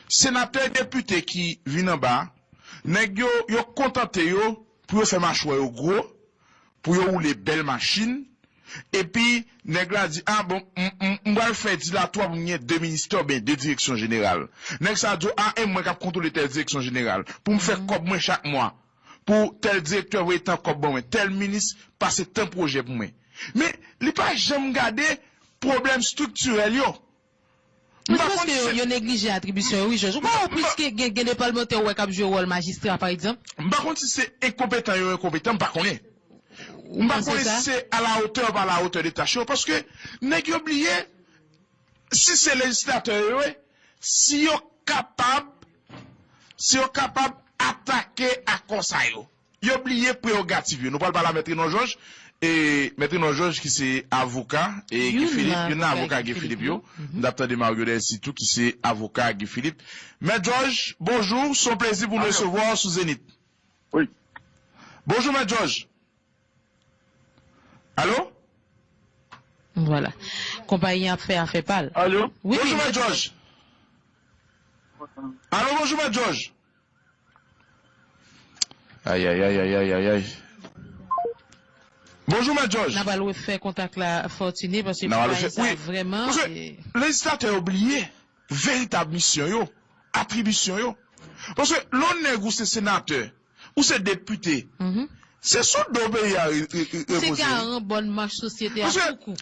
senatè, depite ki vin anba, nèg yo, yo kontante yo pou yo fè machwè yo gwo, pou yo woule bèl machin, epi nèg la di, a bon, m, m, m pral fè dilatwa pou m gen de ministè oubyen de direksyon jeneral. Nèg sa di w, a, e mwen k ap kontwole tèl direksyon jeneral, pou m fè kòb mwen chak mwa, pou tèl direktè voye tan kòb ban mwen, tèl minis pase tan pwojè pou mwen. Men, li pa janm gade pwoblèm estriktirèl yo. Mwen panse yo, yo neglije atribisyon yo, wi, Jòj. Ou pa wè plis ke gen, gen de palmantè ou wè k ap jwe wòl majistra, pa egzanp? M pa konn si se enkonpetan yo enkonpetan, m pa konnen. M pa konnen si se à la hauteur ou pa à la hauteur de tâche yo, paske nèg yo bliye, si se lejislatè yo ye, si yo kapab, si yo kapab atake akò sa yo. Yo bliye prerogativ yo. Nou pral pale a Mèt Renan Jòj, e Mèt Renan Jòj ki se avoka, e Guy Philippe, youn nan avoka Guy Philippe yo. M t ap tande Mario Delcy tou ki se avoka Guy Philippe. Mèt Jòj, bonjou, se yon plezi pou nou resevwa w sou Zenith. Wi. Bonjou, Mèt Jòj. Alo? Vwala. Konpayi an ap fè afè pa l. Alo? Wi, bonjou, Mèt Jòj. Alo, bonjou, Mèt Jòj. Ayayayayayayay. Bonjou, Mèt Jòj. N a pral refè kontak la, Fortuné, paske konpayi sa vrèman, paske lejislatè yo bliye veritab misyon yo, atribisyon yo. Paske lè w nèg ou se senatè, ou se depite, se sou do peyi a re- re- re- repoze. Se garan bòn mach sosyete a tou kou.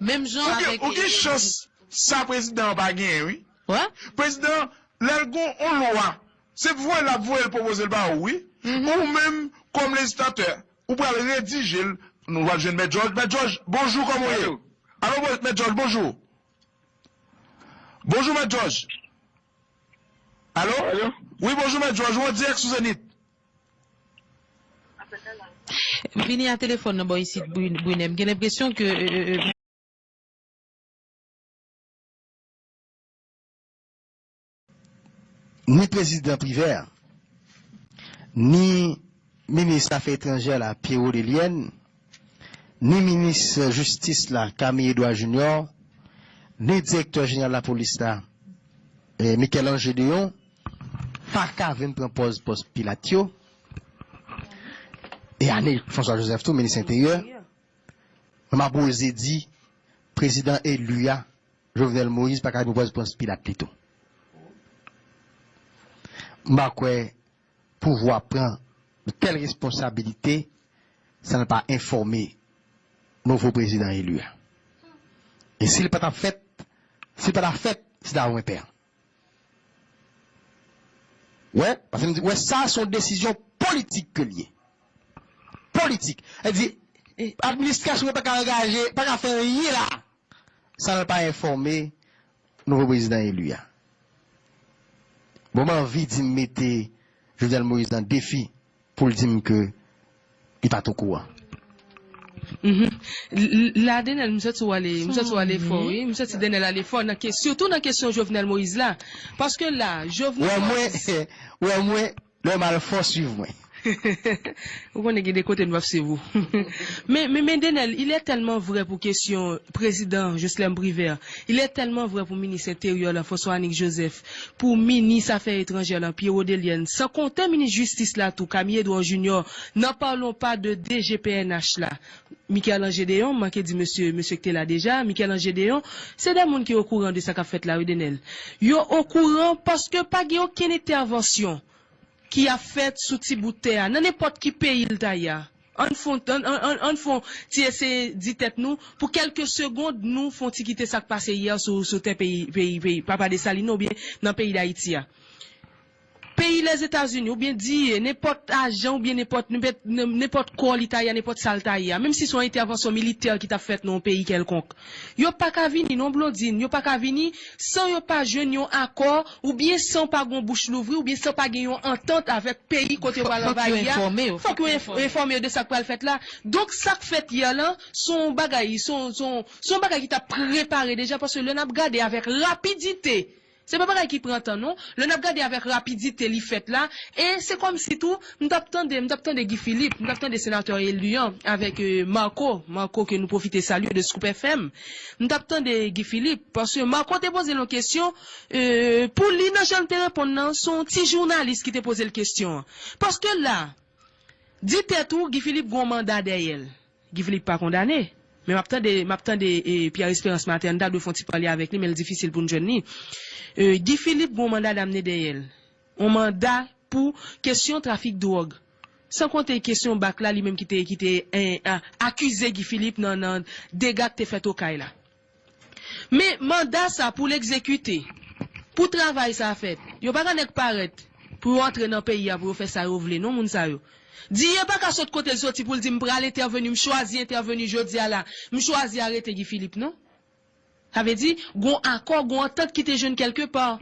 Menm jan avèk, ou gen chans sa prezidan an pa genyen, wi. Prezidan, lè l gon yon lwa, se voye l ap voye l pwopoze l ba ou, wi. Ou menm, kòm lejislatè, ou pral redije l, nou pral jwenn Mèt Jòj. Mèt Jòj, bonjou, kòman w ye? Alo, Mèt Jòj, bonjou. Bonjou, Mèt Jòj. Alo? Wi, bonjou, Mèt Jòj, ou an dirèk sou Zenith. Vini a telefòn nan bò isit, Bri- Brunè. M gen lenpresyon ke, e, e, e, ni prezidan Privè, ni minis afè etranjè la, Pierrot Leliène, ni minis jistis la, Camille Edouard Junior, ni direktè jeneral lapolis la, E Michel-Ange Deyon pa ka vin pran pòz pòs Pilat yo. E ane François Joseph tou, minis enteryè. Mwen m ap oze di, prezidan eli a, Jovenel Moïse, pa ka vin pran pòz pòs Pilat li tou. M pa kwè pouvwa pran yon tèl responsabilite san l pa enfòme nouvo prezidan eli a. E si l pa t ap fèt, si l pa t ap fèt, se ta yon enpè. Wè, paske m di, wè, sa se yon desizyon politik ke l ye. Politik. Sa di, administrasyon pa ka angaje, pa ka fè anyen la san l pa enfòme nouvo prezidan eli a. Bon, m anvi di m mete Jovenel Moïse nan defi pou l di m ke li pa t okouran. Mhm. L- l- La, Denel, m santi w ale, m santi w ale fò, wi. M santi Denel ale fò, nan ke- sitou nan kesyon Jovenel Moïse la. Paske la, Jovenel Wè mwen, Moïse wè mwen, lè m al fò, swiv mwen. Ou konnen gen de kote nou ap swiv ou. Men, men, men Denel, il est tellement vrai pou kesyon prezidan Jocelerme Privert. Il est tellement vrai pou minis enteryè la, François Anick Joseph, pou minis afè etranjè la, Pierrot Delienne, san konte minis jistis la tou, Camille Edouard Junior, n'en parlons pas de D G P N H la. Michel-Ange Deyon, m manke di mesye, mesye ki te la deja, Michel-Ange Deyon, se de moun ki okouran de sa k ap fèt la, wi, Denel. Yo okouran paske pa gen okenn entèvansyon ki ap fèt sou ti bout tè a, nan nenpòt ki peyi l ta ye a. Ann fon, ann, ann, ann, ann fon ti eseye di tèt nou, pou kèlke segond, nou fon ti kite sa k pase yè sou, sou tè peyi, peyi, peyi, Papa Desalin oubyen nan peyi Dayiti a. Peyi Lèzetazini, oubyen di nenpòt ajan, oubyen nenpòt, nenpòt, nenpòt kò li ta ye a, nenpòt sa l ta ye a, menm si se yon entèvansyon militè ki t ap fèt nan yon peyi kèlkonk, yo pa ka vini non, Blondine, yo pa ka vini san yo pa jwenn yon akò, oubyen san pa gon bouch louvri, oubyen san pa gen yon antant avèk peyi kote yo pral anvayi a. Fòk yo enfòme yo, fòk yo enfòme yo de sa k pral fèt la. Donk, sa k fèt yè lan, se yon bagay, se yon, se yon, se yon bagay ki t ap prepare deja, paske lè n ap gade avèk rapidite, se pa bagay ki pran tan, non. Lè n ap gade avèk rapidite li fèt la, e se kòmsi tou, m t ap tande, m t ap tande Guy Philippe, m t ap tande senatè eli an avèk, e, Marco, Marco ke nou pwofite salye de Scoop F M. M t ap tande Guy Philippe, paske Marco te poze l yon kesyon, e, pou li, nan jan l te reponn nan, se yon ti jounalis ki te poze l kesyon an. Paske la, di tèt ou, Guy Philippe gon manda dèyè l. Guy Philippe pa kondane. Men m ap tande, m ap tande, e, Pierre Espérance maten an, n ta dwe fè yon ti pale avèk li, men l difisil pou n jwenn li. E, Guy Philippe gon manda damne dèyè l. Yon manda pou kesyon trafik dwòg. San konte kesyon bak la, li menm ki te, ki te, e, a- akize Guy Philippe nan, nan dega k te fèt Okay la. Men manda sa pou l egzekite, pou travay sa fèt, yo pa ka nèk parèt pou yo antre nan peyi a pou yo fè sa yo vle, non, moun sa yo. Didier pa ka sot kote l soti pou l di, "M pral entèveni, m chwazi entèveni jodi a la, m chwazi arete Guy Philippe," non. Sa vle di, gon akò, gon antant ki te jwenn kèlke pa.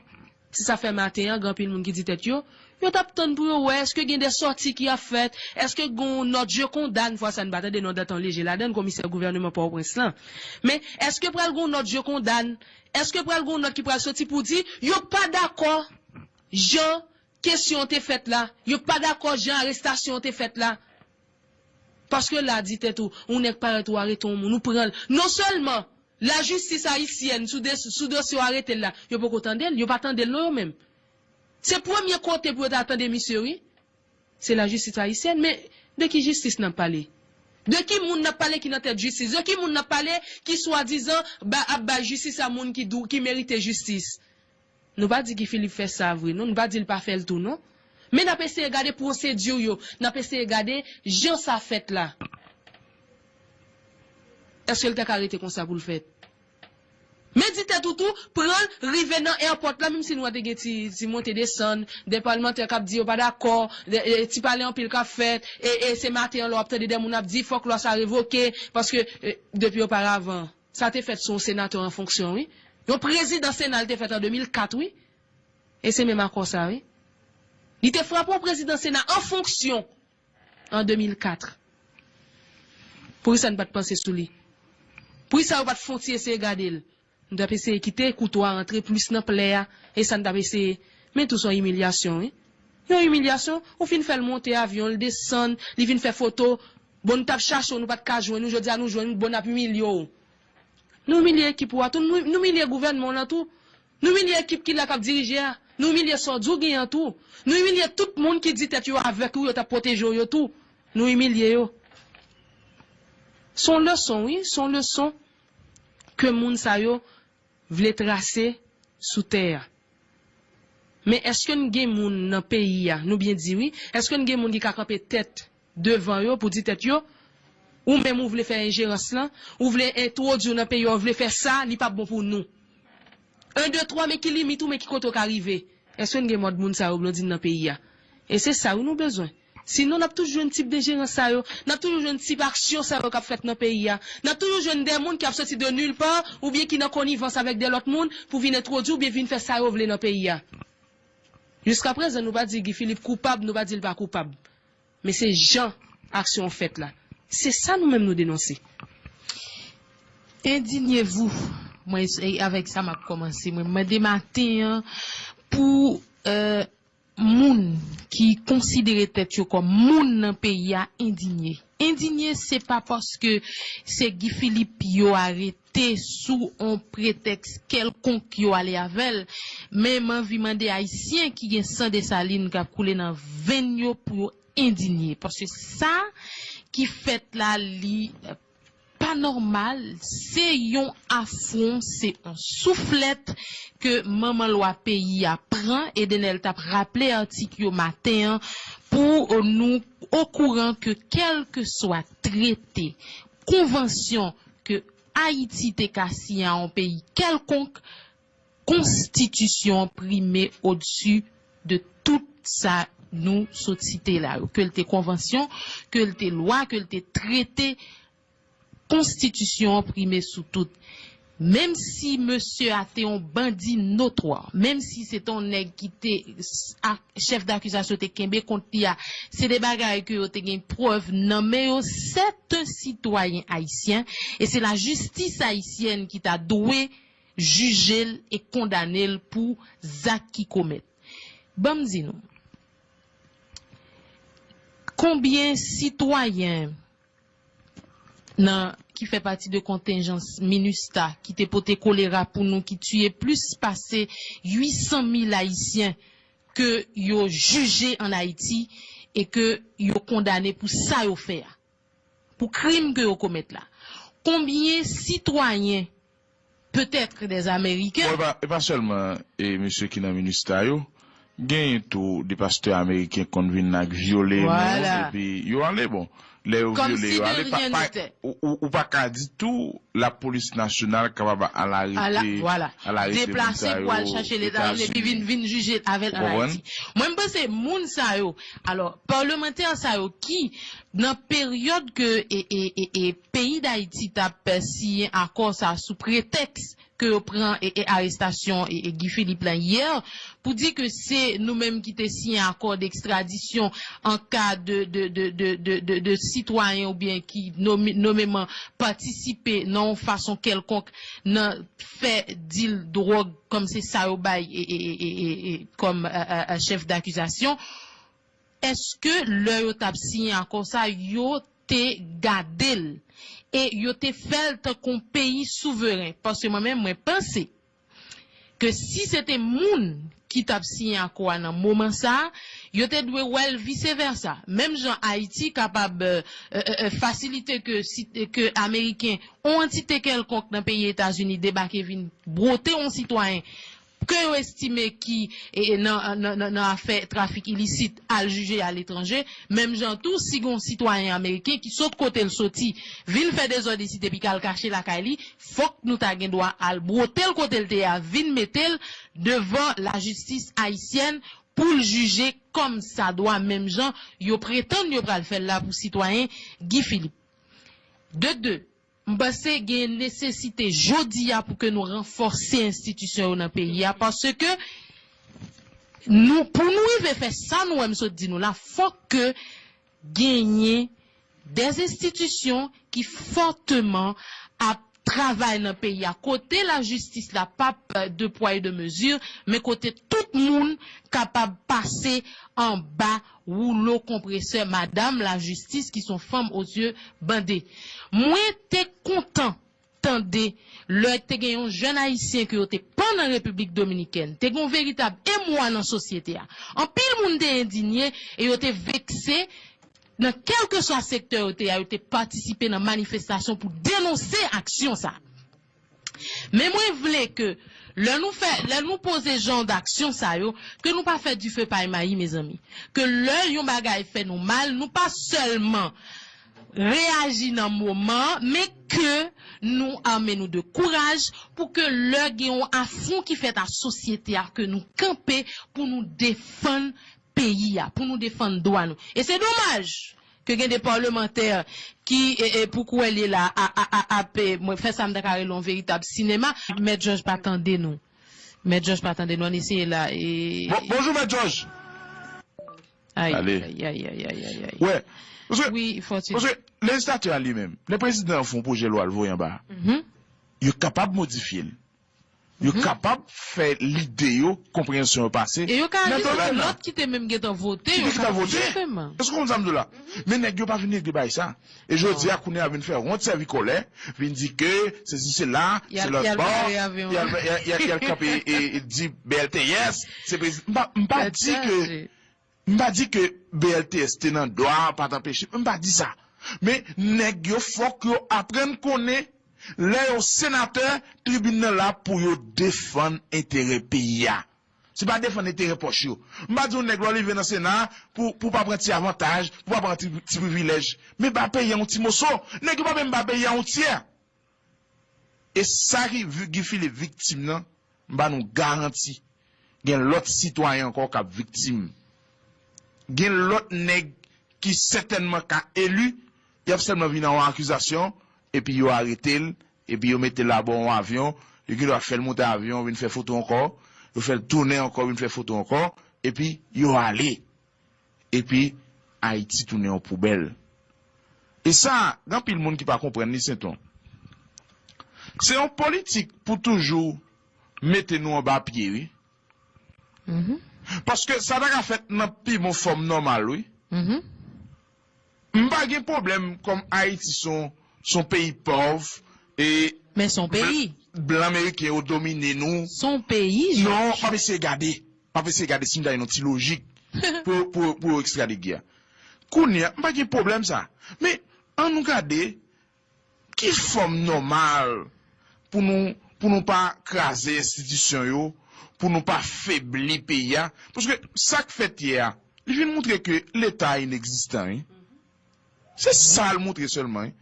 Se sa fè maten an, gen anpil moun ki di tèt yo, yo t ap tann pou yo wè èske gen de sòti ki ap fèt, èske gon nòt je kondane, fwa sa n pa tande non Dantan Léger ladan l, komisè gouvèneman Pòtoprens lan. Men, èske pral gon nòt je kondane, èske pral gon nòt ki pral soti pou di, yo pa dakò jan kesyon an te fèt la, yo pa dakò jan arestasyon an te fèt la. Paske la, di tèt ou, yon nèg parèt ou arete yon moun, ou pran l. Non sèlman lajistis ayisyèn sou de- sou dosye w arete l la, yo poko tande l, yo pa tande l non yo menm. Se premye kote pou yo ta tande misye, wi. Se lajistis ayisyèn, men de ki jistis n ap pale? De ki moun n ap pale ki nan tèt jistis? De ki moun n ap pale ki swadizan ba- ap bay jistis a moun ki dou- ki merite jistis? Nou pa di Guy Philippe fè sa vre, non. Nou pa di l pa fè l tou, non. Men n ap eseye gade pwosedi yo. N ap eseye gade jan sa fèt la. Èske l ta ka rete konsa pou l fèt? Men di tèt ou tou, pran l, rive nan airport la, menm si nou wè te gen ti, ti monte desann, de palmantè k ap di yo pa dakò, de, de, ti pale anpil k ap fèt, e, e se maten an lè w ap tande de moun ap di, "Fòk lwa sa revoke, paske, e, depi oparavan." Sa te fèt sou yon senatè an fonksyon, wi. Yon prezidan Sena l te fèt an de mil kat, wi. E se menm akò sa, wi. Li te frape yon prezidan Sena an fonksyon an de mil kat. Poukisa n pa t panse sou li? Poukisa yo pa t fon ti eseye gade l? Nou t ap eseye kite kouto a rantre plis nan plè a. E sa n t ap eseye. Men tou se yon imilyasyon, wi. Yon imilyasyon, ou fin fè l monte avyon, l desann, li vin fè foto. Bon, nou t ap chache w, nou pa t ka jwenn ou, jodi a nou jwenn ou, bon, n ap imilye w. Nou imilye ekip ou a tou, nou, nou imilye gouvènman w lan tou. Nou imilye ekip ki la k ap dirije a. Nou imilye sa w di w gen an tou. Nou imilye tout moun ki di tèt yo avèk ou, yo t ap pwoteje w yo tou. Nou imilye yo. Se yon leson, wi, se yon leson ke moun sa yo vle trase sou tè a. Men èske n gen moun nan peyi a, nou byen di wi, èske n gen moun ki ka kanpe tèt devan yo pou di tèt yo, ou menm ou vle fè enjerans lan, ou vle entwodui w nan peyi a, ou vle fè sa, li p ap bon pou nou. En, de, twa, men ki limit ou, men ki kote w ka rive. Èske n gen mòd moun sa yo, Blondine, nan peyi a? E se sa wi nou bezwen. Sinon, n ap toujou jwenn tip enjerans sa yo, n ap toujou jwenn tip aksyon sa yo k ap fèt nan peyi a. N ap toujou jwenn de moun ki ap soti de nil pa oubyen ki nan konivans avèk de lòt moun pou vin entwodui oubyen vin fè sa yo vle nan peyi a. Jiskaprezan, nou pa di Guy Philippe koupab, nou pa di l pa koupab. Men se jan aksyon an fèt la. Se sa nou menm nou denonse. Indignez-vous. Mwen, e avèk sa m ap kòmanse. Mwen mande maten an pou euh, moun ki konsidere tèt yo kòm moun nan peyi a endinye. Endinye, se pa paske se Guy Philippe yo arete sou on pretèks kèlkonk yo ale avè l, men m anvi mande Ayisyen ki gen san Desalin k ap koule nan venn yo pou yo endinye. Paske sa ki fèt la, li pa nòmal, se yon afwon, se yon souflèt ke manman lwa peyi a pran. Edenel t ap raple atik yo maten an pou nou okouran ke kèlkeswa trete, konvansyon ke Ayiti te ka siyen a yon peyi kèlkonk, konstitisyon an prime odsi de tout sa nou sot site la yo. Ke l te konvansyon, ke l te lwa, ke l te trete, konstitisyon an prime sou tout. Menm si mesye a te yon bandi notwa, menm si se te yon nèg ki te chèf dakizasyon te kenbe kont li a, se de bagay ke yo te gen prèv nan men yo, sèten sitwayen ayisyen, e se lajistis ayisyèn ki ta dwe jije l e kondane l pou zak ki komèt. Ban m di nou, konbyen sitwayen nan ki fè pati de kontenjans MINUSTAH ki te pote kolera pou nou, ki tiye plis pase uit san mil Ayisyen ke yo jije ann Ayiti e ke yo kondane pou sa yo fè a, pou krim ke yo komèt la. Konbyen sitwayen, petèt de Ameriken. Bon, e pa, e pa sèlman e mesye ki nan MINUSTAH yo, genyen tou de pastè ameriken konn vin ak vyole moun epi yo ale, bon, lè yo vyole yo ale, pa, pa, ou, ou, ou pa ka di tou lapolis nasyonal kapab al arete, al arete moun sa yo Etazini. Vin, vin jije avè l ann Ayiti. Mwen, m panse moun sa yo, alò, palmantè sa yo ki, nan peryòd ke e, e, e, e, peyi Dayiti t ap siyen akò sa sou pretèks ke yo pran e, e, arestasyon e, e, Guy Philippe lan yè, pou di ke se nou menm ki te siyen akò dekstradisyon an ka de, de, de, de, de, de, de sitwayen oubyen ki nome, nomeman patisipe nan yon fason kèlkonk nan fè dil dwòg, kòm se sa yo bay e, e, e, e, e, e, kòm e, e, e, chèf dakizasyon. Èske lè yo t ap siyen akò sa, yo te gade l e yo te fè l tankou yon peyi souveren? Paske mwen menm, mwen panse ke si se te moun ki t ap siyen akò a nan moman sa a, yo te dwe wè l vise vèsa. Menm jan Ayiti kapab e, e, e, fasilite ke, si, ke Ameriken, yon antite kèlkonk nan peyi Etazini debake vin bwote yon sitwayen ke yo estime ki e, e, nan, nan, nan, nan afè trafik ilisit al jije aletranje, menm jan tou, si gen yon sitwayen ameriken ki sot kote l soti, vin fè dezòd isit epi k al kache lakay li, fòk nou ta gen dwa al bwote l kote l te ye a, vin mete l devan lajistis ayisyèn pou l jije kòmsadwa, menm jan yo pretann yo pral fè l la pou sitwayen Guy Philippe. De de, M panse gen nesesite jodi a pou ke nou ranfòse enstitisyon yo nan peyi a, paske nou, pou nou rive fè sa nou wè m sot di nou la, fòk ke genyen de enstitisyon ki fòteman ap travay nan peyi a, kote lajistis la p ap de pwa e de mezi, men kote tout moun kapab pase anba woulo konpresè madanm lajistis ki se yon fanm o zye bande. Mwen te kontan tande lè te gen yon jèn ayisyen ke yo te pann an Repiblik Dominikèn, te gen yon veritab emwa nan sosyete a. Anpil moun te endinye e yo te vekse nan kèlkeswa sektè yo te ye a, yo te patisipe nan manifestasyon pou denonse aksyon sa a. Men mwen vle ke lè nou fè, lè nou poze jan d'aksyon sa yo, ke nou pa fè dife pay mayi, mezanmi. Ke lè yon bagay fè nou mal, nou pa sèlman reyaji nan moman an, men ke nou ame nou de kouraj pou ke lè gen yon afwon ki fèt a sosyete a, ke nou kanpe pou nou defann peyi a, pou nou defann dwa nou. E se domaj ke gen de palmantè ki, e, e, pou kouwè l ye la, a, a, a, ap, e, mwen fè sa m ta ka rele yon veritab sinema. Mèt Jòj pa tande nou. Mèt Jòj pa tande nou. Ann eseye la. E... Bon, bonjou, Mèt Jòj. Ay, ay, ay, ay, ay, ay, ay. Wè. Paske, wi, Fortuné, paske lejislatè a li menm, lè prezidan an fè yon pwojè lwa l voye anba, yo kapab modifye l. Yo kapab fè lide yo, konpreyansyon yo pase. E yo ka nan domèn nan. Lòt ki te menm gentan vote, yo ka vote diferan. Èske w konprann sa m di w la? Men nèg yo pa vin regle bagay sa. E jodi a, kounye a vin fè wont, sèvi kòlè, vin di ke sesi sela, se lòt bò, y al, y al, y al kanpe e, e di B L T S, se prezi-, m pa, m pa di ke, m pa di ke B L T S te nan dwa, pa t anpeche, m pa di sa. Men nèg yo, fòk yo aprann konnen lè yo senatè, tribin nan la pou yo defann enterè peyi a. Se pa defann enterè pòch yo. M pa di yon nèg lè w rive nan Sena pou, pou pa pran ti avantaj, pou pa pran ti, ti privilèj. Men ba peyi a yon ti moso. Nèg yo pa menm ba peyi a yon tyè. E sa ki vi-, Guy Philippe viktim nan, m ba nou garanti, gen lòt sitwayen ankò k ap viktim. Gen lòt nèg ki sètènman ka eli, y ap sèlman vin ak yon akizasyon, epi yo arete l, epi yo mete l abò yon avyon, yo gendwa fè l monte avyon, vin fè foto ankò, yo fè l tounen ankò, vin fè foto ankò, epi yo ale. Epi Ayiti tounen yon poubèl. E sa, gen anpil moun ki pa konprann li, Senton. Se yon politik pou toujou mete nou anba pye, wi. Paske sa ta ka fèt nan pi bon fòm nòmal, wi. M pa gen pwoblèm kòm Ayiti se yon, se yon peyi pòv, e men se yon peyi. Blan ameriken yo domine nou. Se yon peyi, Georges. Non, m ap eseye gade. M ap eseye gade si m ta jwenn yon ti lojik pou, pou, pou yo ekstrade Guy a. Kounye a, m pa gen pwoblèm sa. Men, ann nou gade ki fòm nòmal pou nou, pou nou pa kraze enstitisyon yo, pou nou pa febli peyi a. Paske sa k fèt yè a, li vin montre ke Leta a inegzistan, wi. Se sa l montre sèlman, wi.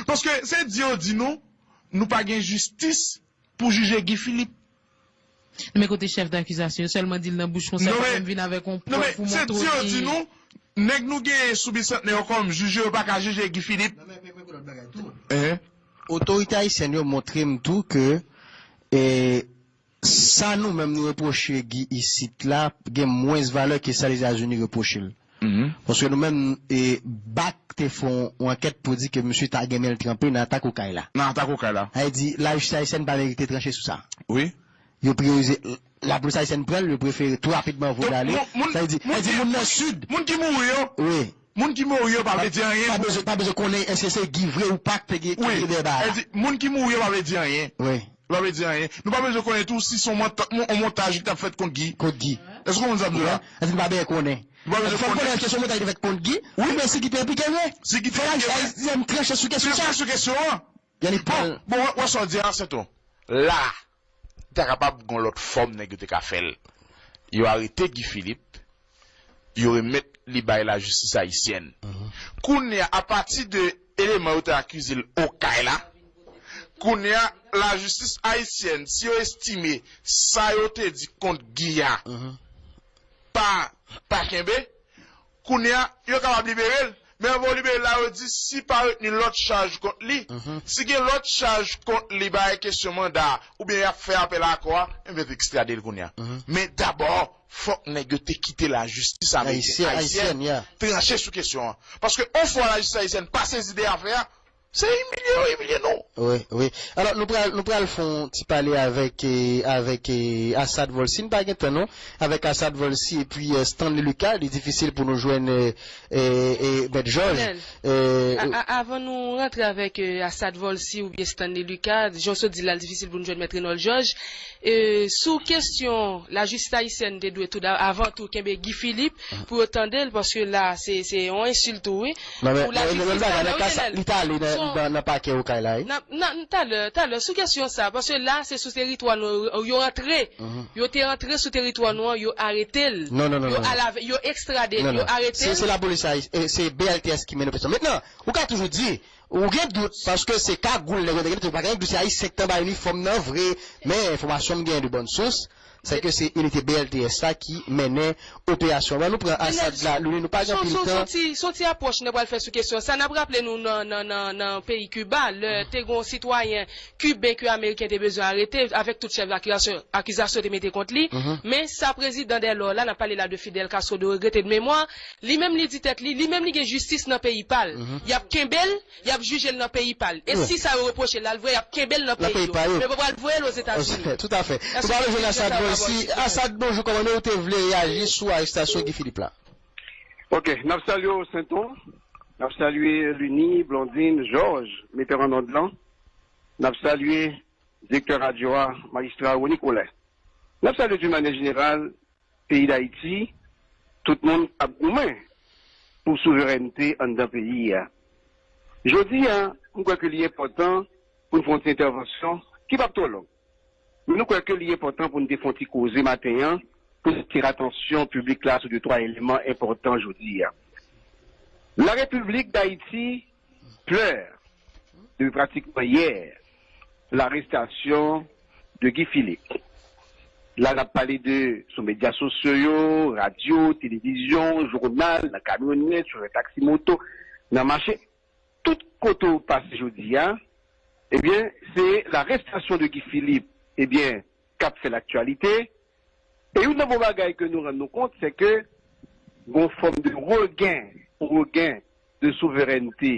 Paske se di yo di nou, nou pa gen jistis pou jije Guy Philippe. Men kote chèf dakizasyon yo, sèlman di l nan bouch konsa, pa menm vin avèk yon prèv pou montre w ki... Non, men, se di yo di nou, nèg nou genyen sou bisantnè yo kòm jij yo, yo pa ka jije Guy Philippe. Otorite ayisyèn yo montre m tou ke, e, sa nou menm nou repwoche Guy isit la, gen mwens valè ke sa Lezazini repwoche l. Paske nou menm, e, bak te fè yon, yon ankèt pou di ke misye ta gen men l tranpe nan atak Okay la. Nan atak Okay la. Sa vle di, lajistis ayisyèn pa merite tranche sou sa. Wi. Yo priyorize, lapolis ayisyèn pran l, yo prefere tou rapidman voye l ale. Sa vle di, sa vle di moun nan Sid. Moun ki mouri yo. Wi. Moun ki mouri yo pa vle di anyen. Pa bezwen, pa bezwen konnen èske se Guy vre ou pa k te gen, ki te gen dèba a. Sa vle di, moun ki mouri yo pa vle di anyen. Wi. Li pa vle di anyen. Nou pa bezwen konnen tou si se yon mont-, yon montaj ki t ap fèt kont Guy. Kont Guy. Èske w konprann sa m di w la? Èske nou pa bezwen konnen? Nou pa bezwen konnen. Fò n konnen èske se yon montaj ki t ap fèt kont Guy, oubyen si Guy te enplike vre. Si Guy te enplike vre. Fò lajistis ayisyèn tranche sou kesyon sa. Tranche sou kesyon an. Bon, bon, wè, wè sa w di a, Senton. La, li ta kapab gen yon lòt fòm nèg yo te ka fè l. Yo arete Guy Philippe, yo remèt li bay lajistis ayisyèn. Kounye a, apati de eleman yo te akize l Okay la, kounye a, lajistis ayisyèn, si yo estime sa yo te di kont Guy a pa, pa kenbe, kounye a, yo kapab libere l. Men anvan yo libere l la, yo di si pa retni lòt chaj kont li, si gen lòt chaj kont li, bay kesyon manda, oubyen y ap fè apèl a akò a, enben, ekstrade l kounye a. Men dabò, fòk nèg yo te kite lajistis ameriken, ayisyèn, tranche sou kesyon an. Paske yon fwa lajistis ayisyèn pa sezi de afè a, Se imilye yo imilye nou. Wi, wi. Alò, nou pral, nou pral fè yon ti pale avèk, eh, avèk, eh, Assad Volcy. N pa gen tan, non. Avèk Assad Volcy epi, eh, Stanley Lucas. Li difisil pou nou jwenn, eh, eh, eh, Mèt Jòj. Colonel, eh, a- a- avan nou rantre avèk, eh, Assad Volcy oubyen Stanley Lucas, jan w sot di la, l difisil pou nou jwenn Mèt Renold Georges. Eh, sou kesyon lajistis ayisyèn te dwe tou da- avan tou kenbe Guy Philippe pou yo tande l, paske la, se, se yon ensilt tou, wi. Non, men, pou men, lajistis men, la, men, men, wi, ka sa, Colonel. Li t ale nan, Son- nan, nan pakè Okay la, wi. Nan, nan, talè, talè, sou kesyon sa, paske la, se sou teritwa nou, yo rantre. Mhm. Yo te rantre sou teritwa nou an, yo arete l. Non, non, non, Yo non, non. alave, yo ekstrade l, Non, yo non. arete Se, l. se lapolis ayis-, e se B L T S ki mennen operasyon. Mentnan, ou ka toujou di, ou gen dout, paske se kagoul nèg yo te gen, ou pa gen dout, se ayisyen ki t anba inifòm nan vre, men enfòmasyon m gen de bòn sous, se ke se inite B L T S la ki mennen operasyon. Bon, nou pran Asad la, nou, nou pa gen anpil tan. Son ti, son ti apwòch nou pral fè sou kesyon sa. N ap raple nou nan, nan, nan, nan peyi Kiba, lè te gen yon sitwayen kiben ke Ameriken te bezwen arete, avèk tout chèf akizasyon, akizasyon te mete kont li. Mhm. Men sa prezidan Delò la, n ap pale la de Fidel Castro de regrete de memwa, li menm li di tèt li, li menm li gen jistis nan peyi pa l. Mhm. Y ap kenbe l, y ap jije l nan peyi pa l. E Wi. si sa yo repwoche l al vre, y ap kenbe l nan Nan peyi peyi yo. pa yo. Men yo pral voye l Ozetazini. Toutatfè. Èske Nou pral jwenn Asad Volcy. Asad, bonjou, kòman nou te vle reyaji sou arestasyon Guy Philippe la? Ok, n ap salye w, Senton. N ap salye Lini, Blondine, Georges, metè an nòd lan. N ap salye direktè radyo a, majistra Rony Colin. N ap salye d'une manière générale peyi Dayiti, tout moun ap goumen pou souverènte anndan peyi a. Jodi a, m kwè ke li enpòtan pou n fè yon ti entèvansyon ki p ap twò long. Men nou kwè ke li enpòtan pou n te fè yon ti koze maten an, pou n atire atansyon piblik la sou de twa eleman enpòtan jodi a. La République d'Haïti pleure depi pratikman yè, larestasyon de Guy Philippe. La, n ap pale de sou medya sosyo yo, radyo, televizyon, jounal, nan kamyonèt, chofè taksi moto, nan mache, tout kote w pase jodi a, ebyen, se larestasyon de Guy Philippe, ebyen, k ap fè laktyalite. E youn nan bon bagay ke nou rann nou kont, se ke gon fòm de regen, regen de souverènte.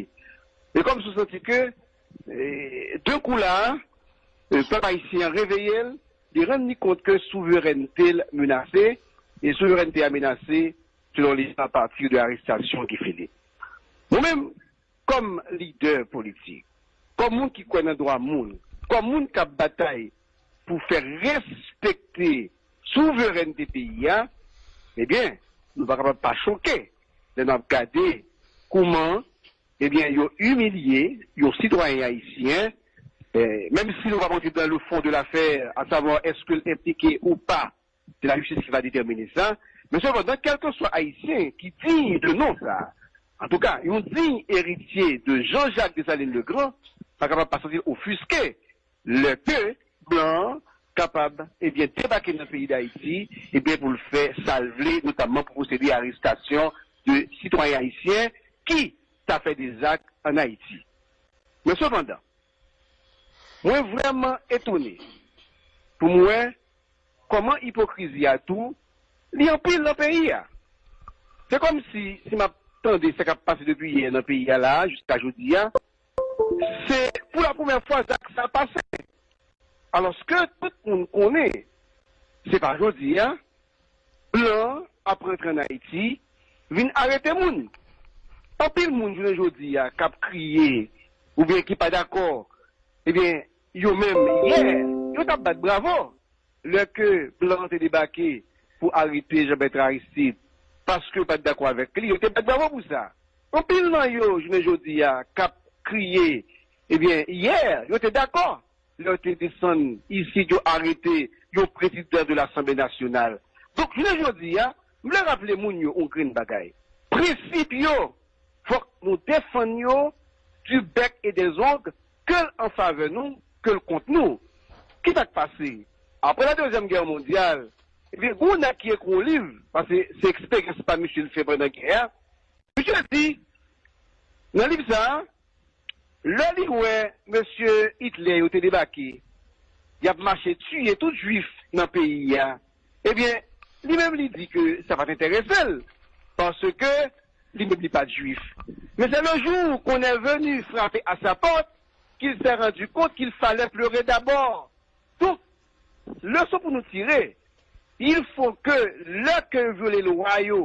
E kòmsi w santi ke, e, de kou la, e, pèp ayisyen an reveye l, li rann li kont ke souverènte l menase, e souverènte a menase, selon li, apati de arestasyon Guy Philippe. Mwen menm, kòm lidè politik, kòm moun ki kwè nan dwa moun, kòm moun k ap batay pou fè respekte souverènte peyi a, ebyen, nou pa kapab pa choke lè n ap gade kouman, ebyen, yo imilye yon sitwayen ayisyen, eh, menm si nou pa rantre dans le fond de l'affaire, à savoir est-ce que l enplike ou pa, se lajistis ki va detèmine sa. Men sepandan, kèlkeswa ayisyen ki diy de non sa, antouka, yon diy eritye de Jean-Jacques Dessalines le Grand, pa kapab pa santi l ofiske lè ke blan an kapab, ebyen, debake nan peyi Dayiti, ebyen, pou l fè sa l vle, notamman pou pwosede a arestasyon de sitwayen ayisyen ki ta fè de zak ann Ayiti. Men sepandan, mwen vrèman etone pou m wè kòman ipokrizi a tou, li anpil nan peyi a. Se kòmsi, si m ap tande sa k ap pase depi yè nan peyi a la a, jiska jodi a, se pou la premyè fwa zak sa pase. Alòske tout moun konnen, se pa jodi a, blan an ap rantre ann Ayiti, vin arete moun. Anpil moun jounen jodi a k ap kriye oubyen ki pa dakò, ebyen, yo menm, yè, yo t ap bat bravo lè ke blan an te debake pou arete Jean Bertrand Aristide, paske yo pa t dakò avèk li, yo te bat bravo pou sa. Anpil nan yo, jounen jodi a, k ap kriye, ebyen, yè, yo te dakò lè yo te desann isit, yo arete yon prezidan de Lasanble Nasyonal. Donk, jounen jodi a, m vle raple moun yo yon grenn bagay. Prensip yo, fòk nou defann yo du bec et des ongles, ke l an favè nou, ke l kont nou. Ki sa k pase? Apre la Dezyèm Gè Mondyal, ebyen, gen yon nèg ki ekri yon liv, paske se eksperyans pa misye l fè pandan gè a. Misye di, nan liv sa a, lè li wè mesye Hitler yo te debake, y ap mache tiye tout jwif nan peyi a, ebyen, li menm li di ke sa pa t enterese l, paske li menm li pa t jwif. Mais c'est le jour qu'on est venu frapper à sa porte qu'il s'est rendu compte qu'il fallait pleurer d'abord. Donc, leçon pour nous tirer, il faut que lè ke yo vyole lwa yo,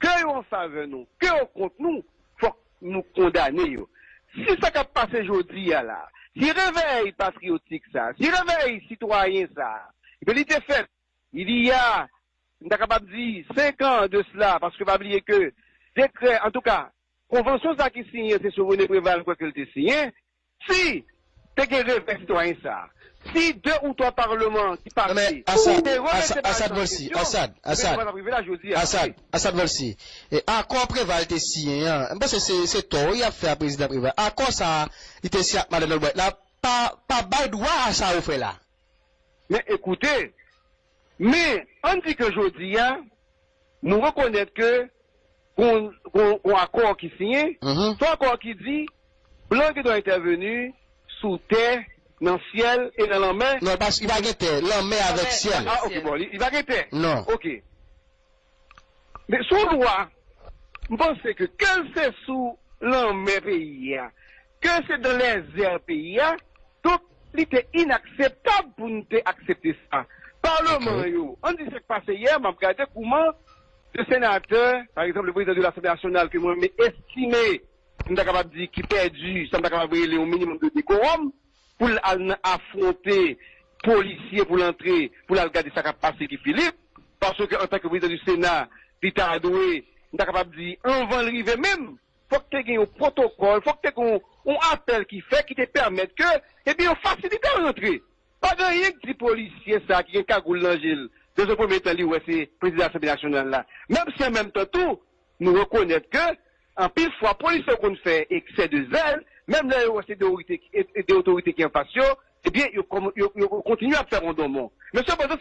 ke yo an favè nou, ke yo kont nou, fòk nou kondane yo. Si sa k ap pase jodi a la, si revèy patriyotik sa, si revèy sitwayen sa, ke li te fèt, il y a, m ta kapab di, senk an de cela, paske pa bliye ke dekrè, antouka, konvansyon sa ki siyen, se sou René Préval, m kwè ke l te siyen, si te gen revèy sitwayen sa, si de ou twa palman ki pase, te remete Bajon an kesyon, René Préval ap rive la jodi a. Asad, Asad Volcy, e akò Préval te siyen an, m panse se, se tò y ap fè a prezidan Préval. Akò sa a, li te siyen ak Madeleine Albright la, pa, pa bay dwa a sa yo fè la. Men ekoute, men ann di ke jodi a, nou rekonèt ke gon, gon, gon akò ki siyen, mhm, se yon akò ki di blan gen dwa entèveni sou tè, nan syèl e nan lanmè. Non, paske li pa gen tè, lanmè avèk syèl. Ah, ok, bon, li, li pa gen tè. Non. Ok. Men sou lwa, m panse ke, ke l se sou lanmè peyi a, ke se dan lèzè peyi a, donk, li te inakseptab pou n te aksepte sa. Palman yo, ann di sa k pase yè, m ap gade kouman de senatè, pa egzanp, le président de l'Assemblée nationale, ke mwen menm estime, m ta kapab di ki pèdi, sa m ta kapab rele yon minimòm de dekorum, pou l al nan afwonte polisye, pou l antre, pou l al gade sa k ap pase Guy Philippe, paske antanke prezidan di Sena, li ta dwe, m ta kapab di, anvan l rive menm, fòk te gen yon pwotokòl, fòk te gen yon, yon apèl ki fèt, ki te pèmèt ke, ebyen, yo fasilite l rantre. Pa gen anyen k di polisye sa ki gen kagoul nan je l, depi premye tan li wè se prezidan Asanble Nasyonal la. Menm si an menm tan tou, nou rekonèt ke anpil fwa polisye yo konn fè eksè de zèl, menm lè yo wè se de otorite ki, e, e de otorite ki anfas yo, ebyen, yo kòm, yo, yo kontinye ap fè wondonmon. Men sepandan,